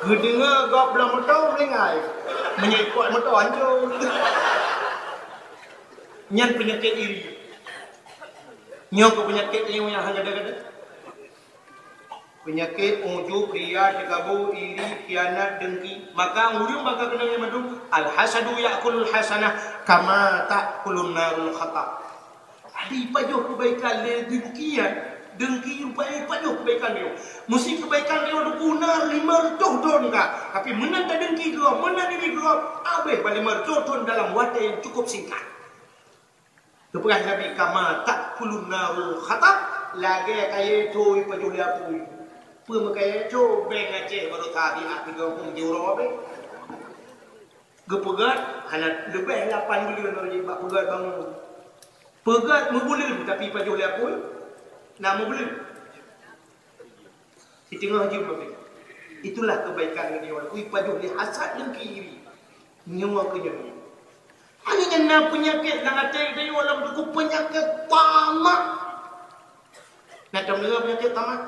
Geudeungoe gob bloe moto, meulinggai. Meunyoe ipot moto, hancô. Nyan peunyakét iri. Nyoe keuh peunyakét nyang hana gada-gada. Peunyakét ujub, ria, teukabô, iri, khianat, dengki. Maka ureueng baka keunong nyan mandum, al-hasadu ya'kulul hasanah kama ta'kulun narul hatab. Jadi pajoh keubaikan lé dengki nyan, dengki rupa nyan pajoh keubaikan nyoe. Meusé keubaikan nyoe guna lima reutôh thon ka, tapi meunan tadengki keu gob, meunan iri keu gob, habéh bak lima reutôh thon dalam watée nyang cukup singkat. Geupeugah Nabi, "Kama ta'kulun narul hatab," lagée kayée tho ipajoh lé apui. Peue meukayée tho, beng Aceh baroe that di Aceh geupeung jih uroe beh. Geupeugét hana leubeh lapan buleuen lom jih bak peugét bangon. Peugét meubuleuen tapi ipajoh lé apui na meubuleuen. Siteungoh jeuem babeh. Itulah keubaikan geutanyoe, ipajoh lé hasad dengki iri. Nyoe keuh nyoe. Hana nyan na peunyakét lam até geutanyoe, lam tuku peunyakét tamak. Na tom deungoe peunyakét tamak?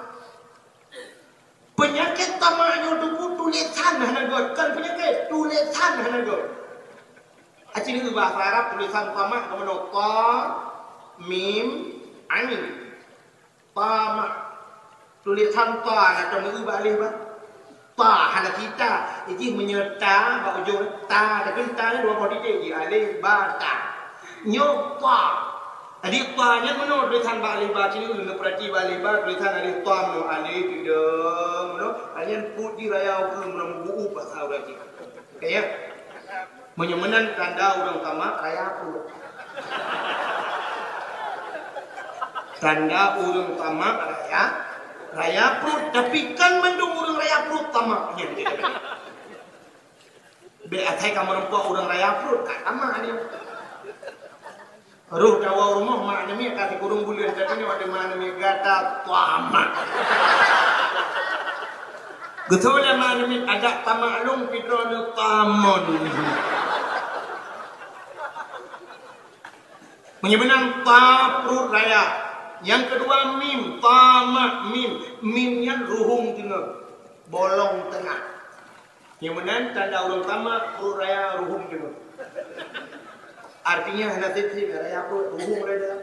Peunyakét tamak nyoe tuku tulésan hana göt, kon peunyakét, tulésan hana göt. Aci bahasa Arab tulésan tamak keumeunyoe ta, mim, ain. Tamak. Tulésan ta na tom eu bak aleh ba. Ta hana sita. Jih meunyoe ta bak ujong ta, tapi ta nyan dua boh titik jih, aleh, ba, ta. Nyoe ta. Jadi ta nyan meunoe tulésan bak aleh ba, ci eu neupeurati bak aleh ba, tulésan aleh ta meunoe, aleh, tidong meunoe. Nyan put jih raya ukeue meunoe, meubuup basa ureueng jih. Ka ya? Meunyoe meunan tanda ureueng tamak raya pruet. Tanda ureueng tamak raya, raya pruet. Tapi kon mandum ureueng raya pruet tamak nyan. Bék asai ka meurumpok ureueng raya pruet, ka tamak dia. Roh tawoe rumoh mak aneuk miet ka sikureueng buleuen, tapi nyoe watée mak aneuk miet gata tamak. Geutoe lé mak aneuk miet, adak tamak lôn pih droeneuh tamon. Meunyoe meunan ta pruet raya. Nyang keudua mim, tamak mim. Mim nyan ruhueng teungoh, bolong teungoh. Nyang meunan tanda ureueng tamak, pruet raya, ruhueng teungoh. Artinya hana sép-sép raya pruet, ruhueng raya.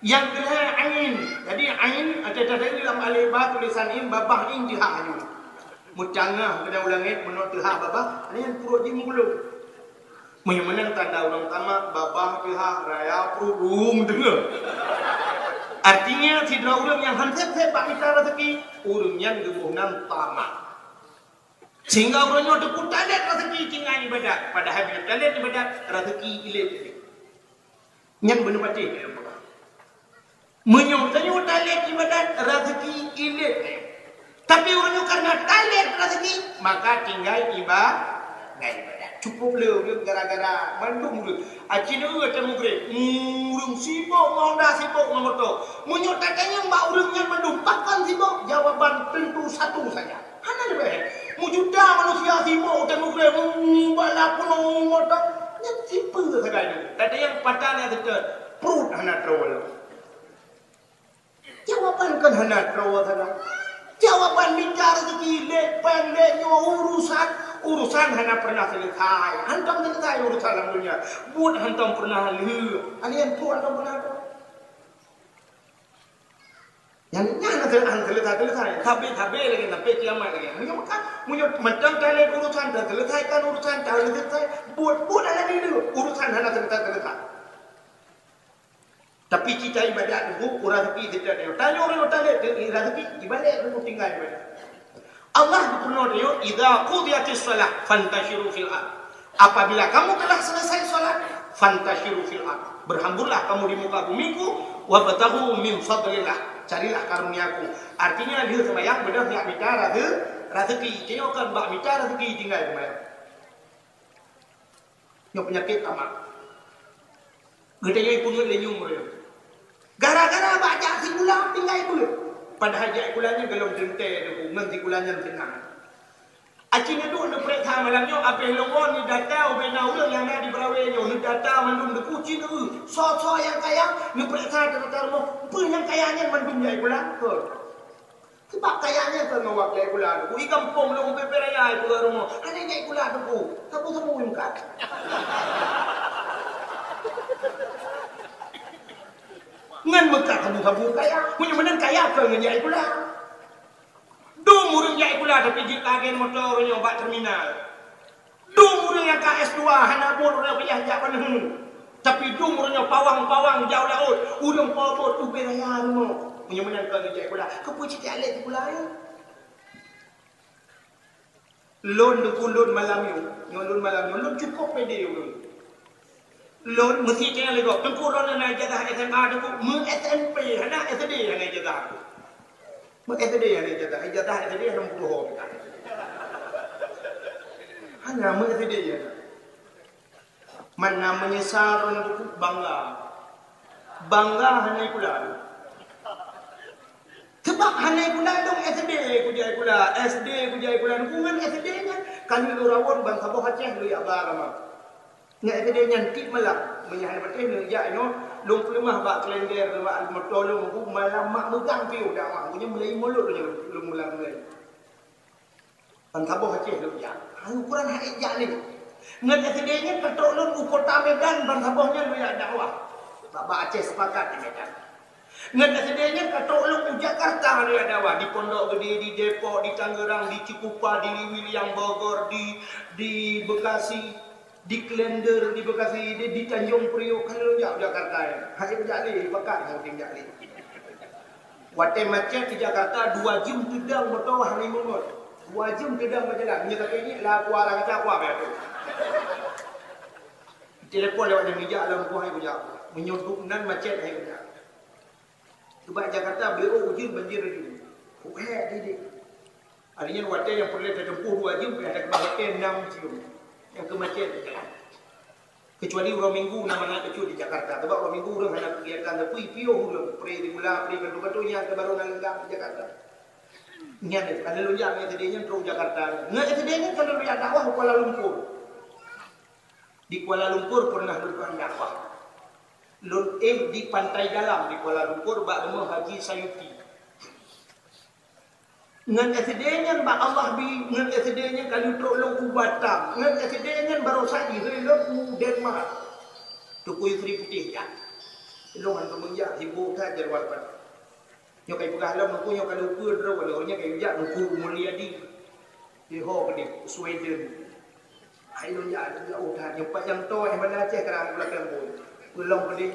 Nyang keulhèe ain. Jadi ain, ateueh tadi lam alif ba tulisan in, babah in jih ha nyoe. Meucangah keunan u langét meunoe teuhah babah, nyan pruet jih meugulong. Meunyoe meunan tanda ureueng tamak, babah teuhah, raya pruet ruhueng teungoh. Artinya sidroe ureueng nyang han sép-sép bak mita raseuki, ureueng nyan geuboh nan tamak. Sehingga ureueng nyoe teupeu talét raseuki tinggai ibadat, padahai meunyoe talét ibadat raseuki ilét. Nyan beuneupatéh. Meunyoe tanyoe talét ibadat raseuki ilét. Tapi ureueng nyoe karena talét raseuki, maka tinggai iba-, tinggai ibadat. Cukup le ureueng gara-gara mandum ureueng. Aci neu ata meugreb, ureueng sibok ngon Honda, sibok ngon moto. Meunyoe tatanyong bak ureueng nyan mandum, pakon sibok? Jawaban tentu satu saja. Hana leubeh. Meujuta manusia sibok u Teungku Greb, u, bala punoe moto. Nyan sipeue sagai nyoe. Teuntang nyang patah nyan teuntang pruet hana troe lom. Jawaban kon hana troe sagai. Jawaban mita rezeki lé péng lé nyoe urusan, urusan hana pernah selesai. Hantom selesai urusan lam dunia. Buet hantom pernah lheueh. Hana nyang pruet hantom pernah troe. Nyan, nyan hana selesai-selesai. Sabe-sabe lagèe sampai kiamat lagèe. Meunyoe meukat, meunyoe mantong talét urusan, taselesaikan urusan, taselesai. Buet-buet hana lé urusan hana selesai-selesai. Tapi cita ibadat tu, ureueng sepi setiap dia. Tanyoe ureueng talét tu, ureueng sepi, ibadat tu tinggai ibadat. Allah geupeurintah tanyoe, "Idza qudiyatis shalah fantashiru fil ard." Apabila kamu telah selesai salat, fantashiru fil ard. Berhamburlah kamu di muka bumiku, wabtaghu min fadlillah. Carilah karunia-Ku. Artinya, lheueh seumayang beudôh jak mita raze-, razeuki. Tanyoe kon bak mita razeuki tinggai seumayang. Nyoe peunyakét tamak. Geutanyoe peungeuet lé nyum ureueng. Gara-gara bak jak sikula tinggai beuet. Padahai jak sikula nyan gohlom teuntèe teungku, ngon sikula nyan seunang. Aci neuduek neupareksa malam nyoe, abéh lôn woe neudata ubé na ureueng nyang na di Beurawe nyoe, neudata mandum teungku ci neu. Soe-soe nyang kaya, neupareksa data rumoh, peue nyang kaya nyan mandum jak sikula. Heh. Sabab kaya nyan kon meuwakili sikula teungku. I gampông lôn ubé-ubé raya i peugah rumoh. Hana jak sikula teungku. Sabu-sabu meukat. Ngon meukat sabu-sabu kaya. Meunyoe meunan kaya kon ngon jak sikula. Dum ureueng jak sikula tapi jeuet ka agen moto uroe nyoe bak terminal. Dum ureueng nyang ka S dua hana buet ureueng payah jak paneuk. Tapi dum ureueng nyoe pawang-pawang jak u laôt, ureueng po buet ubé raya rumoh. Meunyoe meunan kon jak sikula, keupeue cit lé sikula nyoe? Lôn teungku lôn malam nyoe, nyoe lôn malam nyoe, lôn cukôp pede ureueng. Lôn meusi teuingat lé gob, teungku droeneuh na ijazah S M A teungku, meu S M P hana, S D hana ijazah. Meu S D hana ijazah, ijazah S D hana meutuho. Hana meu S D hana. Mana meunyeusal droeneuh teungku bangga. Bangga hana sikula. Sebab hana sikula dong S D kujak sikula, S D kujak sikula, ngon S D nyan ka lheueh lôn rawon ban saboh Aceh lôn jak ba agama. Ngon S D nyan tiep malam, meunyo hana patéh neujak nyoe, lôn peuleumah bak kalender, bak moto lôn, bu malam mak meugang piôh dakwah, bu nyan mulai mulod lôn, lôn mula-mulai. Ban saboh Aceh lôn jak. Hai ukuran hai jak lé. Ngon S D nyan ka trok lôn u kota Medan, ban saboh nyan lôn jak dakwah. Bak-bak Aceh Sepakat di Medan. Ngon S D nyan ka trok lôn u Jakarta lôn jak dakwah. Di Pondok Gede, di Depok, di Tangerang, di Cikupa, di Lewiliang, Bogor, di, di Bekasi, di Klender, di Bekasi, di, di Tanjung Priok. Kan lôn jak u Jakarta nyan. Hai jak lé, pakat ngon jak lé. Watèe macet di Jakarta, dua jeuem teudong moto hana jimeungon. Dua jeuem teudong bak jalan. Nyoe tapi nyoe lah kuah, lah kata kuah, biar tu. Telepon lewat jam tiga lah, kuah, hai kujak. Meunyoe duek nan macet, hai kujak. Sebab Jakarta, beuôh ujeuen, banjir laju. Kuhèk didik. Artinya, watèe nyang peureulèe tatempuh dua jeuem, payah takeubah watèe enam jeuem. Nyang keu macet. Kecuali uroe Minggu na mangat bacut di Jakarta. Sebab uroe Minggu ureueng hana keugiatan, tapi piôh ureueng, pre di mula, pre bantu-bantu, nyan baru na leunggang di Jakarta. Nyan, ka lôn jak ngon S D nyan trok Jakarta. Ngon S D nyan ka lôn jak dakwah u Kuala Lumpur. Di Kuala Lumpur pernah lôn dakwah. Lôn éh di Pantai Dalam di Kuala Lumpur bak rumoh Haji Sayuti. Ngon S D nyan bak Allah bi, ngon S D nyan ka lheueh trok lôn u Batam, ngon S D nyan barosa jihôi lôn u Denmark. Teungku Yusri Putéh jak. Lôn hana meunjak, sibok that jadual ban. Nyoe ka ipeugah lom, Teungku nyoe ka lheueh peue droe, lheueh nyoe ka ijak Teungku Mulyadi. Di ho keudeh, Sweden. Hai lôn jak, lôn jak, oh, that, nyoe pat nyang toe, eh, Banda Aceh, karang gula keuleumbu. Peulom pedih.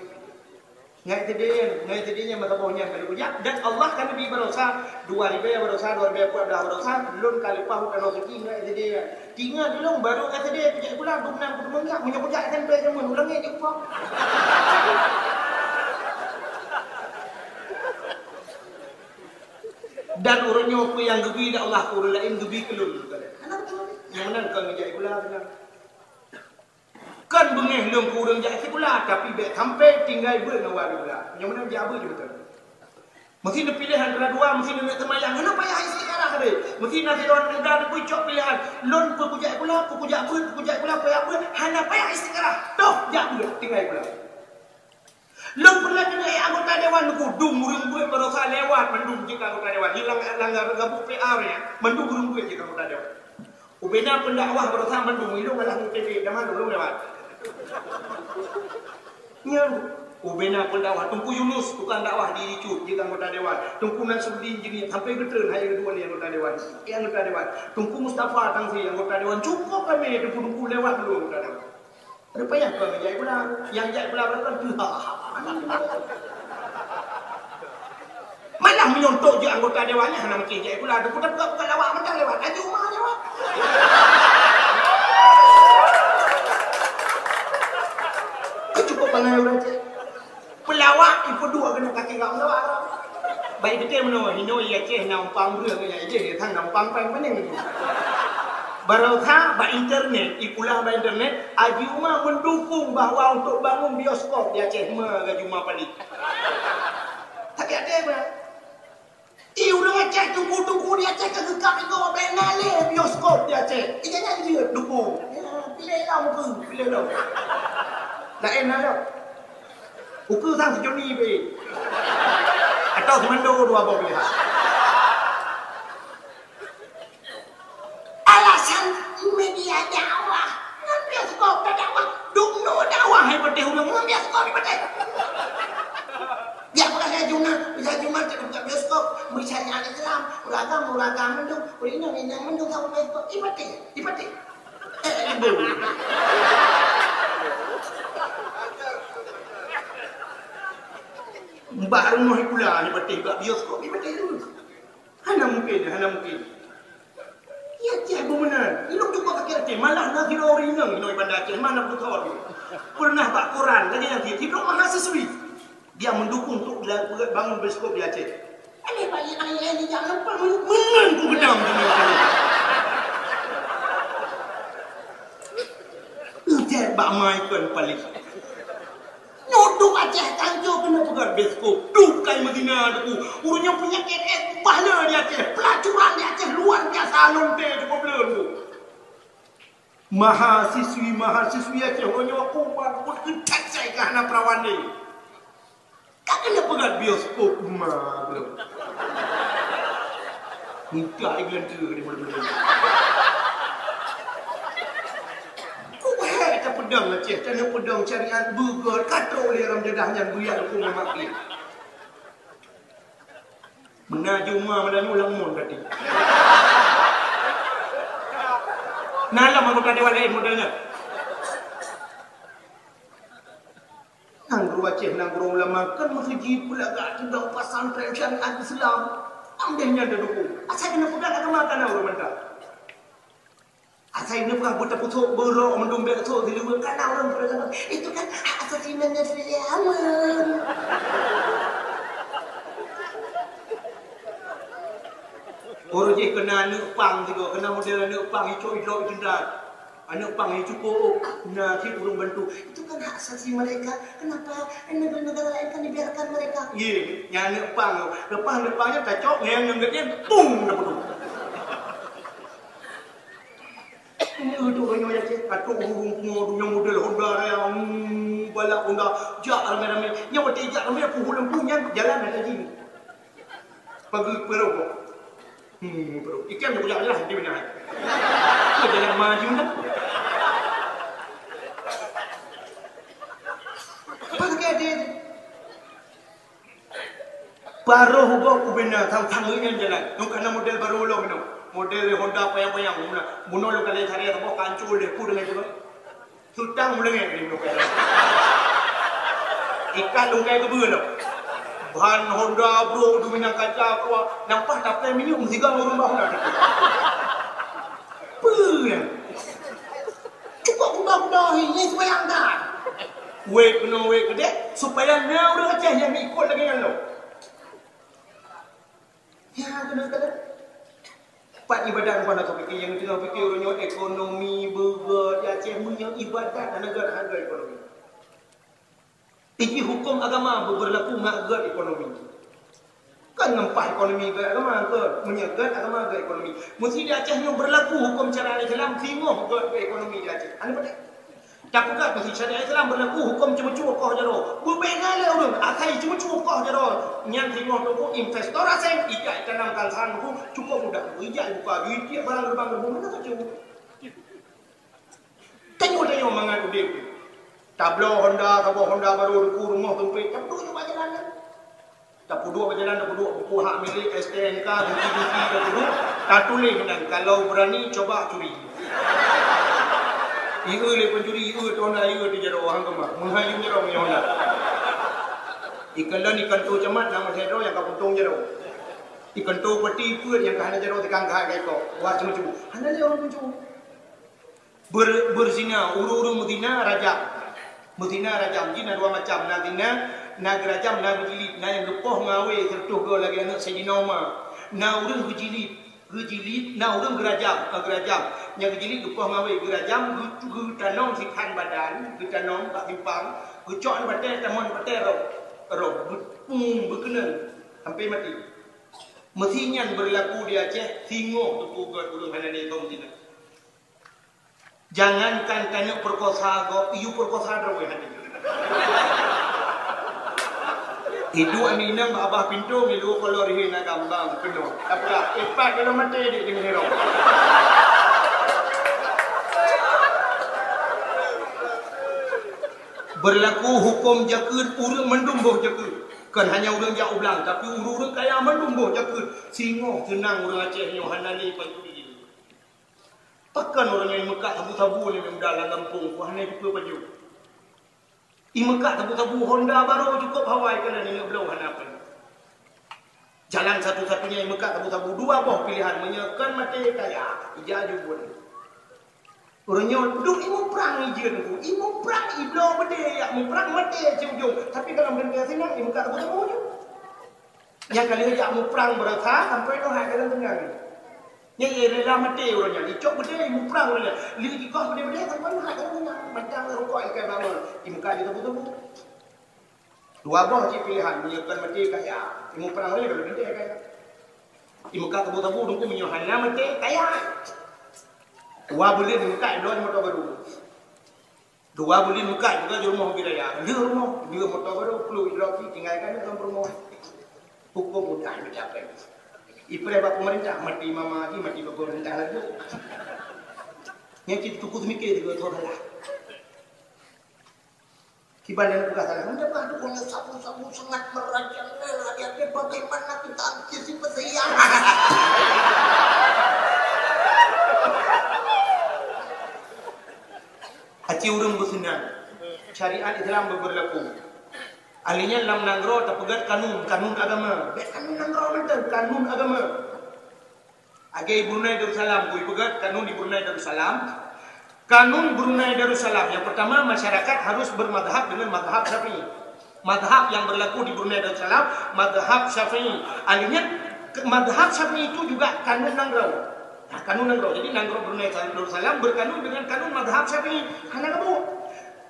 Ngai teude nyan, ngai teude nyan meusaboh nyan ka lheueh kujak. Dan Allah ka neubi barosa, dua ribèe barosa, dua ribèe empat belas barosa, lôn ka leupah u tanoh suci ngai teude nyan. Tinggai lôn baru ngai teude kujak sikula, dum nan kuteumeunak, meunyoe kujak S M P jameun, ulang ngai jumpa. Dan ureueng nyoe peue nyang geubi lé Allah keu ureueng laén geubi keu lôn. Hana beutôi. Nyang meunan kon jak sikula keunan. Kon beungéh lôn keu ureueng jak sikula, tapi bèk sampai tinggai beuet ngon wali sikula. Nyang meunan jak beuet beutôi. Meusi neupiléh antara dua, meusi neuneuk seumayang, hana payah istikharah deh. Meusi na sidroe aneuk muda neupeucok piléhan, lôn peue kujak sikula, peue kujak beuet, peue kujak sikula, payah beuet, hana payah istikharah. Toh, jak beuet, tinggai sikula. Lôn peureulèe keuneuk ék anggota dewan Teungku, dum ureueng beuet barosa lewat mandum jeuet keu anggota dewan. Hilang langgar gabuk P R nyan, mandum ureueng beuet jeuet keu anggota dewan. Ubena pendakwah barosa mandum ilong alah U T B, dah mandum lôn lewat. Nyan, ubena pendakwah Teungku Yunus, tukang dakwah di Icut, jeuet keu anggota dewan. Teungku Nasruddin Jeunieb, sampai geutreun hai keudua lé anggota dewan. Eh, anggota dewan. Teungku Mustafa Tangsi, anggota dewan. Cukup ramè teungku-teungku lewat dulu anggota dewan. Rupanya kon jak sikula, nyang jak sikula barokon teuh. Malah meunyoe tok jeuet anggota dewan nyan hana mungken jak sikula, teungku, tapi buka-buka lawak mantong lewat, laju uma lewat. Cukup bangai ureueng cit. Peulawak ipeuduek keuneuk kaki lawak. Baik beutôi meunoe, inoe i Aceh na umpang breueh, i Aceh na umpang péng meuning. Baroesa bak internet, ipulang bak internet, Haji Uma mendukung bahwa untuk bangun bioskop di Aceh, ma Haji Uma paling. Tapi ada apa? Ih, ureuëng Aceh, tuku-tuku di Aceh ka geukab igoe, bèk na lé bioskop di Aceh. Ih, jangan jeuet dukung. Ya, pilih lah muka, pilih lah. Laén na lom. Ukeue sang seujoni be. Atau seumando dua boh pilihan. Alasan media dakwah. Ngon bioskop ka dakwah. Dum nu dakwah hai patéh ureuëng ngon bioskop hai patéh. Biar bukan saya Juma, bisa Juma tak buka bioskop, mencari anak Islam, uragam, uragam mendung, inong, inong mendung sama bioskop. Ipatéh, ipatéh. Eh, ibu. Mbak rumah pula ipatéh bak bioskop, ipatéh tu. Hana mungkin, hana mungkin. Ya, tiap bangunan. Ilok cukup sakit hati. Malah na sidroe ureuëng inong inoe Banda Aceh. Mana beutôi. Pernah bak koran, lagi yang dia. Sidroe mahasiswi. Dia mendukung untuk bangun bioskop di Aceh. Ada bagi ayah ni jangan lupa menang ku gedang. Udah bak mai kan paling. Nyoe duek Aceh tanjoe keuneuk peugah bioskop. Duek kai Medina debu. Ureuëng nyang peunyakét es ubah le di Aceh. Pelacuran di Aceh luar biasa, lonte cukup le tu. Mahasiswi-mahasiswi Aceh ureuëng nyoe kuman pun keutat sai ka hana perawan deh. Ka keuneuk peugah bioskop ma belum. Mudah iklan tu di mana-mana. Kubai tapeudong Aceh, taneuk peudong syariat beugöt, ka trok lé ram jadah nyan buya huköm mamak pih. Meunan juma meunan nyoe lam mon tadi. Nah, lam anggota dewan lain model nyan. Nanggroe Aceh, nanggroe ulama, kan meuseujid pula gak teudong pesantren syariat Islam. Amdeh nyan teudukung. Asai keuneuk peugah agama kana ureuëng mantap. Asai neupeugah buta pusok beurok meudum bek sok di luwa kana ureuëng peuragama. Itu kan hak asasi manusia. Aman. Ureuëng jih kena aneuk pang sigoe, kena model aneuk pang, icok-icok jeundal. Aneuk pang yang cukup, na cit ureuëng bantu. Itu kan hak asasi mereka. Kenapa negara-negara lain kan dibiarkan mereka? Ye, nyan aneuk pang. Lepas aneuk pang nyan tacok, ngeun ngeun geuh nyan, pung, dah putus. Ini tu orang yang cek, atau ureuëng pungo tu yang model Honda raya, hmm, balap Honda, jak ramai-ramai. Yang betul jak ramai, puhu lempung nyan jalan ada jin. Pagi perokok. Hmm, bro. Ikan tu pula lah di mana? Kau jalan maju lah. Apa tu dia? Baroh ubah ubena sang-sang nyan jalan. Nyoe kana model baru lom nyoe. Model Honda payang-payang. Bunoe lôn kalai cari saboh kancul deh pu dengan cuba. Sutang meulengek di muka. Ikan lungkai keubeue lom. Ban Honda bro, duminang kaca kuah. Nampak taplai minyeuk meusigang ureuëng bah Honda. Peue nyan? Cukup kuba-kuba hi, nyan supaya angkat. Wék keunoe wék keudeh, supaya na ureuëng Aceh nyang ikot lagée nyan lom. Ya, keuneuk-keuneuk. Pat ibadat rupa na pike nyang teungoh pike ureuëng nyoe ekonomi beugöt di Aceh meunyoe ibadat hana gét hareuga ekonomi. Iji huköm agama beu-, beurlaku ngon gét ekonomi. Kan ngon paih ekonomi gét agama ke, meunyoe gét agama gét ekonomi. Meusti di Aceh nyoe beurlaku huköm syariat Islam singoh gét ekonomi di Aceh. Hana patéh. Tapeugah bagi syariat Islam beurlaku huköm ceumeucue koh jaroe. Beubena lé ureuëng asai ceumeucue koh jaroe. Nyan singoh teuku investor asing ijak tanam kansan ku cukup mudah. Ijak buka duit tiek barang gerbang gerbong mana kacau. Tanyoe-tanyoe mangat udeb. Tabloe Honda, saboh Honda baru duku rumoh tumpik. Tapi tu nyoe bak jalan kan. Tapeuduek bak jalan, tapeuduek buku hak milék, S T N K, bukti-bukti tapeuduek, tatuléh meunan, "Kalau berani, coba curi." Ieu lé pencuri, ieu tu Honda, ieu tu jaroe, hang keumah. Meuhai yum jaroe meunyoe Honda. Ikalon ikan tu camat, nama saya droe nyang ka puntong jaroe. Ikan tu peti peuet nyang ka hana jaroe tikang ka hai ka ikok. Wah, cuma-cuma. Hana lé ureuëng cuma. Ber-, berzina, ureuëng-ureuëng meuzina rajam. Meuzina rajam jih na dua macam, na zina, na geurajam, na geujilid, na nyang geupoh ngon awé sireutôh goe lagée aneuëk Saidina Umar. Na ureuëng geujilid. Geujilid, na ureuëng geurajam, ka geurajam. Nyang geujilid geupoh ngawé, geurajam, geu-, geutanom sikhan badan, geutanom bak simpang, geucok di batée, tamong di batée roh. Roh, beupung, beukeunong, sampai maté. Meusi nyan beurlaku di Aceh, singoh teupeugét ureuëng hana lé thom sinan. Jangankan tanyoe peukosa gob, yue peukosa droe hana. Iduek aneuëk inong bak babah pintoe, ngilu kolor rihe na gambang peunoh. Tapi ipat dalam maté dek deungon hirau. Beurlaku huköm jakeuet ureuëng mandum boh jakeuet. Kon hanya ureuëng jak u blang, tapi ureuëng-ureuëng kaya mandum boh jakeuet. Singoh seunang ureuëng Aceh nyoe hana lé pancuri jih. Pakon ureuëng nyang imeukat sabu-sabu nibak muda lam gampông, ku hana jipeue pajoh. Imeukat sabu-sabu Honda barô cukôp hawa, ikalon ingat bloe hana peue. Jalan satu-satunya imeukat sabu-sabu, dua boh pilehan, meunyoe kon maté kaya, ija jubun. Ureuëng nyoe duek imuprang ijeuen ku, imuprang ibloe beudé, yak muprang maté siujong, tapi dalam rangka sinang imeukat sabu-sabu nyoe. Nyang ka lheueh jak muprang beurasa sampoe nyoe hai kadang teungang. Nyang rela maté uroe nyan, icok beudé muprang uroe nyan. Lheueh jikoh beudé-beudé sampoe nyoe hai kadang teungang. Mantang rukok ikai bangon, imuka di tebu-tebu. Dua boh cit pilehan, meunyoe kon maté kaya, imuprang uroe nyan beudé kaya. Imuka tebu-tebu dungku meunyoe hana maté kaya. Dua buleuen imuka idong moto baru. Dua buleuen mukat juga di rumoh ubit raya. Lheueh rumoh, lheueh moto baru, pluek idrop jih, tinggai keunoe lam rumoh. Huköm mudah meucapai. Ipreh bak pemerintah, mati mama lagi, mati bak pemerintah lagi. Nyang cit tuku semiké juga salah. Kiban dan peugah salah. Mudah-mudahan tu orang sabu-sabu sangat merajalela. Dia, dia bagaimana kita antisipasi yang Aci ureuëng beuseunang, syariat Islam beubeurlaku. Ahli nyan lam nanggroe tapeugét kanun, kanun agama. Bék kanun nanggroe mantong, kanun agama. Lagée Brunei Darussalam, kui peugét kanun di Brunei Darussalam. Kanun Brunei Darussalam, yang pertama, masyarakat harus bermadhab dengan madhab Syafi'i. Madhab yang berlaku di Brunei Darussalam, madhab Syafi'i. Artinya, ke-, madhab Syafi'i itu juga kanun nanggroe. Nah, kanun nanggroe. Jadi, nanggroe Brunei Darussalam berkanun dengan kanun madhab Syafi'i. Hana kabuet.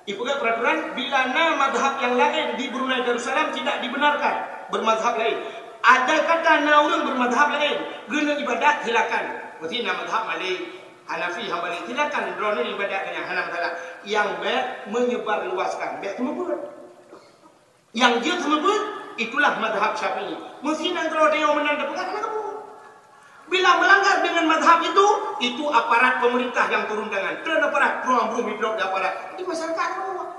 Ipeugah peraturan, bila na madhab yang lain di Brunei Darussalam tidak dibenarkan bermadhab lain. Ada kata na ureuëng bermadhab lain, guna ibadat, silakan. Mesti na madhab Malik, Hanafi, Hambali, silakan droeneuh ibadat dengan hana masalah. Yang bék menyebar luaskan, bék teumeubuet. Nyang jeuet seumeubeuet, itulah mazhab Syafi'i. Meusinan droe tanyoe meunan tapeugah hana kabuet. Bila melanggar dengan mazhab itu, itu aparat pemerintah yang turun tangan. Treun aparat, pruang bruem idrop di aparat. Di masyarakat hana kabuet.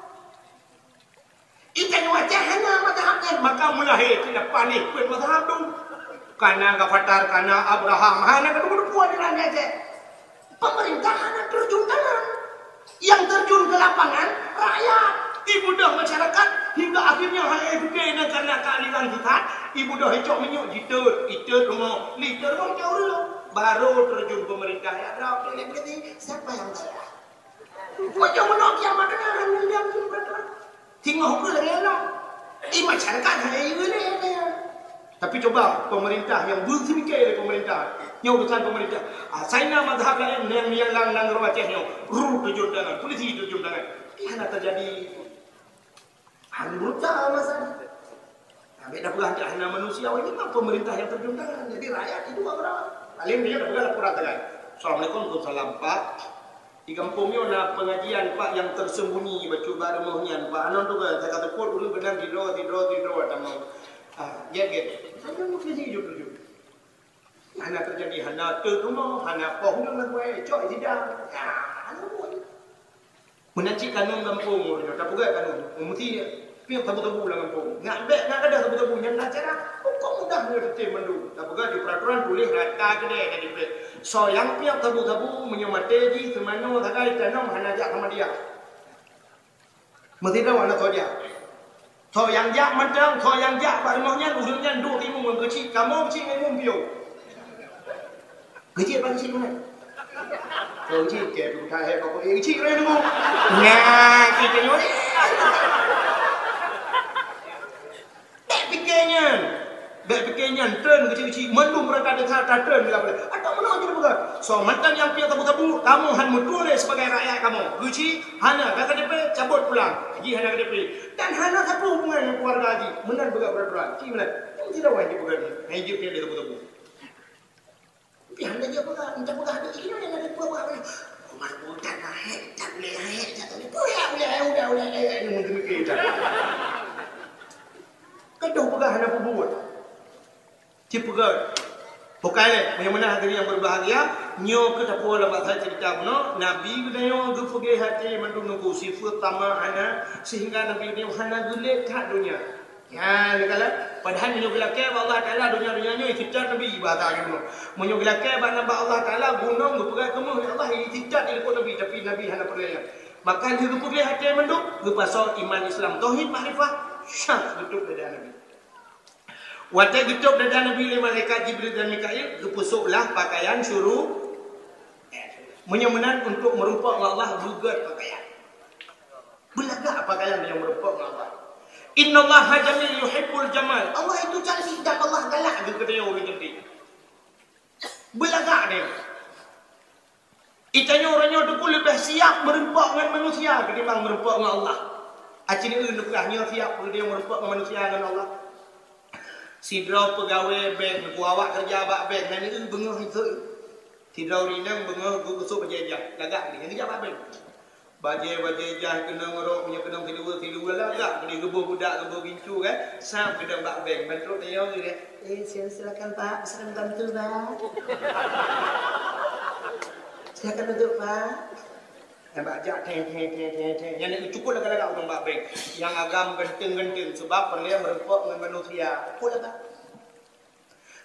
Ikan wajah hana mazhab nyan, maka meulahé keuneuk paléh peuet mazhab tu. Kana Gafatar, kana Abraham, hana kateupue-teupue di Aceh. Pemerintah hana terjun tangan. Yang terjun ke lapangan, rakyat. Ibudoh masyarakat, hingga akhirnya hai pike na karena keadilan sesat, ibudoh icok minyeuk jiteut, iteut rumoh, liteut rumoh jauh dulu. Baru terjun pemerintah, ya, drop, pilih, pilih, siapa yang salah? Macam mana kiamat dengan orang yang diam, diam, diam, diam? Singoh kheueh lagée nyoe. Di masyarakat hai ilée nyan. Tapi cuba pemerintah nyang beuseumiké lé pemerintah, nyoe urusan pemerintah. Asai na mazhab laén nyang, nyang lam, lam nanggroe Aceh nyoe, ru terjun tangan, polisi terjun tangan. Tapi hana terjadi. Hana berusaha masa ni. Nah, beda peugah hana manusia, ini mah pemerintah yang terjun tangan. Jadi rakyat itu orang. Paling dia dah peugah laporan tangan. Assalamualaikum, waalaikumsalam, Pak. Di gampông nyoe na pengajian, Pak, nyang tersembunyi bacut bak rumoh nyan, Pak. Anon tu ka, ka teupot ureueng beunang sidroe, sidroe, sidroe tamong. Ah, gét, gét. Sampai meukeusijut-keujut. Hana teujadi, hana teut rumoh, hana poh ureueng lagu, eh, cok sidang. Ya, hana buet. Meunan cit kanun gampông ureueng nyoe, tapeugah kanun. Meusti Piep sabu-sabu lam gampông. Nyak bèk, nyak gadôh sabu-sabu nyang na cara. Hukôm mudah nyoe teuntèe mandum. Tapeugah di peuraturan tuléh rata keudè ka jipreh. Soe nyang piep sabu-sabu meunyoe maté jih seumanoe sagai tanom hana jak samadiyah. Meusidroe hana soe jak. Soe nyang jak mantong, soe nyang jak bak rumoh nyan, ureueng nyan duek timu ngon keuchik. Kamoe keuchik ngon imeum piôh. Geuchik bak geuchik meunan. Geuchik kèe peubuta hèk bak, eh, geuchik ureueng nunggu. Nyan, kita nyoe. Bèk pike nyan. Bèk pike Nyan treun keuchik-keuchik, mandum rata desa tatreun lam peuleueh. Atawa meunoe jeuet peugah, soe mantong nyang piôh sabu-sabu, kamoe han meutuléh sibagai rakyat kamoe. Keuchik hana, ka K T P cabot pulang. Haji hana K T P. Dan hana sapeue hubungan ngon keuluwarga haji. Meunan peugah peraturan. Cit meunan. Nyang sidroe haji peugah nyoe. Haji piôh lé sabu-sabu. Tapi hana jeuet peugah, entah peugah ada ilmu yang ada peugah. Umar budak naik, tak boleh naik, tak boleh. Boleh, boleh, boleh, boleh, boleh. Ini mungkin kita. Kedoh peugah hana peubuet. Cit peugah. Bukai lé, meunyoe meunan hadirin yang berbahagia, nyoe keuh tapuwoe lam basa cerita bunoe, Nabi geutanyoe geupeugah até mandum nunggu sifeuet tamak hana, sehingga Nabi geutanyoe hana geulet that donya. Nyan, leuka lé. Padahai meunyoe geulakée bak Allah Taala donya-donya nyoe, ikitab Nabi bahasa geutanyoe. Meunyoe geulakée bak namba Allah Taala, gunong geupeugah keumoh lé Allah, ikitab di likot Nabi, tapi Nabi hana peureulée nyan. Maka lheueh geupeugah até mandum, geupasoe iman Islam, tauhid, makrifah, syah geutup dada Nabi. Watée geutôb dada Nabi lé malaikat Jibril dan Mikail, geupeusôk lah pakaian syuru-, meunyoe meunan untuk meurumpok ngon Allah, beugét pakaian. Beulagak pakaian meunyoe meurumpok ngon Allah. Innallaha jamil yuhibbul jamal. Allah itu cantik dan Allah galak geukeudéh ureuëng cantik. Beulagak deh. Itanyoe uroe nyoe teungku leubeh siap meurumpok ngon manusia ketimbang meurumpok ngon Allah. Aci neu neupeugah nyoe siap peue meurumpok ngon manusia ngon Allah. Sidroe peugawée bank, neuku awak keureuja bak bank, na neu beungoh iseuk. Sidroe rineng beungoh geukusok bajée jah, lagak lé nyang geujak bak bank. Bajée-bajée jah keunong rok, meunyoe keunong sidua-sidua lagak, keudeh geuboh budak, geuboh gincu kan. Sam keudong bak bank, ban trok tanyong lé, "Eh, sil-, silakan Pak, bisa kami bantu Pak? Silakan duduk Pak." Nyang bak jak, teng, teng, teng, teng, teng. Nyan cukôp lagak-lagak ureuëng bak bank. Nyang agam ganteng-ganteng, sebab peureulée meurumpok ngon manusia. Cukôp lagak.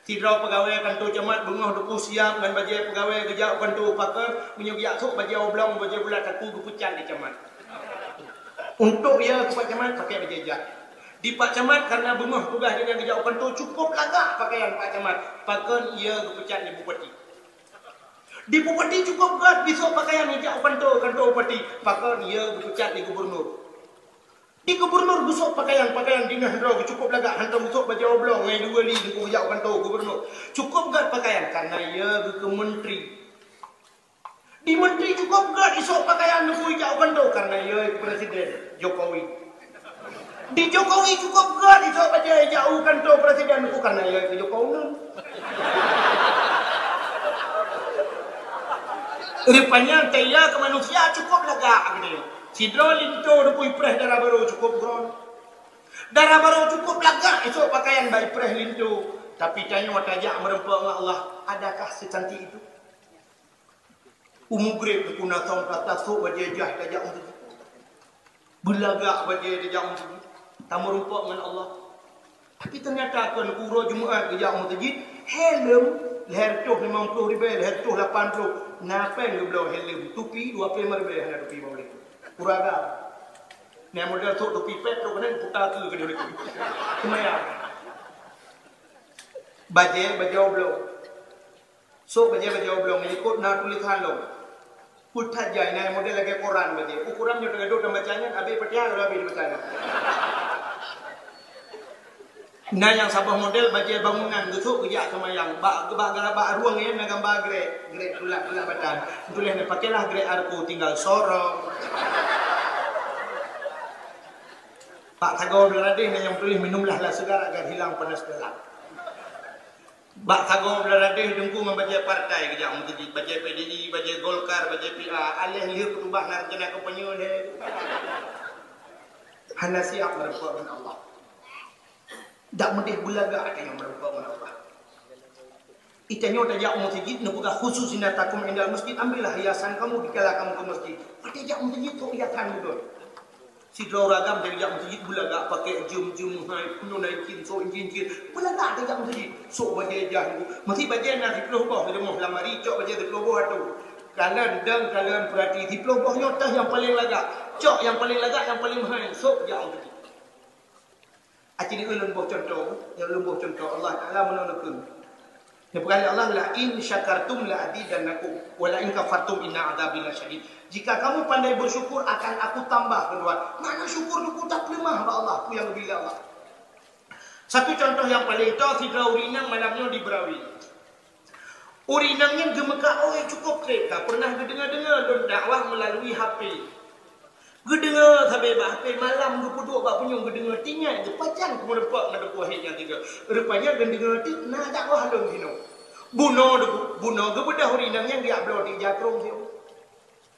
Sidroe peugawée kantô camat beungoh teupeu siap ngon bajée peugawée geujak u kantô pakon, meunyoe geujak sôk bajée oblong, bajée bulat taku geupeucat lé camat. Untuk ya keu pak camat pakai bajée jah. Di pak camat karena beungoh tugaih geuhnyan geujak u kantô cukôp lagak pakaian pak camat, pakon ya geupeucat lé bupati. Di bupati cukôp gét geusôk pakaian geujak u kantô, kantô bupati, pakon ya geupeucat lé gubernur. Di gubernur geusôk pakaian, pakaian dinas droe geucukôp lagak, hantom geusôk bajée oblong ngon dua li teungku geujak u kantô gubernur. Cukôp gét pakaian karena ya geukeu menteri. Di menteri cukôp gét isôk pakaian teungku geujak u kantô karena ya presiden Jokowi. Di Jokowi cukôp gét isôk bajée jak u kantô presiden teungku karena ya keu Jokowi. Rupanya taya keu manusia cukôp lagak geude. Sidroe linto teungku ipreh dara barô cukôp gét. Dara barô cukôp lagak isôk pakaian bak ipreh linto, tapi tanyoe tajak meurumpok ngon Allah, adakah secantik itu? Umu grek teungku na thôn ka tasôk bajée jah tajak u meuseujid. Beulagak bajée tajak u meuseujid. Tameurumpok ngon Allah. Tapi ternyata kon uroe Jumat geujak u meuseujid, helm lhèe reutôh limong ploh ribèe, lhèe reutôh lapan ploh, na péng geubloe helm, tupi dua ploh lima ribèe hana tupi bak ulèe. Ureueng agam. Nyan model sôk tupi pèt trok keunan puta keu keudéh ulèe. Seumayang. Bajée, bajée oblong. Sôk bajée-bajée oblong nyan likot na tulésan lom. Peue that jai na model lagée koran bajée. Ukoran nyoe teugadôh tambaca nyan, abéh Fatihah lom abéh dibaca nyan. Na nyang saboh model bajée bangunan geusôk geujak seumayang. Bak, bak, bak rueng nyan na gamba grek, grek tulak-tulak batang. Tuléh nyan, "Pakailah grek Arko tinggal sorong." Bak sagoe blah radeh na nyang tuléh, "Minumlah lah segar agar hilang panas dalam." Bak sagoe blah radeh teungku ngon bajée partai geujak meuseujid, bajée P D I, bajée Golkar, bajée P A, aléh lheueh khutubah na rencana kampanye lé. Hana siap meurumpok ngon Allah. Dak meudeh beulagak gata nyang meurumpok ngon Allah. Geutanyoe tajak u meuseujid neupeugah khusus zinatakum indal masjid, ambillah hiasan kamu dikala kamu ke masjid. Watée jak u meuseujid, sôk hiasan beudôh. Sidroe ureueng agam tajak meuseujid beulagak pakai jeuem-jeuem hai, peue nyan cin, sôk cin-cin. Beulagak tajak meuseujid. Sôk bajée jah nyan. Meusti bajée na siploh boh di rumoh lamari, cok bajée siploh boh atô. Kalon dong, kalon peurati siploh boh nyoe teuh nyang paleng lagak. Cok nyang paleng lagak, nyang paleng mahai, sôk jak meuseujid. Aci ni ulôn boh cuntoh, nyang ulôn boh cuntoh Allah Taala meunoe neukheun. Neupeugah lé Allah, "La in syakartum la azidannakum, wa la in kafartum inna adzabi lasyadid." Jika kamu pandai bersyukur, akan Aku tambah keu droe. Makna syukur teungku tapeuleumah bak Allah, peue nyang geubri lé Allah. Satu contoh nyang paleng toe, sidroe ureueng inong malam nyoe di Berawi. Ureueng inong nyan geumeukat oi cukup treb, ka pernah geudeungoe-deungoe lôn dakwah meulalu H P. Geudeungoe sabe bak H P, malam geupeuduek bak punyueng geudeungoe, tinggai geupajan keumeureumpok ngon Teungku Wahid nyang tiga. Rupanya geudeungoe teuk na dakwah lôn jinoe. Bunoe Teungku, bunoe geubeudôh ureueng inong nyan geujak bloe di ija krông siôh.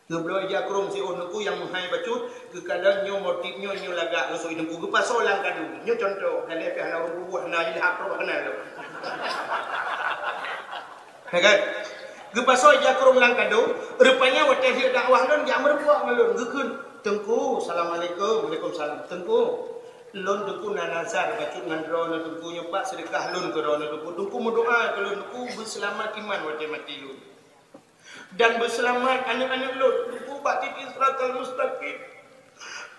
Geubloe ija krông siôh Teungku nyang meuhai bacut, geukalon nyoe motif nyoe, nyoe lagak geusui Teungku, geupasoe lam kadu. Nyoe contoh, hana pih hana ureueng peubuet, hana ilham roh hana lom. Ya kan? Geupasoe ija krông lam kadu, rupanya watèe jeuet dakwah lôn, jak meureumpok ngon lôn, geukheun, "Teungku, assalamualaikum." "Waalaikumsalam." "Teungku, lôn Teungku na nazar bacut ngon droeneuh Teungku, nyoe pat seudeukah lôn keu droeneuh Teungku. Teungku meudoa keu lôn Teungku, beuseulamat iman watèe maté lôn." Dan beuseulamat aneuk-aneuk lôn, Teungku bak titi siratal mustaqim.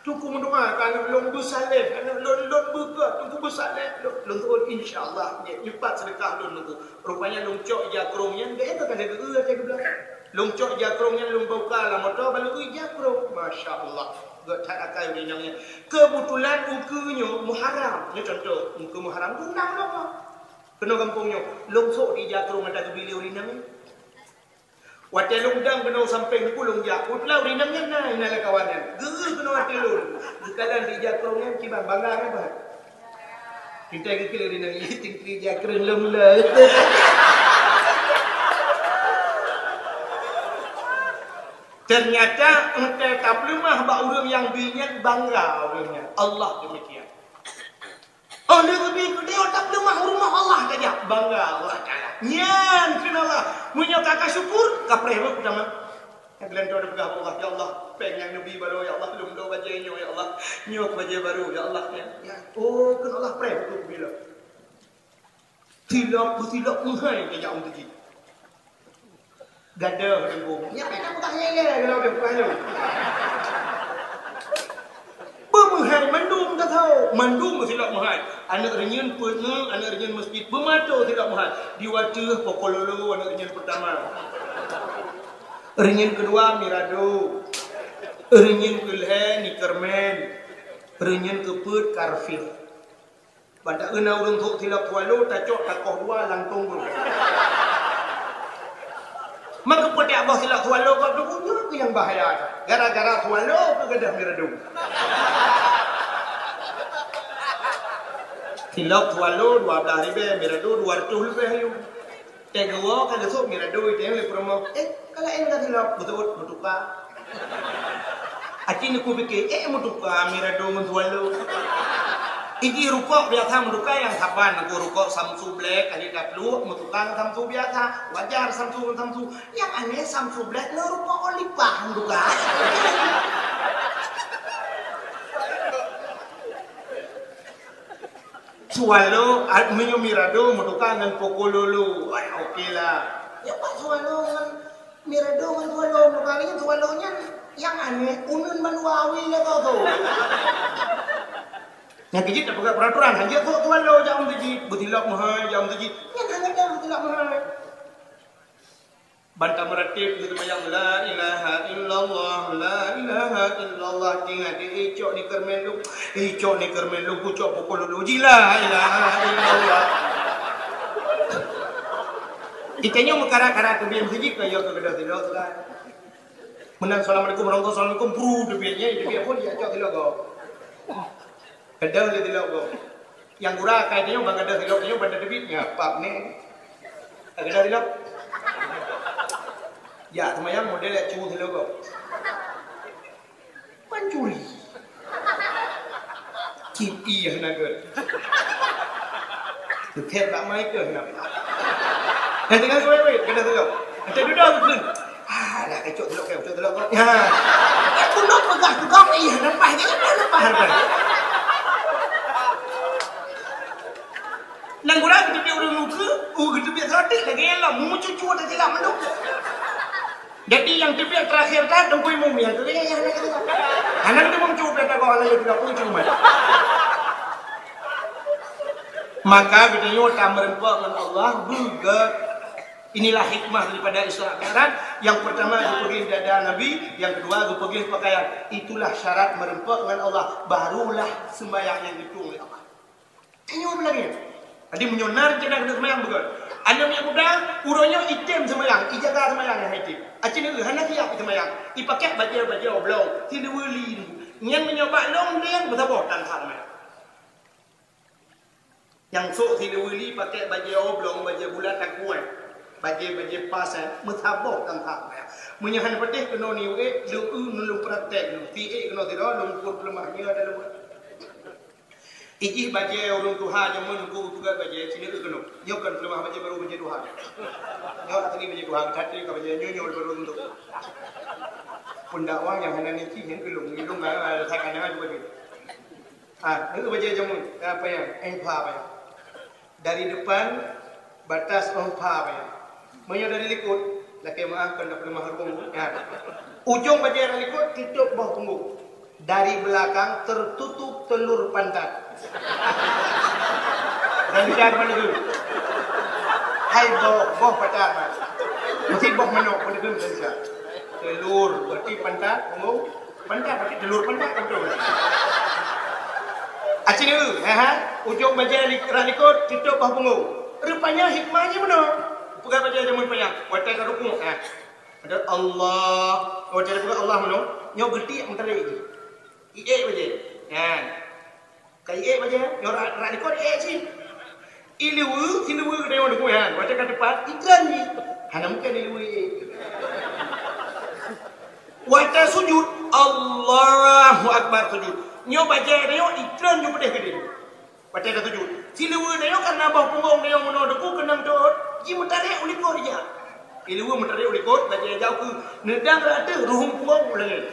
Teungku meudoa keu aneuk lôn beusaleh, aneuk lôn, lôn beukeue, Teungku beusaleh, lôn, lôn tu'ôt insya Allah, nyoe pat seudeukah lôn Teungku. Rupanya lôn cok ija krông nyan, bèk ka lheueh geu-eu watèe geubloe. Lôn cok ija krông nyan, lôn buka lam moto, ban lôn eu ija krông. Masya Allah, gèt that akai ureueng inong nyan. Keubeutulan ukeue nyoe Muharram, nyoe contoh, ukeue Muharram, undang lôn. Keunoe gampông nyoe, lôn sôk di ija krông nyang geubri lé ureueng inong nyan. Watèe lôn dang keunoe sampéng Teungku lôn jak, peue teuma ureueng inong nyan na, na lam kawan nyan. Geu-eu keunoe até lôn. Geukalon di ija krông nyan kiban bangga nyan bah. Kita geukheun ureueng inong nyan, "Ih, Teungku ija krông lôn le." Ternyata, entah tapeuleumah bak ureueng nyang bi nyan bangga ureueng nyan. Allah demikian. Oh, lheueh geubi keudeh, oh, tapeuleumah u rumoh Allah ka jak. Bangga Allah Taala. Nyan kheun Allah. Meunyoe ka, ka syukur, ka preh beuh peutama. Nyang geulantoe tapeugah bak Allah, "Ya Allah, péng nyang neubi baroe, ya Allah, lôn bloe bajèe nyoe, ya Allah. Nyoe bajèe barô, ya Allah." Ya, ya. Oh, kheun Allah preh beuh keubila. Silop, beusilop meuhai ka jak u meuseujid. Gadoh Teungku. Nyan pih tapeugah nyan ilèe, kalau Teungku ayo. Beumeuhai mandum tathao, mandum beusilop meuhai. Aneuk reunyeun peuet ngon aneuk reunyeun meuseujid beumato silop meuhai. Di watèe pokololo aneuk reunyeun peutama. Reunyeun keudua mirado. Reunyeun keulhèe nikermen. Reunyeun keupeuet karfil. Ban taeu na ureueng sôk silop swallow, tacok takoh dua lam tong ureueng. Maka peutiak boh silop swallow kok Teungku nyoe nyang bahaya. Gara-gara swallow keu gadoh mirado. Silop swallow dua blah ribèe, mirado dua reutôh leubeh ayong. Teuh geuwoe ka geusôk mirado itém lé peurumoh. Eh, ka laén ka silop, beutôi meutuka. Aci Teungku pike, eh, meutuka mirado ngon swallow. Iji rukok biasa meutuka nyang saban, Teungku, rukok Samsu Black, aci tapluek meutuka ngon Samsu biasa. Wajar Samsu ngon Samsu. Nyang aneh Samsu Black ngon rukok Oliva meutuka. Swallow, ah, meunyoe mirado meutuka ngon pokololo. Wah, oke lah. Nyoe pat swallow ngon mirado ngon swallow meutuka nyan, swallow nyan nyang aneh, uneun ban dua awi lé kau tu. Nyang keu jeuet tapeugah peraturan, hanjeuet kok swallow jak u meuseujid, beusilop meuhai jak u meuseujid. Nyan hana ada beusilop meuhai. Ban tameuratéb geuseumayang, "La ilaha illallah, la ilaha illallah." Tinggai di icok di keureumen lôn, icok di keureumen lôn, kucok pukul lôn ji, "La ilaha illallah." Geutanyoe meukarat-karat teubiet meuseujid, ka yo keu keudeh sidroe teuka. Meunan assalamualaikum, rongkong assalamualaikum, bru teubiet nyan, teubiet phôn icok sidroe gob. Keudeh lé sidroe gob. Nyang gura akai tanyoe ban gadôh silop tanyoe ban tateubiet nyan pap nyan. Gadôh silop. Ya, seumayang model jak cu silop gob. Pancuri. Cit ié hana gèt. Teuthèt bak mai keuh hana pap. Nyang tinggai wéh-wéh gadôh silop. Nyang teududoe geukheun. Ah, dah kacok telok kacok telok kacok. Ya. Ya, pun dok peugah tukang, eh, lepas je, lepas, lepas, lepas. Nang gura geuteubiet ureueng muka, uh, geuteubiet seuratik lagèe nyan lah, mucucu ada silap mandum. Jadi nyang teubiet terakhir dah, Teungku Imum nyang teubiet, ya, ya, ya, ya. Hana Teungku Imum cuba dah kau, hana Teungku Imum cuba. Maka geutanyoe tameureumpok ngon Allah beugèt. Inilah hikmah daripada Isra Mi'raj. Yang pertama geupeugèt dada Nabi, yang kedua geupeugèt pakaian. Itulah syarat meureumpok ngon Allah, barulah seumbahyang nyang geutueng lé Allah. Tanyoe beulagèe nyan. Jadi meunyoe na reuncana keuneuk seumayang beugöt. Aneuk miet muda, uroe nyoe item seumayang, ijaga seumayang nyang item. Aci neu hana siap seumayang, ipakèk bajèe-bajèe oblong, siluweue li. Nyan meunyoe bak lôn deng meusaboh tan sah seumayang. Nyang sôk siluweue li pakèk bajèe oblong, bajèe bulat takuai, bajèe-bajèe pas, eh, meusaboh tan sah seumayang. Meunyoe hana patéh keunoe niuek, lôn eu lôn praktek, lôn tiek keunoe sidroe, lôn peuleumah nyoe ada lôn. Ijih bajèe ureueng tuha jameun Teungku geupeugah bajèe, sinoe keunoe. Nyoe kon peuleumah bajèe barô bajèe tuha. Nyoe asli bajèe tuha, geutatri ka bajèe nyoe, nyoe barô untuk. Pendakwah nyang hana niki nyang geulong, geulong, ah, ah, sakana juga ni. Ah, nyoe bajèe jameun, apa nyang? Eh, pha apa nyang? Dari depan batas, oh, pha apa nyang? Meunyoe dari likot, lakèe meu'ah kon dapeuleumah rueng. Ya. Ujong bajèe dari likot tutup boh punggong. Dari belakang tertutup telur pantat. Dari siapa lagi? Hai boh, boh pantat, Mas. Mesti boh manok, boh degem dari siapa? Telur, berarti pantat, punggong. Pantat, pakai telur pantat, betul. Aci neu, ha, ha. Ujong bajèe li-, rot likot, tutup boh punggong. Rupanya hikmahnya meunoe. Peugah bajèe jameun panyang. Watèe ka rukuk, ha. Ada Allah. Watèe peugah Allah meunoe. Nyoe geutik meutarek jih. Iék bajèe. Ha. Ka iék bajèe, nyoe rot, rot likot iék cit. Iluweue, siluweue geutanyoe deungon nyan, watèe ka teupat, itreun jih. Hana mungken iluweue iék. Watèe sujud, Allahu Akbar sujud. Nyoe bajèe tanyoe itreun ju peudeh keudeh. Watèe ka sujud. Siluweue tanyoe karena boh punggong tanyoe meunoe deungon keunong teuôt, jimeutarek u likot ijak. Iluweue meutarek u likot, bajèe jauh keu neudang rot ateueh ruhueng punggong u langèt.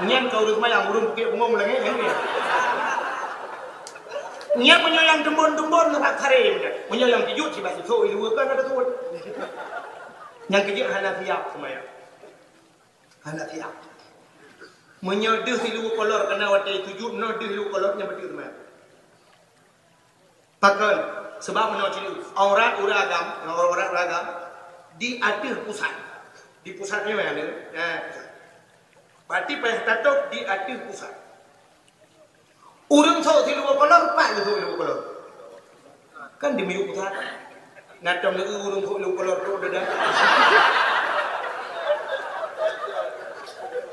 Nyan ka ureueng seumayang, ureueng bukét punggong u langèt, nyan nyan. Nyan meunyoe nyang teumbon-teumbon ngon hareuem nyan. Meunyoe nyang keujeuet sibak sisok iluweue kan ada tuwon. Nyang keujeuet hana siap seumayang. Hana siap. Meunyoe deuh siluweue kolor kana watèe sujud, meunyoe deuh siluweue kolor nyan beutôi seumayang. Pakon? Sebab meunoe cit, aurat ureueng agam, aurat ureueng agam, di ateueh pusat. Di pusat nyoe, ya, ya, pusat. Berarti payah tatôb di ateueh pusat. Ureueng sôk siluweue kolor, pat geusôk siluweue kolor. Kan di miyueb pusat. Na tom lé ureueng sôk siluweue kolor trok dada.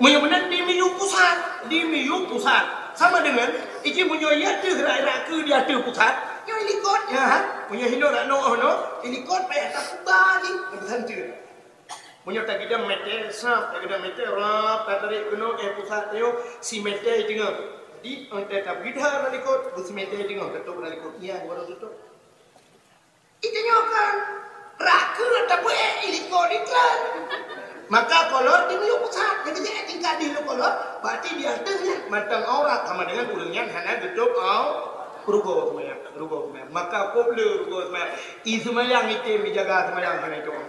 Meunyoe meunan di miyueb pusat, di miyueb pusat. Sama dengan, iji meunyoe iya teuh rak-rak keu di ateueh pusat, nyoe ilikot, ya. Meunyoe hinoe rak noe, noe, ilikot payah taputa jih, meusanteue. Meunyoe tagidang mètè, sab, tagidang mètè, rab, tatarék keunoe, eh, pusat nyoe, si mètè i teungoh. Di, eh, tabeugi that rak likot, beusi mètè i teungoh, tatôb rak likot. Nyan baru tatôb. Itu nyoe kan, rak keu tabeuék ilikot ikan. Maka kolot di miyueb pusat. Jadi, jadi tingkat di lu kolot, berarti di ateueh nyan mantong aurat sama dengan ureueng nyan hana geutôb au-, rugoe seumayang, rugoe seumayang. Maka kôb le rugoe seumayang. I seumayang item ijaga seumayang hana itôb.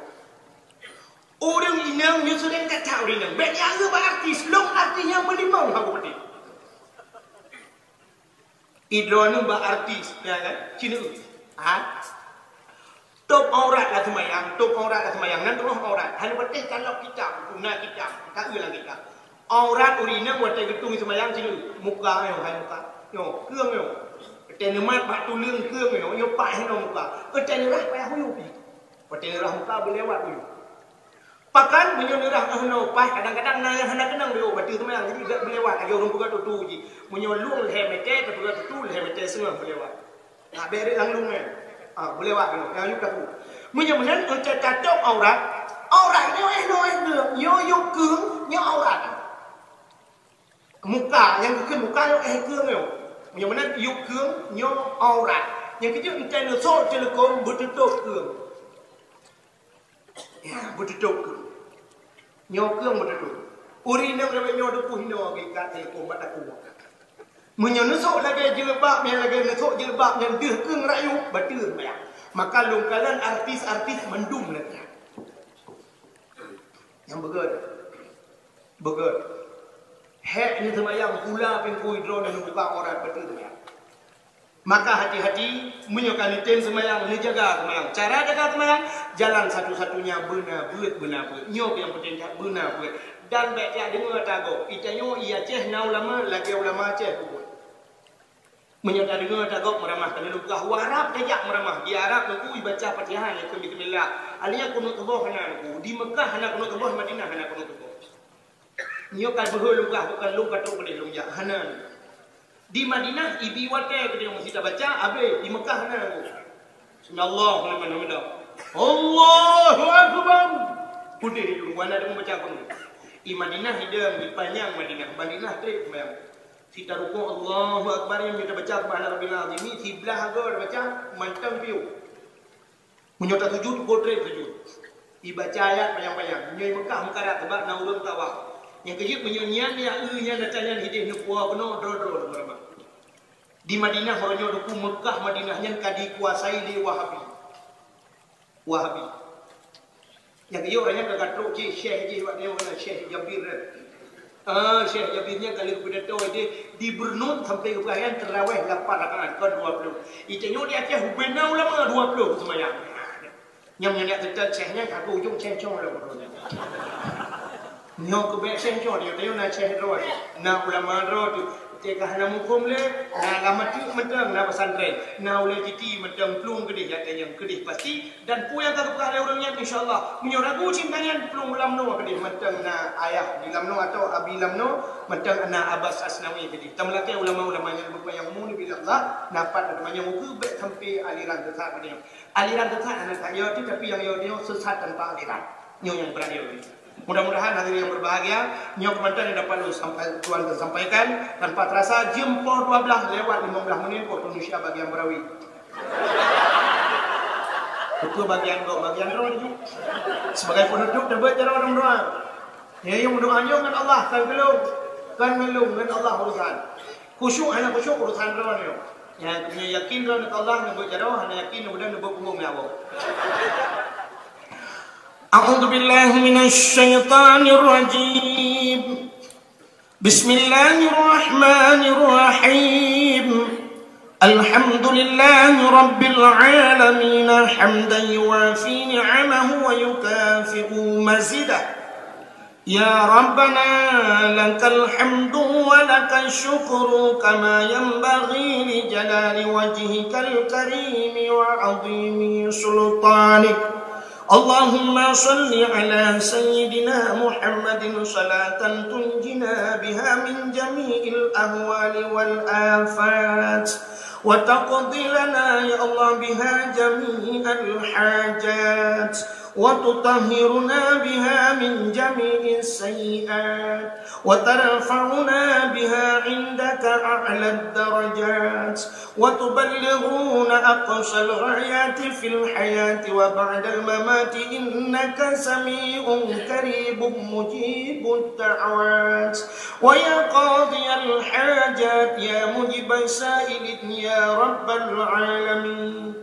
Ureueng inong nyoe seudang that-that ureueng inong. Bèk nyan bak artis, lôn artis nyang meulimong haba peuti. Idroeneuh bak artis, ya kan? Cina. Ha? Tôb aurat lam seumayang, tôb aurat lam seumayang, nan teungoh aurat. Hana patéh kalon kitab, na kitab, ka eu lam kitab. Aurat ureueng inong watèe geutueng seumayang cina. Muka nyoe, hai muka. Nyoe, keueng nyoe. Watèe neumat bak tuleueng keueng nyoe, nyoe pat hinoe muka. Watèe neurah payah huyup jih. Watèe neurah muka beulewat uyueng. Pakan meunyoe neurah 'oh noe paih, kadang-kadang na nyang hana keunong di 'oh batèe seumayang, jadi gèt beulewat lagèe ureueng peugah tutu jih. Meunyoe lueng lhèe mètè, tapeugah tutu lhèe mètè seungoh beulewat. Nah, bèk rèk lam lueng nyan. Ah, beulewat keunoe, nyang yub takue. Meunyoe meunan, enteuk tatôb aurat, aurat nyoe 'oh noe 'oh keueng, nyoe yub keueng, nyoe aurat. Muka, nyang geukheun muka nyoe 'oh keueng nyoe. Meunyoe meunan yub keueng nyoe aurat. Nyang keujeuet enteuk neusôk ceuleukôm beututôb keueng. Ya, beututôb keueng. Nyoe keueng beututôb. Ureueng inong lawét nyoe deuh pih hinoe geuikat ceuleukôm bak takue. Meunyoe neusôk lagèe jilbab nyang lagèe neusôk jilbab nyang deuh keueng rayeuk, bateue seumayang. Maka lôn kalon artis-artis mandum lagèe nyan. Nyang beugèt. Beugèt. Hék neuseumayang pula pih keu droeneuh neubuka aurat bateue seumayang. Maka hati-hati, meunyoe ka neutem seumayang, neujaga seumayang. Cara jaga seumayang, jalan satu-satunya beuna beuet, beuna beuet. Nyoe nyang peunteng that, beuna beuet. Dan bèk jak deungö ata gob. Geutanyoe i Aceh na ulama, lagèe ulama Aceh peubuet. Meunyoe tadeungoe tagob meuramah, ka lheueh lôn peugah, u Arab tajak meuramah. Di Arab Teungku ibaca Fatihah, langsung bismillah. Alia kunut tuboh hana Teungku. Di Mekah hana kunut tuboh, Madinah hana kunut tuboh. Nyoe ka beuhe lôn peugah, bukon lôn ka trok keudeh lôn jak. Hana. Di Madinah ibi watèe keudeh meusi tabaca, abéh. Di Mekah hana Teungku. Sami'allahu liman hamidah. Allahu akbar. Udeh, hana deungoe baca kunut. Di Madinah idong, dipanyang Madinah. Madinah trép seumayang. Sita rukuk, Allahu Akbar, nyang tabaca Subhana Rabbiyal Azim, siblah agoe tabaca, mantong piôh. Meunyoe tasujud, gotrek sujud. Ibaca ayat panyang-panyang. Nyoe Mekah meukarat, sabab na ureueng tawaf. Nyang keujeuet, meunyoe nyan, ya, eu, nyan, ata nyan hideh neupuwoe keunoe, droe-droe lom ramah. Di Madinah, uroe nyoe Teungku, Mekah Madinah nyan ka dikuasai lé Wahabi. Wahabi. Nyang geuyue ureueng nyan ka trok jih, syekh jih, awak nyan Syekh Jabir. Ah, Syekh Jabir nyan ka lheueh pidato jih di Bernut sampai keu peukayaan tarawih lapan rakaat, kon dua puluh. Itanyoe di Aceh ubena ulama dua puluh seumayang. Nyang nyan teutap syekh nyan, aku ujong syekh cong lah bodoh nyan. Nyoe keu bèk syekh cong, nyoe na syekh droe, na ulama droe tu. Teuka hana muphom lé, na lam maté mantong, na pesantren, na ulèe jiti mantong, plueng keudeh, nyang keudeh pasti. Dan peue nyang ka geupeugah lé ureueng nyan, insya Allah, meunyoe ragu cinta nyan, plueng lam noe keudeh mantong na ayah di lam noe atau abi lam noe, mantong na Abbas Asnawi keudeh. Tameulakèe ulama-ulama nyang beupanyang mu neubi Allah, na pat na teumanyong ukeue bèk sampai aliran sesat keudeh. Aliran sesat hana that yo, tapi nyang yo nyoe sesat tanpa aliran. Nyoe nyang beurani yo. Mudah-mudahan hadirin yang berbahagia, nyoe keumantan yang dapat lôn sampai, tuan sampaikan, tanpa terasa jeuem poh dua belas lewat lima belas menit waktu Indonesia bagian Berawi. Betul bagian kau, bagian roh ni. Sebagai penutup, dapat cara orang doa. Ya, yang doa nyoe ngon Allah, kan gelung. Kan gelung, ngon Allah urusan. Khusyuk hana khusyuk urusan droe nyoe. Nyang punya yakin droe ngon Allah, neubuet jaroe, hana yakin, mudah neubuet punggong ngon Allah. A'udzu billahi minasy syaithanir rajim. Bismillahirrahmanirrahim. Alhamdulillahi rabbil alamin, hamdan yuwafi ni'amahu wa yukafi'u mazidah. يا ربنا لك الحمد ولك الشكر كما ينبغي لجلال وجهك الكريم وعظيم سلطانك. اللهم صل على سيدنا محمد صلاة تنجينا بها من جميع الأهوال والآفات، وتقضي لنا يا الله بها جميع الحاجات، وتطهرنا بها من جميع السيئات، وترفعنا بها عندك أعلى الدرجات، وتبلغنا أقصى الغايات في الحياة وبعد الممات، إنك سميع قريب مجيب الدعوات، ويا قاضي الحاجات، يا مجيب السائلين، يا رب العالمين.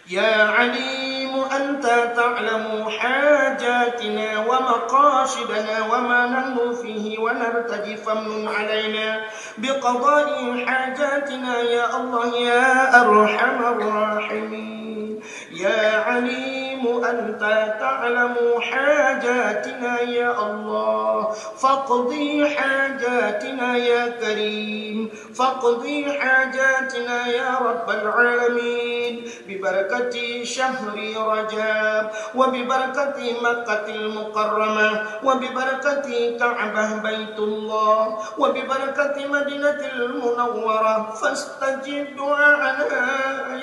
يا عليم، أنت تعلم حاجاتنا ومقاصدنا وما نحن فيه ونرتجي، فامنن علينا بقضاء حاجاتنا يا الله يا أرحم الراحمين. يا عليم، أنت تعلم حاجاتنا يا الله، فاقض حاجاتنا يا كريم. فاقض حاجاتنا يا رب العالمين، ببركة شهر رجب، وببركة مكة المكرمة، وببركة كعبة بيت الله، وببركة مدينة المنورة، فاستجب دعاءنا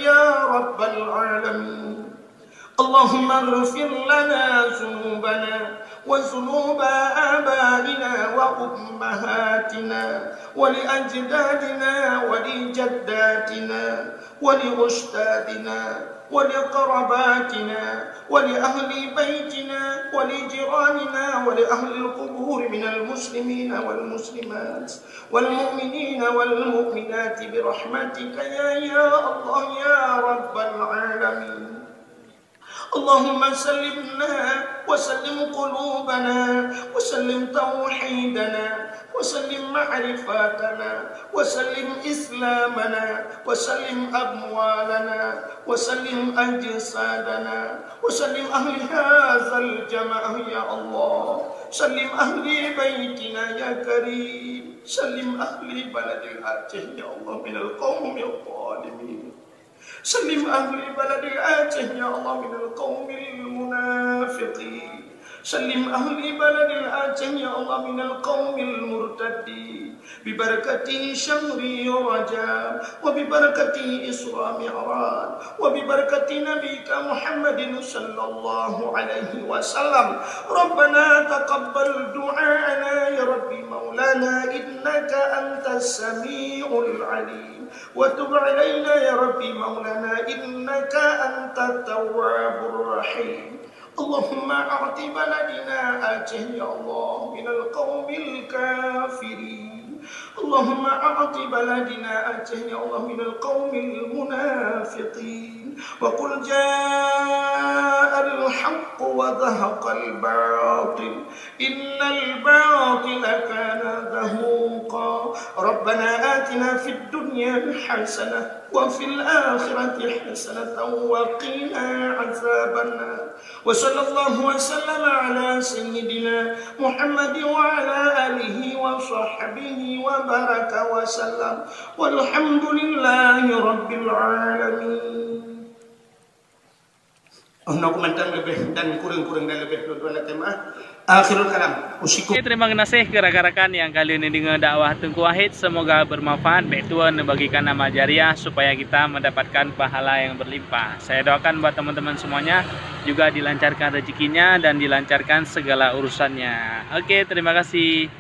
يا رب العالمين. اللهم اغفر لنا ذنوبنا وذنوب آبائنا وأمهاتنا ولأجدادنا ولجداتنا ولأستاذنا ولقراباتنا ولأهل بيتنا ولجيراننا ولأهل القبور من المسلمين والمسلمات والمؤمنين والمؤمنات برحمتك يا، يا الله يا رب العالمين. اللهم سلمنا وسلم قلوبنا سلم توحيدنا، وسلم معرفتنا، وسلم إسلامنا، وسلم أموالنا، وسلم أجسادنا، وسلم أهل هذا الجماعة يا الله. سلم أهل بيتنا يا كريم. سلم أهل بلد الأرجح يا الله من القوم الظالمين. سلم أهل بلد الأرجح يا الله من القوم المنافقين. سلم أهل بلد الأرجح يا الله من القوم المرتدين. ببركة شهر رجب، وببركة إسراء معراج، وببركة نبيك محمد صلى الله عليه وسلم. ربنا تقبل دعاءنا يا رب مولانا، إنك أنت السميع العليم. وتب علينا يا رب مولانا، إنك أنت التواب الرحيم. اللهم أعط بلدنا أرجح يا الله من القوم الكافرين. اللهم أعط بلدنا أرجح يا الله من القوم المنافقين. وقل جاء الحق وزهق الباطل، إن الباطل كان زهوقا. ربنا آتنا في الدنيا حسنة وفي الآخرة حسنة وقنا عذاب النار. وصلى الله وسلم على سيدنا محمد وعلى آله وصحبه وبارك وسلم. والحمد لله رب العالمين. Oh, na ku mantong leubeh dan kureueng-kureueng dan leubeh lôn tuan lakée meu'ah. Akhirul kalam. Usikum. Oke, terima kasih keu rakan-rakan nyang ka lheueh neudeungoe dakwah Teungku Wahid. Semoga bermanfaat. Bèk tuan neubagikan amal jariah supaya kita mendapatkan pahala yang berlimpah. Saya doakan buat teman-teman semuanya juga dilancarkan rezekinya dan dilancarkan segala urusannya. Oke, terima kasih.